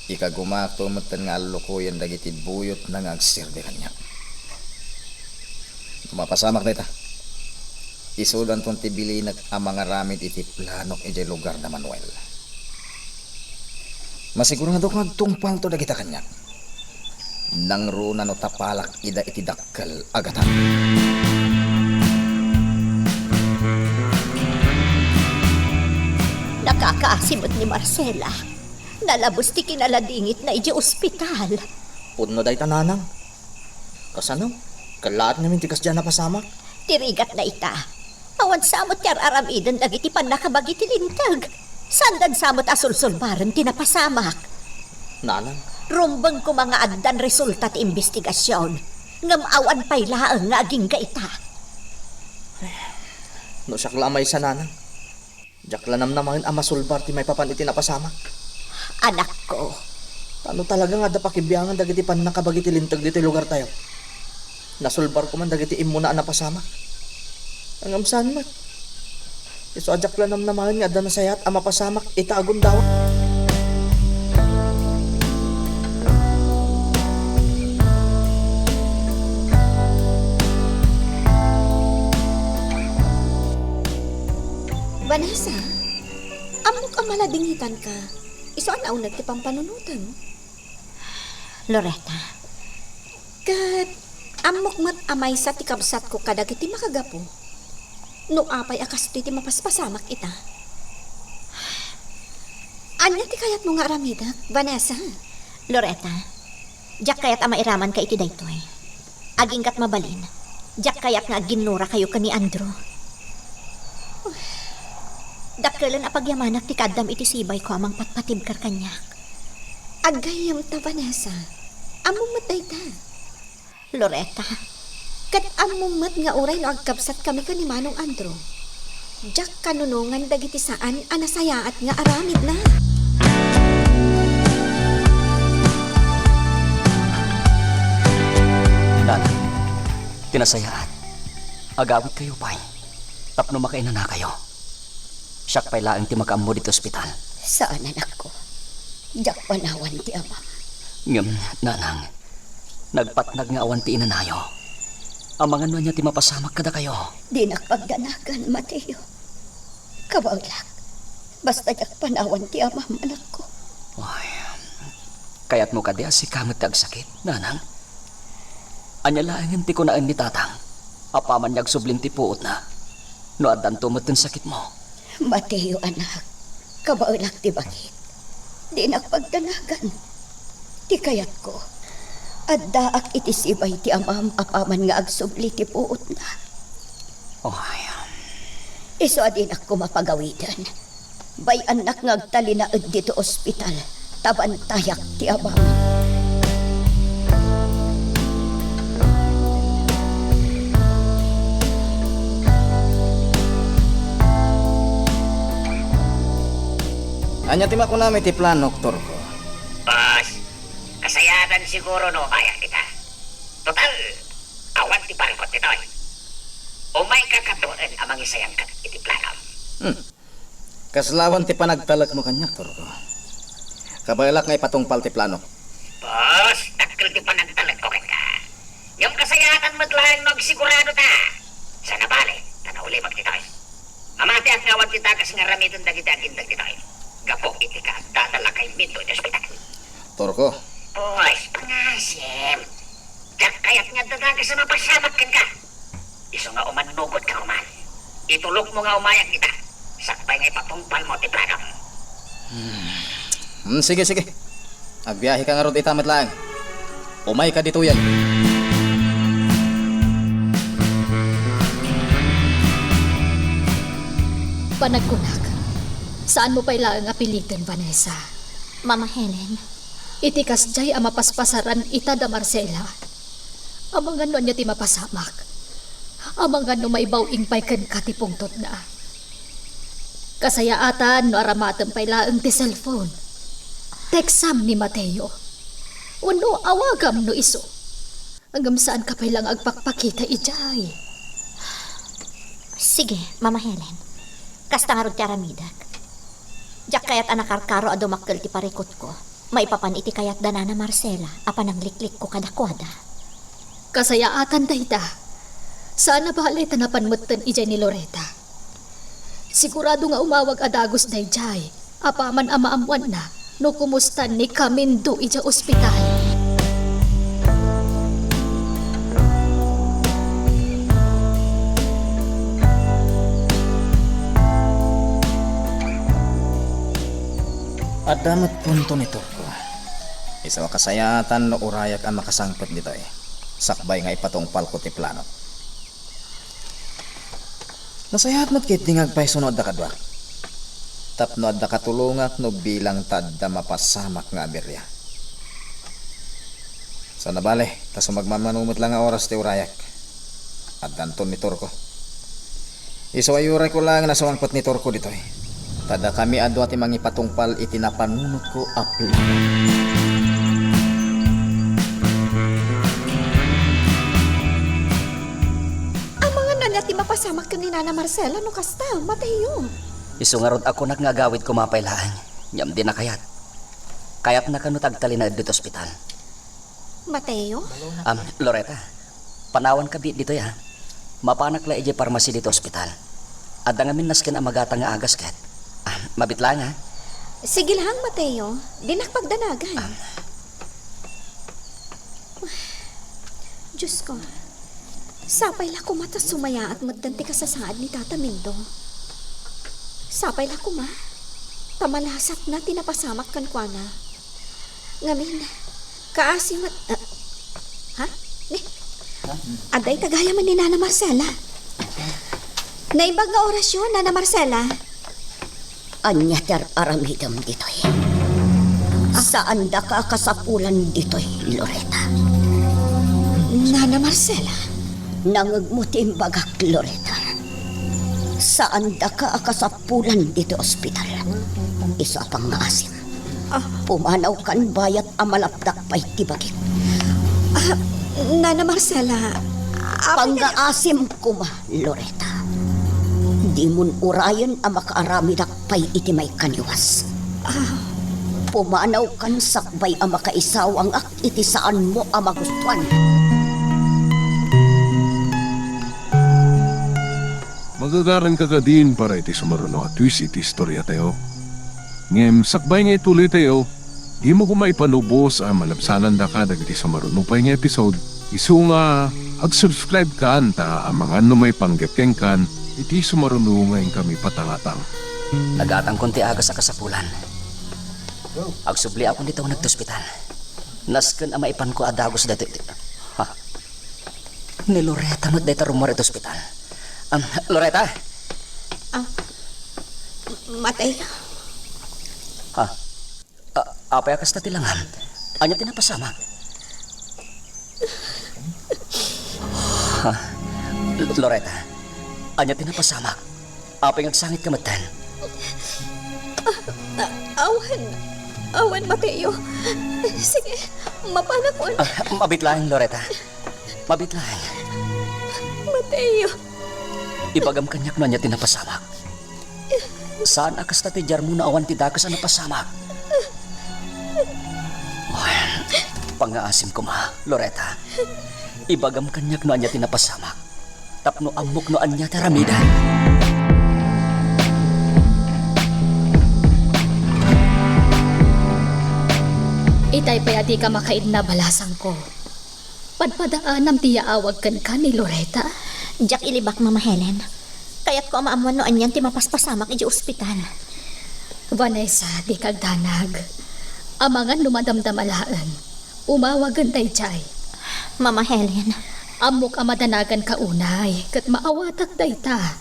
ikagumaakto metten nga allukoyen dagiti buyotna nga agserbi kaniak. No mapasamak dayta, isudanton ti bilinek a mangaramid iti planok idiay lugar da Manuel. Masiguradok nga agtungpalto dagita kaniak. Nangruna no tapalak ida iti dakkel a gatang. Nakakaasi met ni Marcela. Nalabes ti kinaladingitna idiay ospital. Pudno dayta, Nanang. Kasano? Kellaat ngamin ti kasdiay a napasamak? Ti rigatna ita. Awan sa met ti ar-aramiden dagiti pannakabagi ti Linteg. Saandan sa met a sulsulbaren ti napasamak. Nanang. Rumbeng koma nga addan resulta ti imbestigasion. Ngem awan pay laeng nga agingga ita. No siak la a maysa, nanang, diak la namnamaen a masulbar ti maipapan iti napasamak. Anakko. Tano talaga nga adda pakibiangan dagiti pannakabagi ti linteg ditoy lugartayo. Nasulbarko man dagiti immuna a napasamak. Ngem saan met. Isu a diak la namnamaen nga adda nasayaat a mapasamak ita a gundaway. Vanessa, ammok a maladingitanka. Isu a nauneg ti pampanunotem. Loretta. Ket ammok met a maysa ti kabsatko kadagiti makagapu. No apay a kastoy ti mapaspasamak ita? Ania ti kayatmo nga aramidek, Vanessa? Loretta, diak kayat a mairamanka iti daytoy. Aginggat mabalin, diak kayat nga agginnurakayo ken ni Andrew. Dakkelen a pagyamanak ti kaaddam iti sibayko a mangpatpatibker kaniak. Aggayyemta, Vanessa. Ammom met dayta. Loretta. Ket ammom met nga uray no agkabsatkami ken ni Manong Andrew, diak kanunongan dagiti saan a nasayaat nga aramidna. Nanang, ti nasayaat, agawidkayo pay tapno makainanakayo. Siak pay laeng ti makaammo ditoy ospital. Saan, anakko. Diak panawan ti amam. Ngem, nanang, nagpatnag nga awan ti inanayo. Amangan no ania ti mapasamak kadakayo. Dinak pagdanagan, Mateo. Kabaelak. Basta diak panawan ti amam, anakko. Ay, kayatmo kadi a sika met ti agsakit, nanang? Ania laengen ti kunaen ni tatang? Apaman nga agsublin ti puotna. No addanto met ti sakitmo. Mateo, anak, kabaelak ti bagik. Dinak pagdanagan. Ti kayatko, addaak iti sibay ti amam apaman nga agsubli ti puotna. Oh, ay. Isu a dinak koma pagawiden. Bay-annak nga agtalinaed ditoy ospital ta bantayak ti amam. Ania ti makunam iti planok, Turko? Boss, kasayaatan siguro no umayak ita. Total, awan ti parikot ditoy. Umayka kataen a mangisayangka iti planok. Hmm. Kasla awan ti panagtalekmo kaniak, Turko. Kabaelak nga ipatungpal ti planok. Boss, dakkel ti panagtalekko kenka. Ngem kasayaatan met laeng no agsigurado ta. Saan a bale, ta naulimek ditoy. Mamatiak nga awan ti dakes nga aramiden dagiti agindeg ditoy. Gapu iti kaaddadan a kayminto iti ospital. Turko. Boss, pangasim. Diak kayat nga adda dakes a mapasamak kenka. Isu nga umannugot ka man. Itulokmo nga umayak ita. Sakbay nga ipatungpalmo ti planok. Hmm, sige, sige. Agbiaheka ngarud ita met laeng. Umayka ditoyen. Panagkunak, saanmo pay laeng a piliten, Vanessa. Mama Helen. Iti kasdiay a mapaspasaran ita da Marcela, amangan no ania ti mapasamak. Amangan no maibaw-ing pay kenka ti pungtotna. Kasayaatan no aramatem pay laeng ti cellphone. Teksam ni Mateo. Wenno awagam no isu. Ngem saanka pay la nga agpakpakita idiay. Sige, Mama Helen. Kasta ngarud ti aramidek. Diak kayat a nakarkaro a dumakkel ti parikutko maipapan iti kayat da Nana Marcela a panangliklikko kadakuada. Kasayaatan dayta. Saan a bale ta napan metten idiay ni Loretta. Sigurado nga umawag a dagus daydiay apaman a maammoanna no kumusta ni Camindo idiay ospital. Adda met punto ni Turko. Isu a kasayaatan no urayak a makasangpet ditoy, sakbay nga ipatungpalko ti planok. Nasayaat met ketdi nga agpayso no adda kaduak, tapno adda katulongak no bilang ta adda mapasamak nga abiria. Saan a bale, ta sumagmamano met la nga oras ti urayak. Addanton ni Turko. Isu a urayko laeng a sumangpet ni Torco ditoy. Ta dakami a dua ti mangipatungpal iti napanunotko a plan. Amangan ania ti mapasamak ken ni Nana Marcela no kasta, Mateo? Isu ngarud a kunak nga agawid koma pay laeng, ngem dina kayat. Kayatna kano ti agtalinaed ditoy ospital. Mateo? Am, Loretta, panawanka ditoy, ha? Mapanak la idiay parmasi ditoy ospital. Adda ngamin nasken a magatang nga agas ket. Ah, mabit laeng, ha? Sige lang, Mateo. Dinak pagdanagan. Am. Diyos ko, sapay la koma ta sumayaat metten ti kasasaad ni Tata Mindo. Sapay la koma ta malasatna ti napasamak kenkuana. Ngamin, kaasi met, ah, ha? Ni? Adda ita gayam ni Nana Marcela. Naimbag nga orasyon, Nana Marcela. Ania ti ar-aramidem ditoy? Saandaka a kasapulan ditoy, Loretta. Nana Marcela? Nangngegmo ti imbagak, Loretta. Saandaka a kasapulan ditoy ospital. Isu a pangngaasim. Ah. Pumanawkan bayat a malapdak pay ti bagik. Ah, Nana Marcela, apay kadi- Pangngaasim koma, Loretta. Dimon urayen a makaaramidak pay iti maikaniwas. Ah. Pumanawkan sakbay a makaisawangak iti saanmo a magustuan. Magagaranka kadin para iti sumaruno a twist iti istoriatayo. Ngem sakbay nga ituloytayo, dimo koma ipanubos a malabsanandaka dagiti sumaruno pay nga episode. Isu nga ag-subscribe kan ta amangan no maipanggep kenkan iti sumaruno nga inkami patangatang. Nagatankon ti agas a kasapulan. Agsubliakon dita uneg ti ospital. Nasken a maipanko a dagus daytoy. Ha? Ni Loretta met dayta rummuar iti ospital. Am, Loretta? Ah, Mateo? Ha? Ah, apay a kasta ti langam? Ania ti napasamak? Ha? Loretta, ania ti napasamak? Apay nga agsangitka metten? Ah, awan. Awan, Mateo. Sige, mapanakon. Ah, mabit laeng, Loretta. Mabit laeng. Mateo. Ibagam kaniak no ania ti napasamak. Saan a kasta ti diarmo no awan ti dakes a napasamak. Pangngaasim koma, Loretta. Ibagam kaniak no ania ti napasamak. Tapno ammok no ania ti aramidem. Itay pay a dika makaidna, balasangko. Padpadaanam ti yaawag kenka ni Loretta? Diak ilibak, Mama Helen. Kayatko a maammuan no anian ti mapaspasamak idiay ospital. Vanessa, dika agdanag. Amangan no madamdama laeng. Umawagen daydiay. Mama Helen. Ammok a madanaganka unay, ket maawatak dayta.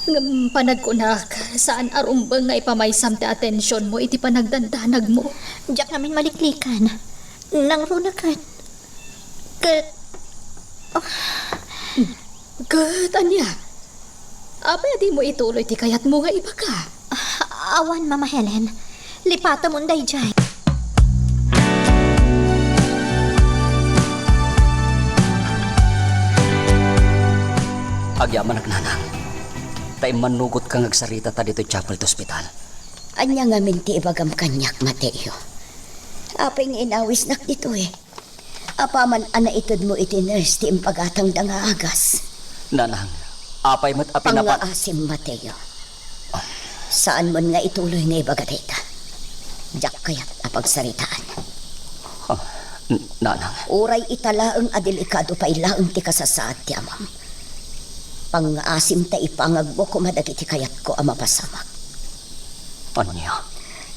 Ngem panagkunak, saan a rumbeng nga ipamaysam ti atensionmo iti panagdandanagmo. Diak ngamin maliklikan. Nangruna ket, ket, oh. Ket ania? Apay a dimo ituloy ti kayatmo nga ibaga? Ah, awan, Mama Helen. Lipatamon daydiay. Agyamanak, nanang. Ta immannugotka nga agsaritata ditoy chapel ti ospital. Ania ngamin ti ibagam kaniak, Mateo? Apay nga inawisnak ditoy? Apaman a naitedmo iti nurse ti impagatangda nga agas. Nanang, apay met a pinapa- Pangngaasim, Mateo. Saanmon nga ituloy nga ibaga dayta. Diak kayat a pagsaritaan. Ah, n-, nanang. Uray ita laeng a delikado pay laeng ti kasasaad ti amam. Pangngaasim ta ipangagmo koma dagiti kayatko a mapasamak. Ania?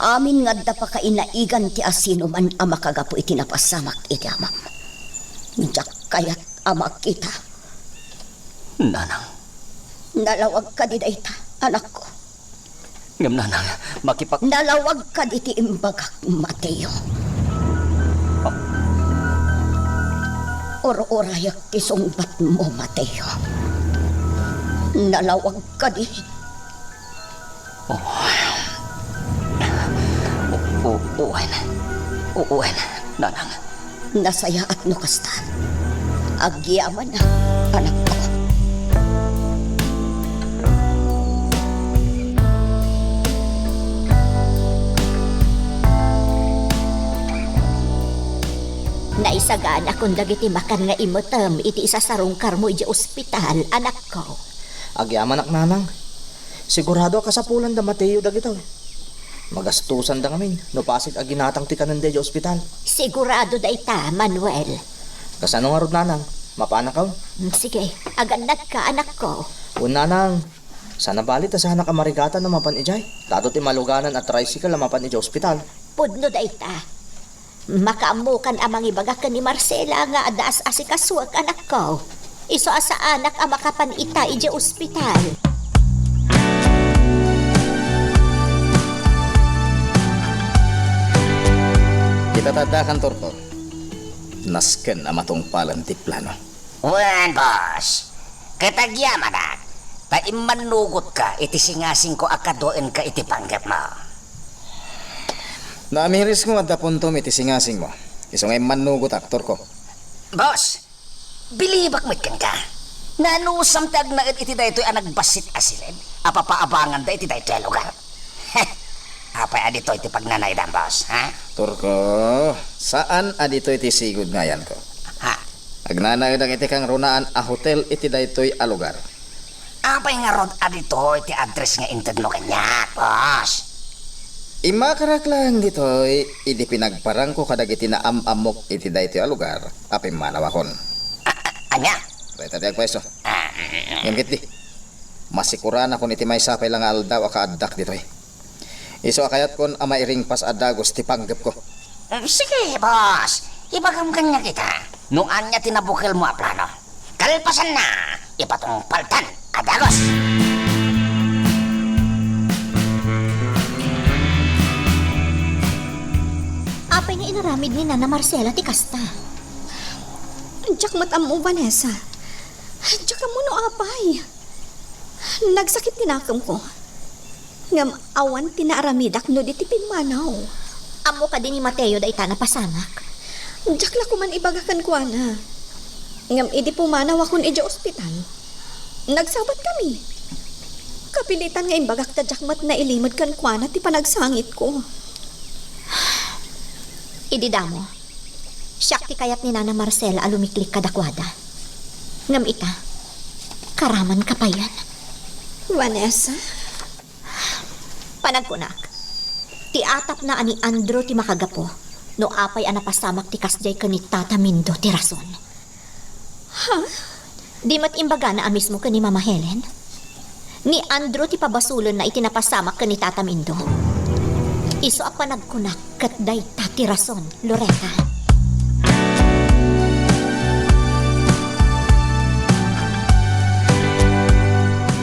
Amin nga adda pakainaigan ti asinoman a makagapu iti napasamak iti amam. Diak kayat a makita. Nanang. Nalawag kadi dayta, anakko? Ngem nanang, makipak- Nalawag kadi ti imbagak, Mateo? Ah. Ur-urayak ti sungbatmo, Mateo. Nalawag kadi? Oh. U-, u-, uwen. U-, uwen, nanang. Nasayaat no kasta. Agyamanak, anakko. Naisaganakon dagiti makan nga imetem iti isasarungkarmo idiay ospital, anakko. Agyamanak, nanang. Sigurado a kasapulanda Mateo dagitoy. Magastusanda ngamin no pasig a ginatang ti kanenda idiay ospital. Sigurado dayta, Manuel. Kasano ngarud, nanang? Mapanakon? Mm, sige, agannadka, anakko. Wen, nanang. Saan a bali ta saanak a marigatan a mapan idiay. Daytoy ti maluganan a tricycle a mapan idiay ospital. Pudno dayta. Makaammokan a mangibaga ken ni Marcela nga adda as-asikasuek, anakko. Isu a saanak a makapan ita idiay ospital. Kita ta adda, kantorko. Nasken a matungpalan ti plano. Wen, boss. Ket agyamanak, ta immannugotka iti singasingko a kaduaenka iti panggepmo. Naamiris nga adda puntom iti singasingmo. Isu nga immannugotak, torko. Boss, bilibak met kenka. Nanusam ti agnaed iti daytoy a nagbassit a siled a papaabanganda iti daytoy a lugar. Apay a ditoy ti pagnanaydam, boss, ha? Torko, saan a ditoy ti sigud nga ayanko. Ha? Agnanaedak iti kangrunaan a hotel iti daytoy a lugar. Apay ngarud a ditoy ti address nga intedmo kaniak, boss? Immakarak laeng ditoy idi pinagparangko kadagiti naam-ammok iti daytoy a lugar a pimmanawakon. A-, a-, ania? Dayta ti agpayso. Ah, mm, mm. Ngem ketdi, masikuranakon iti maysa pay la nga aldaw a kaaddak ditoy. Isu a kayatkon a mairingpas a dagus ti panggepko. Mm, sige, boss. Ibagam kaniak ita no ania ti nabukelmo a plano. Kalpasanna, ipatungpaltan a dagus. Apay nga inaramid ni Nana Marcela ti kasta? Diak met ammo, Vanessa. Diak ammo no apay. Nagsakit ti nakemko. Ngem awan ti naaramidak no di ti pimmanaw. Ammo kadi ni Mateo dayta a napasamak? Diak la koman ibaga kenkuana. Ngem idi pumanawakon idiay ospital, nagsabatkami. Kapilitan nga imbagak ta diak met nailimed kenkuana ti panagsangitko. Idi damo, siak ti kayat ni Nana Marcela a lumiklik kadakuada. Ngem ita, karamanka payen. Vanessa? Panagkunak, ti atapna a ni Andrew ti makagapu no apay a napasamak ti kasdiay ken ni Tata Mindo ti rason. Ha? Di met imbagana a mismo ken ni Mama Helen? Ni Andrew ti pabasolenna iti napasamak ken ni Tata Mindo. Isu a panagkunak ket dayta ti rason, Loretta.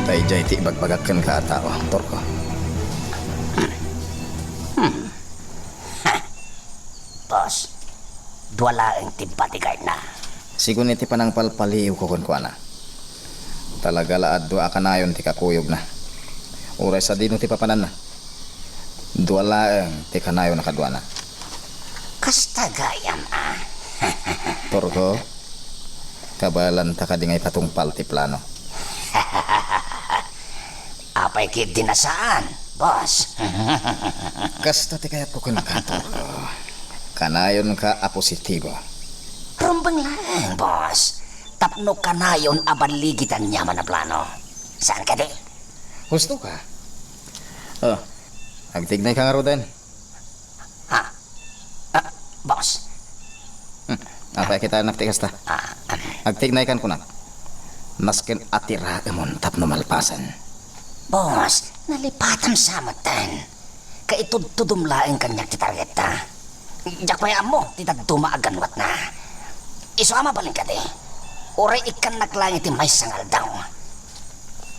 Ta idiay ti ibagbagak kenka a tao, Torko. Hmm. Hmm. Ha! Boss, dua laeng ti bodyguard-na. Sigun iti panangpalpaliiwko kenkuana. Talaga la a dua a kanayon ti kakuyogna. Uray sadino ti papananna, dua laeng ti kanayon a kaduana. Kasta gayam a. Torko, kabaelanta kadi nga ipatungpal ti plano? Apay ketdi a saan, boss? Kasta ti kayatko kenka, Torko. Kanayonka a positibo. Rumbeng laeng, boss. Tapno kanayon a balligitan ania man a plano. Saan kadi? Husto ka. Oh, agtignayka ngaruden. Ha? Ah, boss. Hmm. Apay a kitaenak ti kasta? Ah, um. Agtignaykan kunak. Nasken a tiraemon tapno malpasen. Boss, nalipatam sa metten. Kaitudtudom laeng kaniak ti targetta. Diak pay ammo ti dadduma a ganwatna. Isu a mabalin kadi, uray ikkannak laeng iti maysa nga aldaw.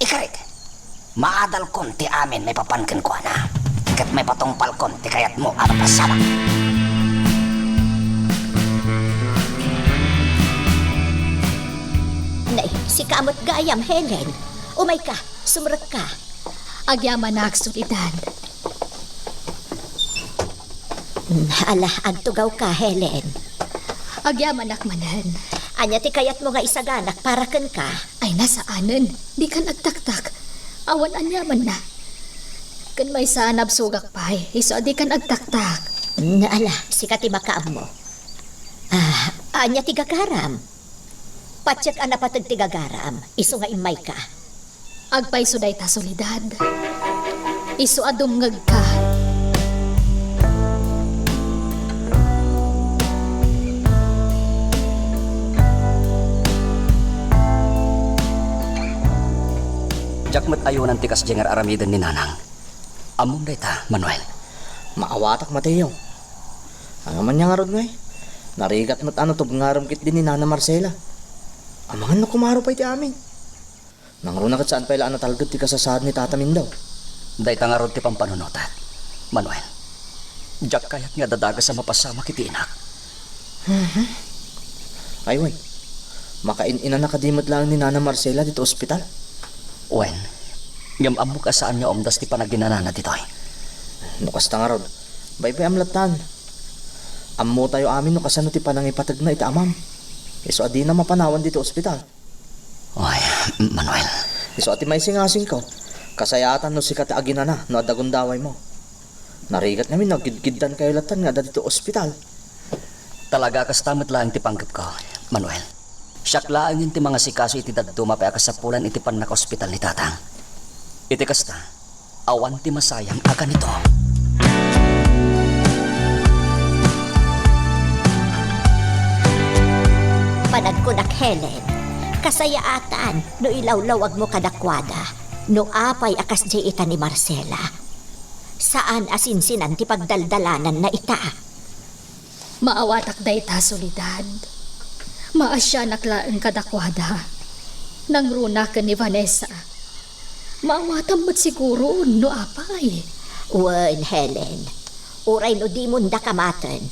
Ikarik, maadalkon ti amin maipapan kenkuana, ket maipatungpalkon ti kayatmo a mapasamak. Nay, sika met gayam, Helen. Umayka, sumrekka. Agyamanak, Soledad. Mm, ala, agtugawka, Helen. Agyamanak manen. Ania ti kayatmo nga isaganak para kenka? Ay, saanen. Dikan agtaktak. Awan aniamanna. Ken maysa, nabsogak pay. Isu a dikan agtaktak. Mm, ala, sika ti makaammo. Ah, ania ti gagaram? Patiek a napateg ti gagaram, isu nga immayka. Agpayso dayta, Soledad. Isu a dumngegka. Diak met ayonan ti kasdiay nga ar-aramiden ni Nanang. Ammom dayta, Manuel? Maawatak, Mateo. Ania man aya ngarud ngay? Narigat met a natubngarem ketdi ni Nana Marcela. Amangan no kumaro pay ti amin. Nangruna ket saan pay la a natalged ti kasasaad ni Tata Mindo. Dayta ngarud ti pampanunotak, Manuel. Diak kayat nga adda dakes a mapasamak iti inak. Mhm. Ay, wen. Makain-inana kadi met laeng ni Nana Marcela ditoy ospital? Wen, ngem ammok a saan nga umdas ti panaginanana ditoy. No kasta ngarud, baybay-am lattan. Ammotayo amin no kasano ti panangipategna iti amam. Isu a dina mapanawan ditoy ospital. Ay, Manuel. Isu a ti maisingasingko. Kasayaatan no sika ti aginana no adda gundawaymo. Narigat ngamin no agkidkiddankayo lattan nga adda ditoy ospital. Talaga a kasta met laeng ti panggepko, Manuel. Siak laengen ti mangasikaso iti dadduma pay a kasapulan iti pannakaospital ni Tatang. Iti kasta, awan ti masayang a ganito. Panagkunak, Helen, kasayaatan no ilawlawagmo kadakuada no apay a kasdiay ita ni Marcela. Saan a sinsinan ti pagdaldalananna ita. Maawatak dayta, Soledad. Maasianak laeng kadakuada. Nangruna ken ni Vanessa. Maawatam met siguron no apay. Wen, Helen. Uray no dimon da kamaten,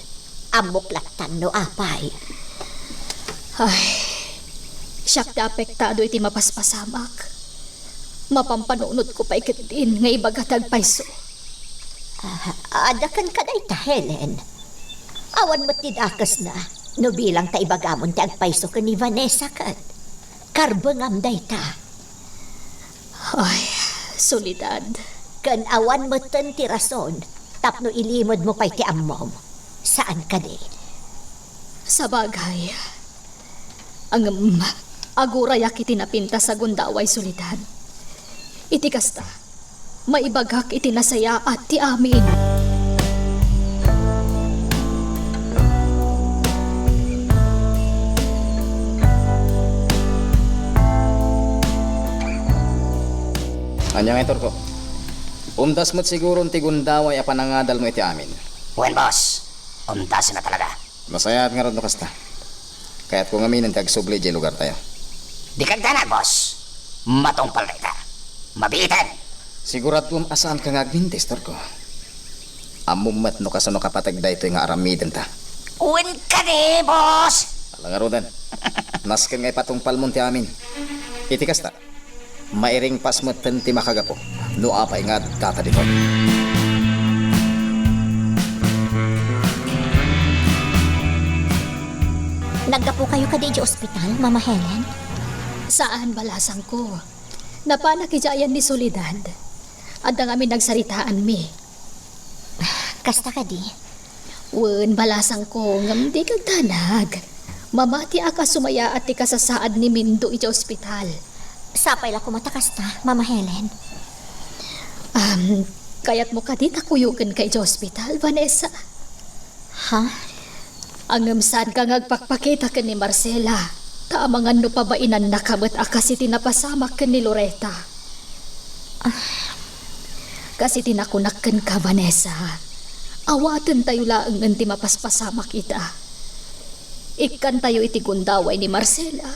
ammok lattan no apay. Ay, siak ti apektado iti mapaspasamak. Mapampanunotko pay ketdin nga ibaga ti agpayso. Ah, adda kenka dayta, Helen. Awan met ti dakesna no bilang ta ibagamon ti agpayso ken ni Vanessa ket. Karbengam dayta. Ay, Soledad. Ken awan metten ti rason tapno ilimedmo pay ti ammom. Saan kadi? Sabagay. Ngem, agurayak iti napintas a gundaway, Soledad. Iti kasta, maibagak iti nasayaat ti amin. Ania ngay, Torko? Umdas met siguron ti gundaway a panangadalmo iti amin. Wen, boss. Umdasen a talaga. Nasayaat ngarud no kasta. Kayatko ngaminen ti agsubli idiay lugartayo. Dika agdanag, boss. Matungpal dayta. Mabiiten. Siguraduem a saanka nga agmintis, Torko. Ammom met no kasano kapateg daytoy nga aramidenta. Wen kadi, boss! Ala ngaruden. Nasken nga ipatungpalmon ti amin. Iti kasta, mairingpas metten ti makagapu no apay nga adda ta ditoy. Naggapukayo kadi idiay ospital, Mama Helen? Saan, balasangko. Napanak idiay ayan ni Soledad. Adda ngamin nagsaritaanmi. Kasta kadi? Wen, balasangko, ngem dika agdanag. Mamatiak a sumayaat ti kasasaad ni Mindo idiay ospital. Sapay la koma ta kasta, Mama Helen. Am, kayatmo kadi ta kuyokenka idiay ospital, Vanessa? Ha? Ngem saanka nga agpakpakita ken ni Marcela, ta amangan no pabainannaka met a kas iti napasamak ken ni Loretta. Ah. Kas iti nakunak kenka, Vanessa, awatentayo laengen ti mapaspasamak ita. Ikkantayo iti gundaway ni Marcela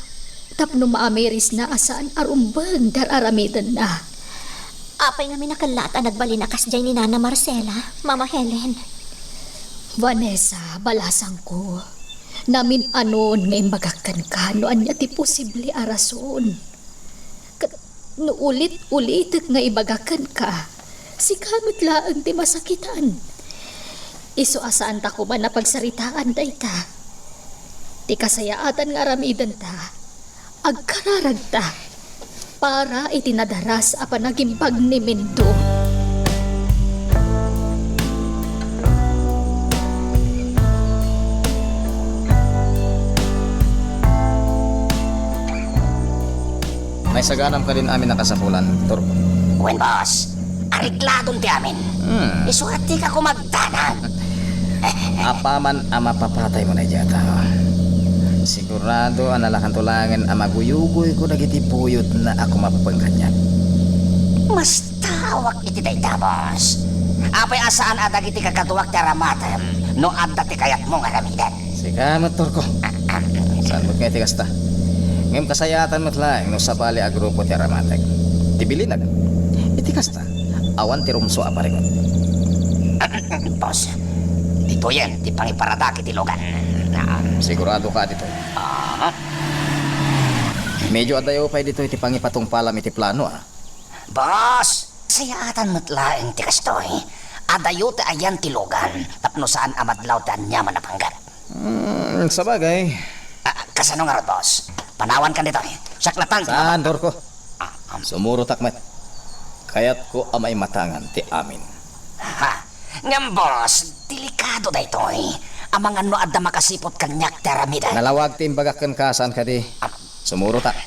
tapno maamirisna a saan a rumbeng ti ar-aramidenna. Apay ngamin a kellaat a nagbalin a kasdiay ni Nana Marcela, Mama Helen? Vanessa, balasangko, namin-anon nga imbagak kenka no ania ti posible a rason. Ket No ulit-ulitek nga ibaga kenka, sika met laeng ti masakitan. Isu a saanta koma a pagsaritaan dayta. Ti kasayaatan nga aramidenta, agkararagta para iti nadaras a panagimbag ni Mendo. Naisaganam kadin amin a kasapulan, Turko? Wen, boss. Aregladon ti amin. Hmm. Isu a dika koma agdanag. Apaman a mapapataymo daydiay a tao, sigurado a nalakanto laengen a maguyugoyko dagiti buyodna a kumapeng kaniak. Mastawak iti dayta, boss. Apay a saan a dagiti kakaduak ti aramatem no adda ti kayatmo nga aramiden? Sika met, Turko. Saan met nga iti kasta? Ngem kasayaatan met laeng no sabali a grupo ti aramatek. Ti bilin, iti kasta, awan ti rumsua a parigot. Boss, ditoyen ti pangiparadak iti lugan. Sigurado ka ditoy? Ah. Medyo adayo pay ditoy ti pangipatungpalam iti plano, ah. Boss, sayaatan met laeng ti kastoy. Adayo ti ayan ti lugan tapno saan a madlaw ti aniaman a panggep. Hmm, sabagay. Ah, kasano ngarud, boss? Panawankan ditoy. Siak latta ti Saan, mama- Turko? Ah, um. Sumurotak met. Kayatko a maimatangan ti amin. Ha? Ngem, boss, delikado daytoy. Amangan no adda makasiput kaniak ti aramiden. Nalawag ti imbagak kenka, saan kadi? Ah. Sumurotak.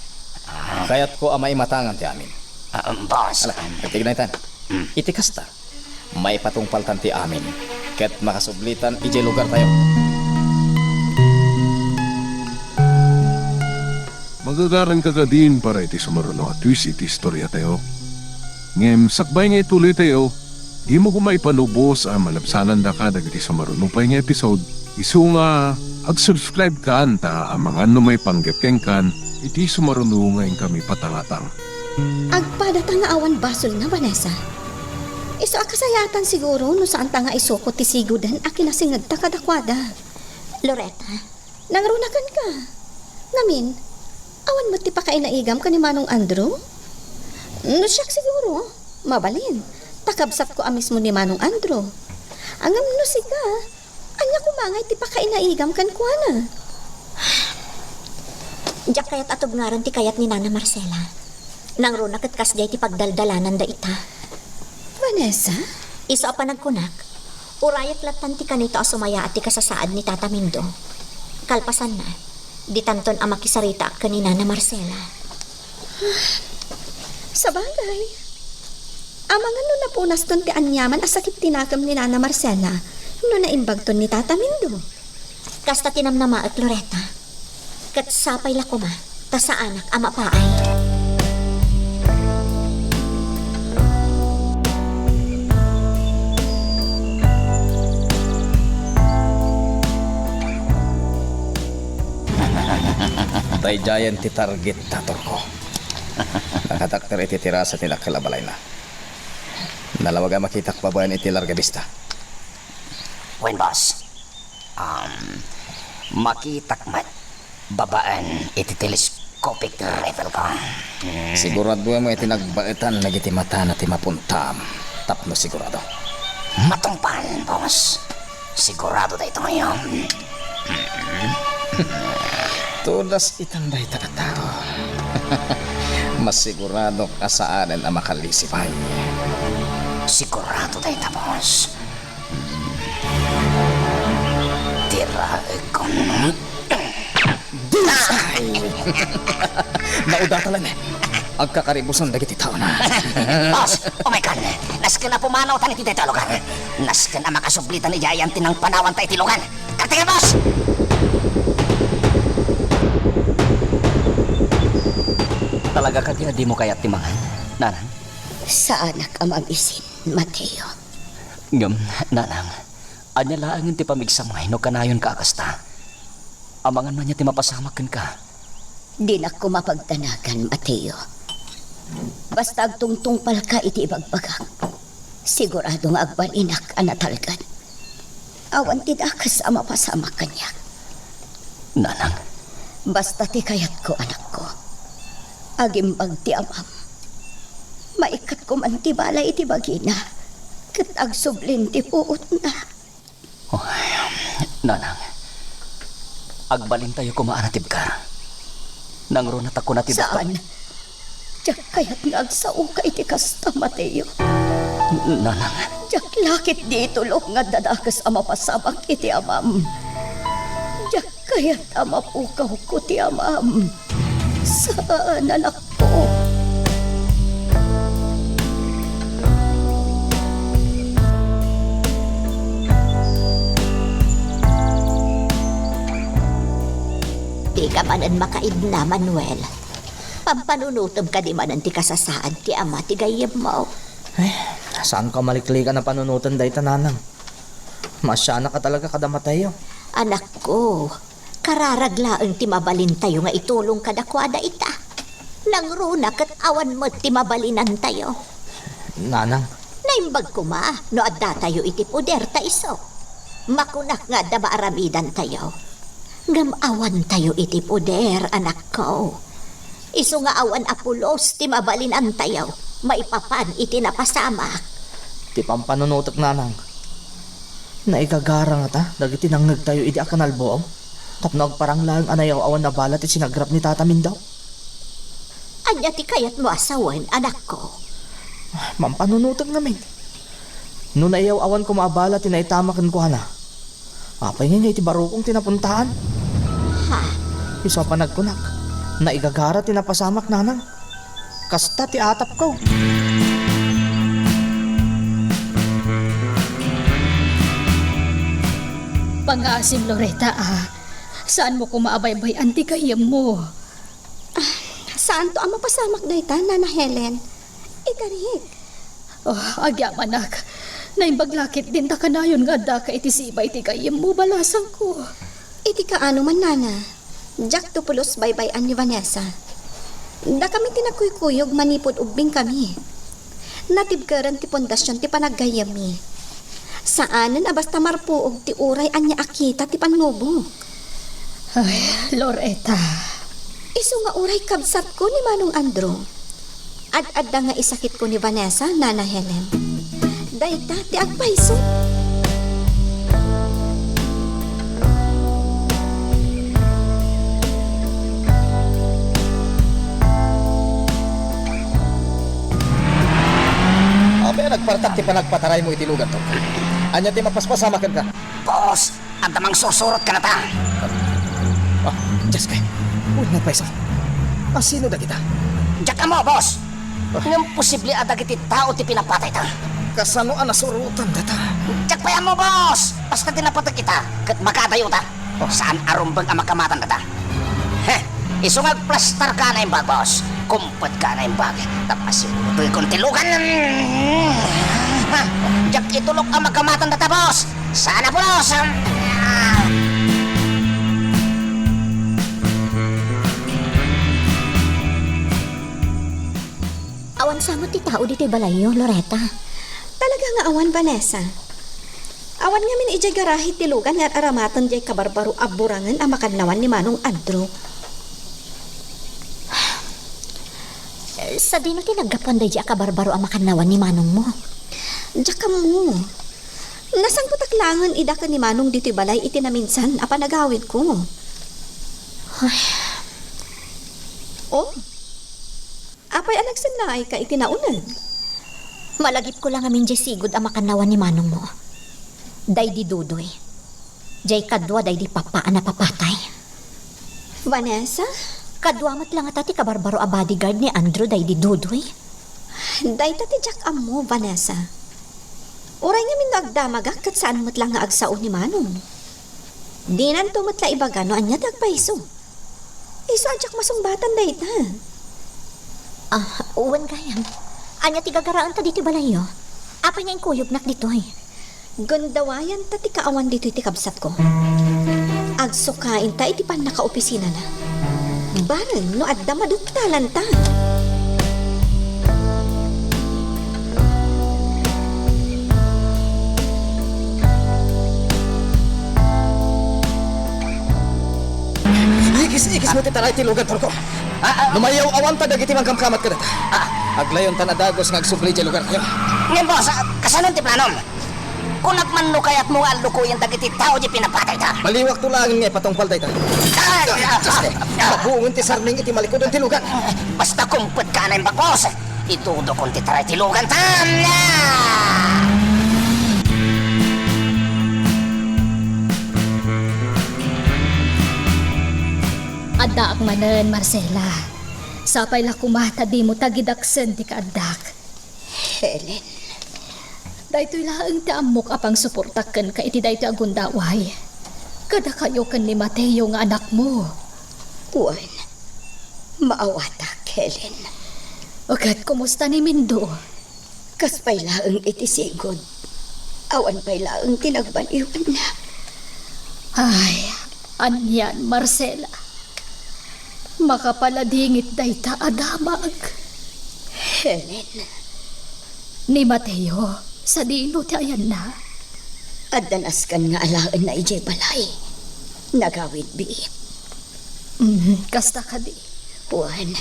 Ah. Kayatko a maimatangan ti amin. Ah, um, boss. Ala, agtignaytan. Hmm. Iti kasta, maipatungpaltan ti amin, ket makasublitan idiay lugartayo. Magagaranka kadin para iti sumaruno a twist iti istoriatayo. Ngem sakbay nga ituloytayo, dimo koma ipanubos a malabsanandaka dagiti sumaruno pay nga episode, isu nga ag-subscribe kan ta amangan no maipanggep kenkan iti sumaruno nga inkami patangatang. Agpadata nga awan basolna, Vanessa. Isu a kasayaatan siguro no saanta nga isuko ti sigoden a kinasingedta kadakuada. Loretta, nangrunakan ka. Ngamin, awan met ti pakainaigam ken ni Manong Andrew? No siak siguro, mabalin. Ta kabsatko a mismo ni Manong Andrew. Ngem no sika, ania koma ngay ti pakainaigam kenkuana? Diak kayat a tubngaran ti kayat ni Nana Marcela. Nangruna ket kasdiay ti pagdaldalananda ita. Vanessa? Isu a panagkunak, urayek lattan ti kanito a sumayaat ti kasasaad ni Tata Mindo. Kalpasanna, ditanton a makisaritaak ken ni Nana Marcela. Sabagay. Amangan no napunaston ti aniaman a sakit ti nakem ni Nana Marcela no naimbagton ni Tata Mindo. Kasta ti namnamaek, Loretta. Ket sapay la koma, ta saanak a mapaay. Daydiayen ti target, Turko. Nakatakder iti terasa ti dakkel a balayna. Nalawag a makitak babaen iti larga bista. Wen, boss. Um, makitak met babaen iti telescopic rifle ko. Mm. Siguraduem nga iti nagbaetan dagiti matana ti mapuntam tapno sigurado. Matungpal, boss. Sigurado daytoy, um. Todas itan dayta a tao. Masiguradok a saanen a makalisi pay. Sigurado dayta, boss. Tiraekon. Bullseye! Naudatan laeng. Agkakaribusan dagiti taona. Boss, umay kan. Nasken a pumanawtan iti dayta a lugar. Nasken a makasublitan idiay ayan ti nangpanawanta iti lugar. Kartengen, boss! Talaga kadi a dimo kayat ti mangan, Nanang? Saanak a mabisin, Mateo. Ngem, Nanang, ania laengen ti pamigsa ngay no kanayonka a kasta? Amangan no ania ti mapasamak kenka? Dinak koma pagdanagan, Mateo. Basta agtungtungpalka iti ibagbagak, sigurado nga agbalinak a natalged. Awan ti dakes a mapasamak kaniak. Nanang? Basta ti kayatko, anakko. Agimbag ti amam. Maikkat koma ti bala iti bagina, ket agsublin ti puotna. Oy, nanang, agbalintayo koma a natibker. Nangruna ta kuna ti doktor. Saan. Diak kayat nga agsaoka iti kasta, Mateo. N-, nanang. Diak la ketdi itulok nga adda dakes a mapasamak iti amam. Diak kayat a mapukawko ti amam. Saan, anakko. Dika manen makaidna, Manuel. Pampanunotem kadi manen ti kasasaad ti ama ti gayyemmo. Eh, saanko a maliklikan a panunoten dayta, nanang. Maasianak a talaga kada Mateo. Anakko, kararag laeng ti mabalintayo nga itulong kadakuada ita. Nangruna ket awan met ti mabalinantayo. Nanang. Naimbag koma no addatayo iti poder ta isu. Makunak nga adda maaramidantayo. Ngem awantayo iti poder, anakko. Isu nga awan a pulos ti mabalinantayo maipapan iti napasamak. Ti pampanunotek, nanang, naigagara ngata dagiti nangngegtayo idi a kinalbuaw tapno agparang laeng a nayaw-awan a bala ti sinagrap ni Tata Mindao? Ania ti kayatmo a sawen, anakko? Pampanunotek ngamin. No nayaw-awan koma a bala ti naitama kenkuana, apay ngay nga iti barukong ti napuntaan? Ha? Isu a panagkunak, naigagara ti napasamak, nanang. Kasta ti atapko. Pangngaasim, Loretta, a. Saanmo koma a baybay-an ti gayyemmo. Ah, saanto a mapasamak dayta, Nana Helen. Ikarik. Oh, agyamanak. Naimbag la ketdin ta kanayon nga addaka iti sibay ti gayyemmo, balasangko. Iti kaano man, Nana. Diakto pulos baybay-an ni Vanessa. Dakami ti nagkuykuyog manipud ubbingkami. Natibkeren ti pundasion ti panaggayyemmi. Saanen a basta marpuog ti uray ania a kita ti pannubok. Ay, Loretta. Isu nga uray kabsatko ni Manong Andrew. Ad-adda nga isakitko ni Vanessa, Nana Helen. Dayta ti agpayso. Apay a nagpartak ti panagpataraymo iti luganto? Ania ti mapaspasama kenka? Boss, adda mangsursurot kanata. Ah, Diyos ko. Uy, nagpayso. Ah, sino dagita? Diak ammo, boss. Ah. Ngem posible a dagiti tao ti pinapatayta. Kasano a nasurotan data? Diak pay ammo, boss. Basta ti napatek ita, ket makadayota. Ah. Saan a rumbeng a makamatandata. Heh, isu nga agplastar ka a naimbag, boss. Kumpet ka a naimbag. Tapno simutoy kon ti lugan. Diak itulok a makamatandata, boss. Saan a pulos. Awan sa met ti tao ditoy balayyo, Loretta. Talaga nga awan, Vanessa. Awan ngamin idiay garahe ti lugan nga ar-aramaten diay kabarbaro a burangen a makannawan ni Manong Andrew. Sadino ti naggapuan daydiay a kabarbaro a makannawan ni manongmo? Diak ammo. Nasangpetak laengen ida ken ni Manong ditoy balay iti naminsan a panagawidko. Ay. Oh? Apay a nagsennaayka iti nauneg? Malagipko la ngamin diay sigud a makannawan ni manongmo. Daydi Dudoy. Diay kadua daydi pappa a napapatay. Vanessa? Kadua met la ngata ti kabarbaro a bodyguard ni Andrew daydi Dudoy. Dayta ti diak ammo, Vanessa. Uray ngamin no agdamagak ket saan met la nga agsao ni Manong. Dinanto met la ibaga no ania ti agpayso. Isu a diak masungbatan dayta. Ah, wen gayam. Ania ti gagaraenta ditoy balayyo? Apay nga inkuyognak ditoy? Gundawayanta ti kaawan ditoy ti kabsatko. Agsukainta iti pannakaopisinana. Bareng no adda maduktalanta. Igis-igis mo ti taray ti lugan, Torko. Ah, ah. No mayaw-awanta dagiti mangkamkamat kadata. Ah. Aglawta a dagus nga agsubli diay lugartayo. Ngem, boss, ah, kasano ti planom? Kunak man no kayatmo nga allukoyen dagiti tao diay pinapatayta. Baliwakto laengen nga ipatungpal dayta. Ah, ah, ah, ah. Mabuongen ti sarning iti malikuden ti lugan. Basta kumpet ka a naimbag, boss. Itudokon ti taray ti luganta. Addaak manen, Marcela. Sapay la koma ta dimo tagidaksen ti kaaddak. Helen. Daytoy laeng ti ammok a pangsuportak kenka iti daytoy a gundaway. Kadakayo ken ni Mateo nga anakmo. Wen, maawatak, Helen. O ket kumusta ni Mindo? Kas pay laeng iti sigud. Awan pay laeng ti nagbaliwanna. Ay, anian, Marcela. Makapaladingit dayta a damag. Helen. Ni Mateo, sadino ti ayanna? Adda nasken nga alaenna idiay balay. Nagawid biit. Mm, kasta kadi. Wen,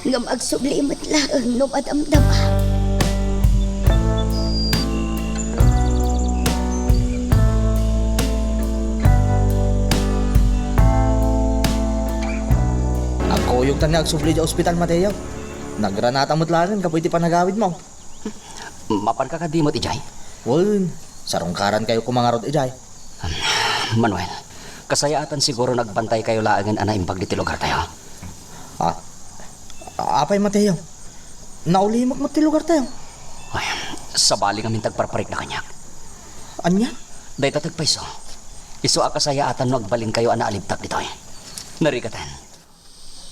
ngem agsubli met laeng no madamdama. Agkuyogtan nga agsubli idiay ospital, Mateo. Nagranata met laengen gapu iti panagawidmo. Mapanka kadi met idiay? Wen, sarungkarankayo koma ngarud idiay. Manuel, kasayaatan siguro nga agbantaykayo laengen a naimbag ditoy lugartayo. Ah, apay, Mateo? Naulimek met ti lugartayo. Ay, sabali ngamin ti agparparikna kaniak. Ania? Dayta ti agpayso. Isu a kasayaatan no agbalinkayo a naalibtak ditoy. Narigaten.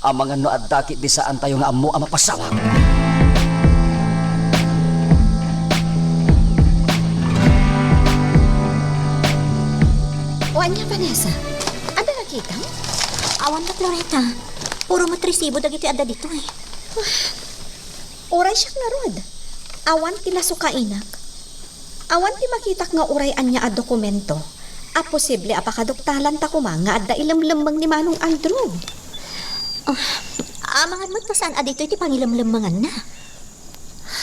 Amangan no adda ketdi saantayo nga ammo a mapasawag. O ania, Vanessa? Adda nakitam? Awan met, Loretta. Puro met resibo dagitoy adda ditoy. Uray siak ngarud. Awan ti nasukainak. Awan ti makitak nga uray ania a dokumento a posible a pakaduktalanta koma nga adda ilemlemmeng ni Manong Andrew. Ah, amangan met ta saan a ditoy ti pangilemlemmenganna.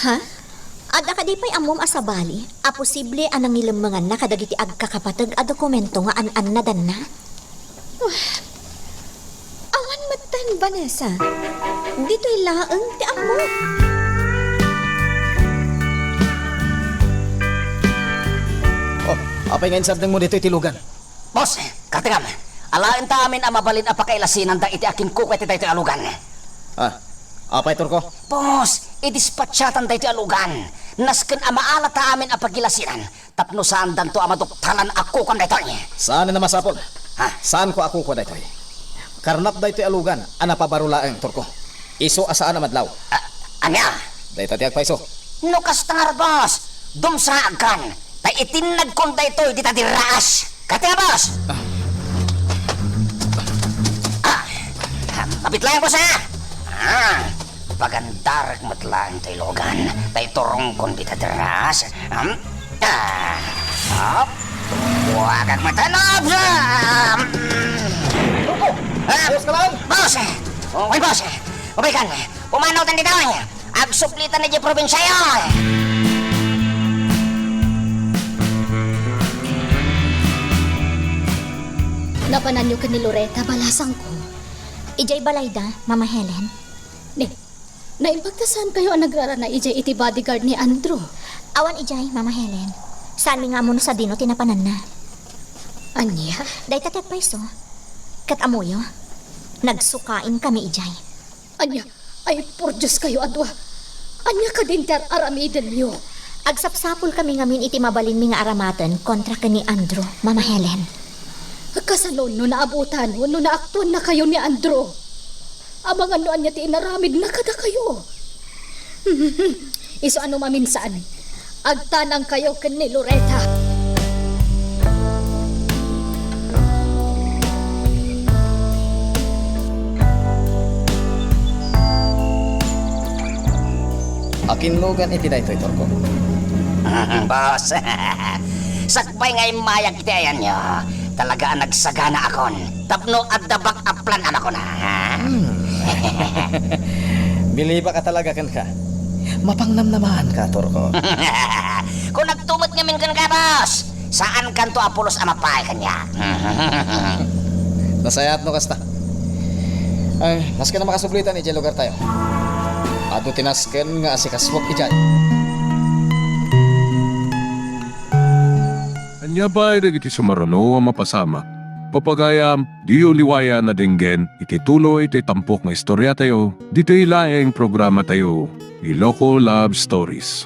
Ha? Adda kadi pay ammom a sabali a posible a nangilemmenganna kadagiti agkakapateg a dokumento nga an-annadanna? Awan metten, Vanessa. Ditoy laeng ti ammok. Oh, apay nga insardengmo ditoy ti lugan? Boss, katengam, alaenta amin a mabalin a pakailasinanda iti akinkukua iti daytoy a lugan. Ah, apay, Turko? Boss, idispatchatan daytoy a lugan. Nasken a maalata amin a pagilasinan. Tapno saandanto a maduktalan a kukuam daytoy. Saan a masapul. Ha? Saanko a kukua daytoy. Karnap daytoy a lugan a napabaro laeng, Turko. Isu a saan a madlaw. Ah, ania? Dayta ti agpayso. No kasta ngarud, boss, dumsraagkan. Ta itinnagkon daytoy dita dirraas. Kati nga, boss. Ah. Ah, mabitlayan, boss, ha? Ah. Pagandarek met laeng ti lugan, ta iturongkon dita dirraas. Am? Ah. Hop. Buagak met, ano? Ah. Ah. Boss, ka lang? Boss! Oy, boss! Umaykan! Pumanawtan dita, oy! Agsuplitan idiay probinsiayo! Napananyo ken ni Loretta, balasangko. Idiay balayda, Mama Helen. Ni, naimbag ta saankayo a nagrarana idiay iti bodyguard ni Andrew? Awan idiay, Mama Helen. Saanmi nga ammo no sadino ti napananna. Ania? Dayta ti agpayso. Ket ammoyo, nagsukainkami idiay. Ania? Ay, por Dioskayo a dua! Ania kadin ti ar-aramidenyo? Agsapsapulkami ngamin iti mabalinmi nga aramaten kontra ken ni Andrew, Mama Helen. Kasano no naabutan wenno naaktuannakayo ni Andrew? Amangan no ania ti inaramidna kadakayo. Isu a no maminsan, agtanangkayo ken ni Loretta. Akinlugan iti daytoy, Turko. Boss, sakbay nga immayag iti ayanyo, talaga a nagsaganaakon tapno adda backup plan a makuna. Hmm. Bilibak a talaga kenka. Mapangnamnamaanka, Turko. Kung nagtumet ngamin ken gabos, saankanto a pulos a mapay kaniak. Nasayaat no kasta. Ay, nasken a makasublitan idiay lugartayo. Adu ti nasken nga asikasuak idiay. Ania pay dagiti sumaruno a mapasamak? Pagayam, diyo liwayan a denggen iti tuloy ti tampok nga istoriatayo ditoy laeng programatayo, Iloko Love Stories.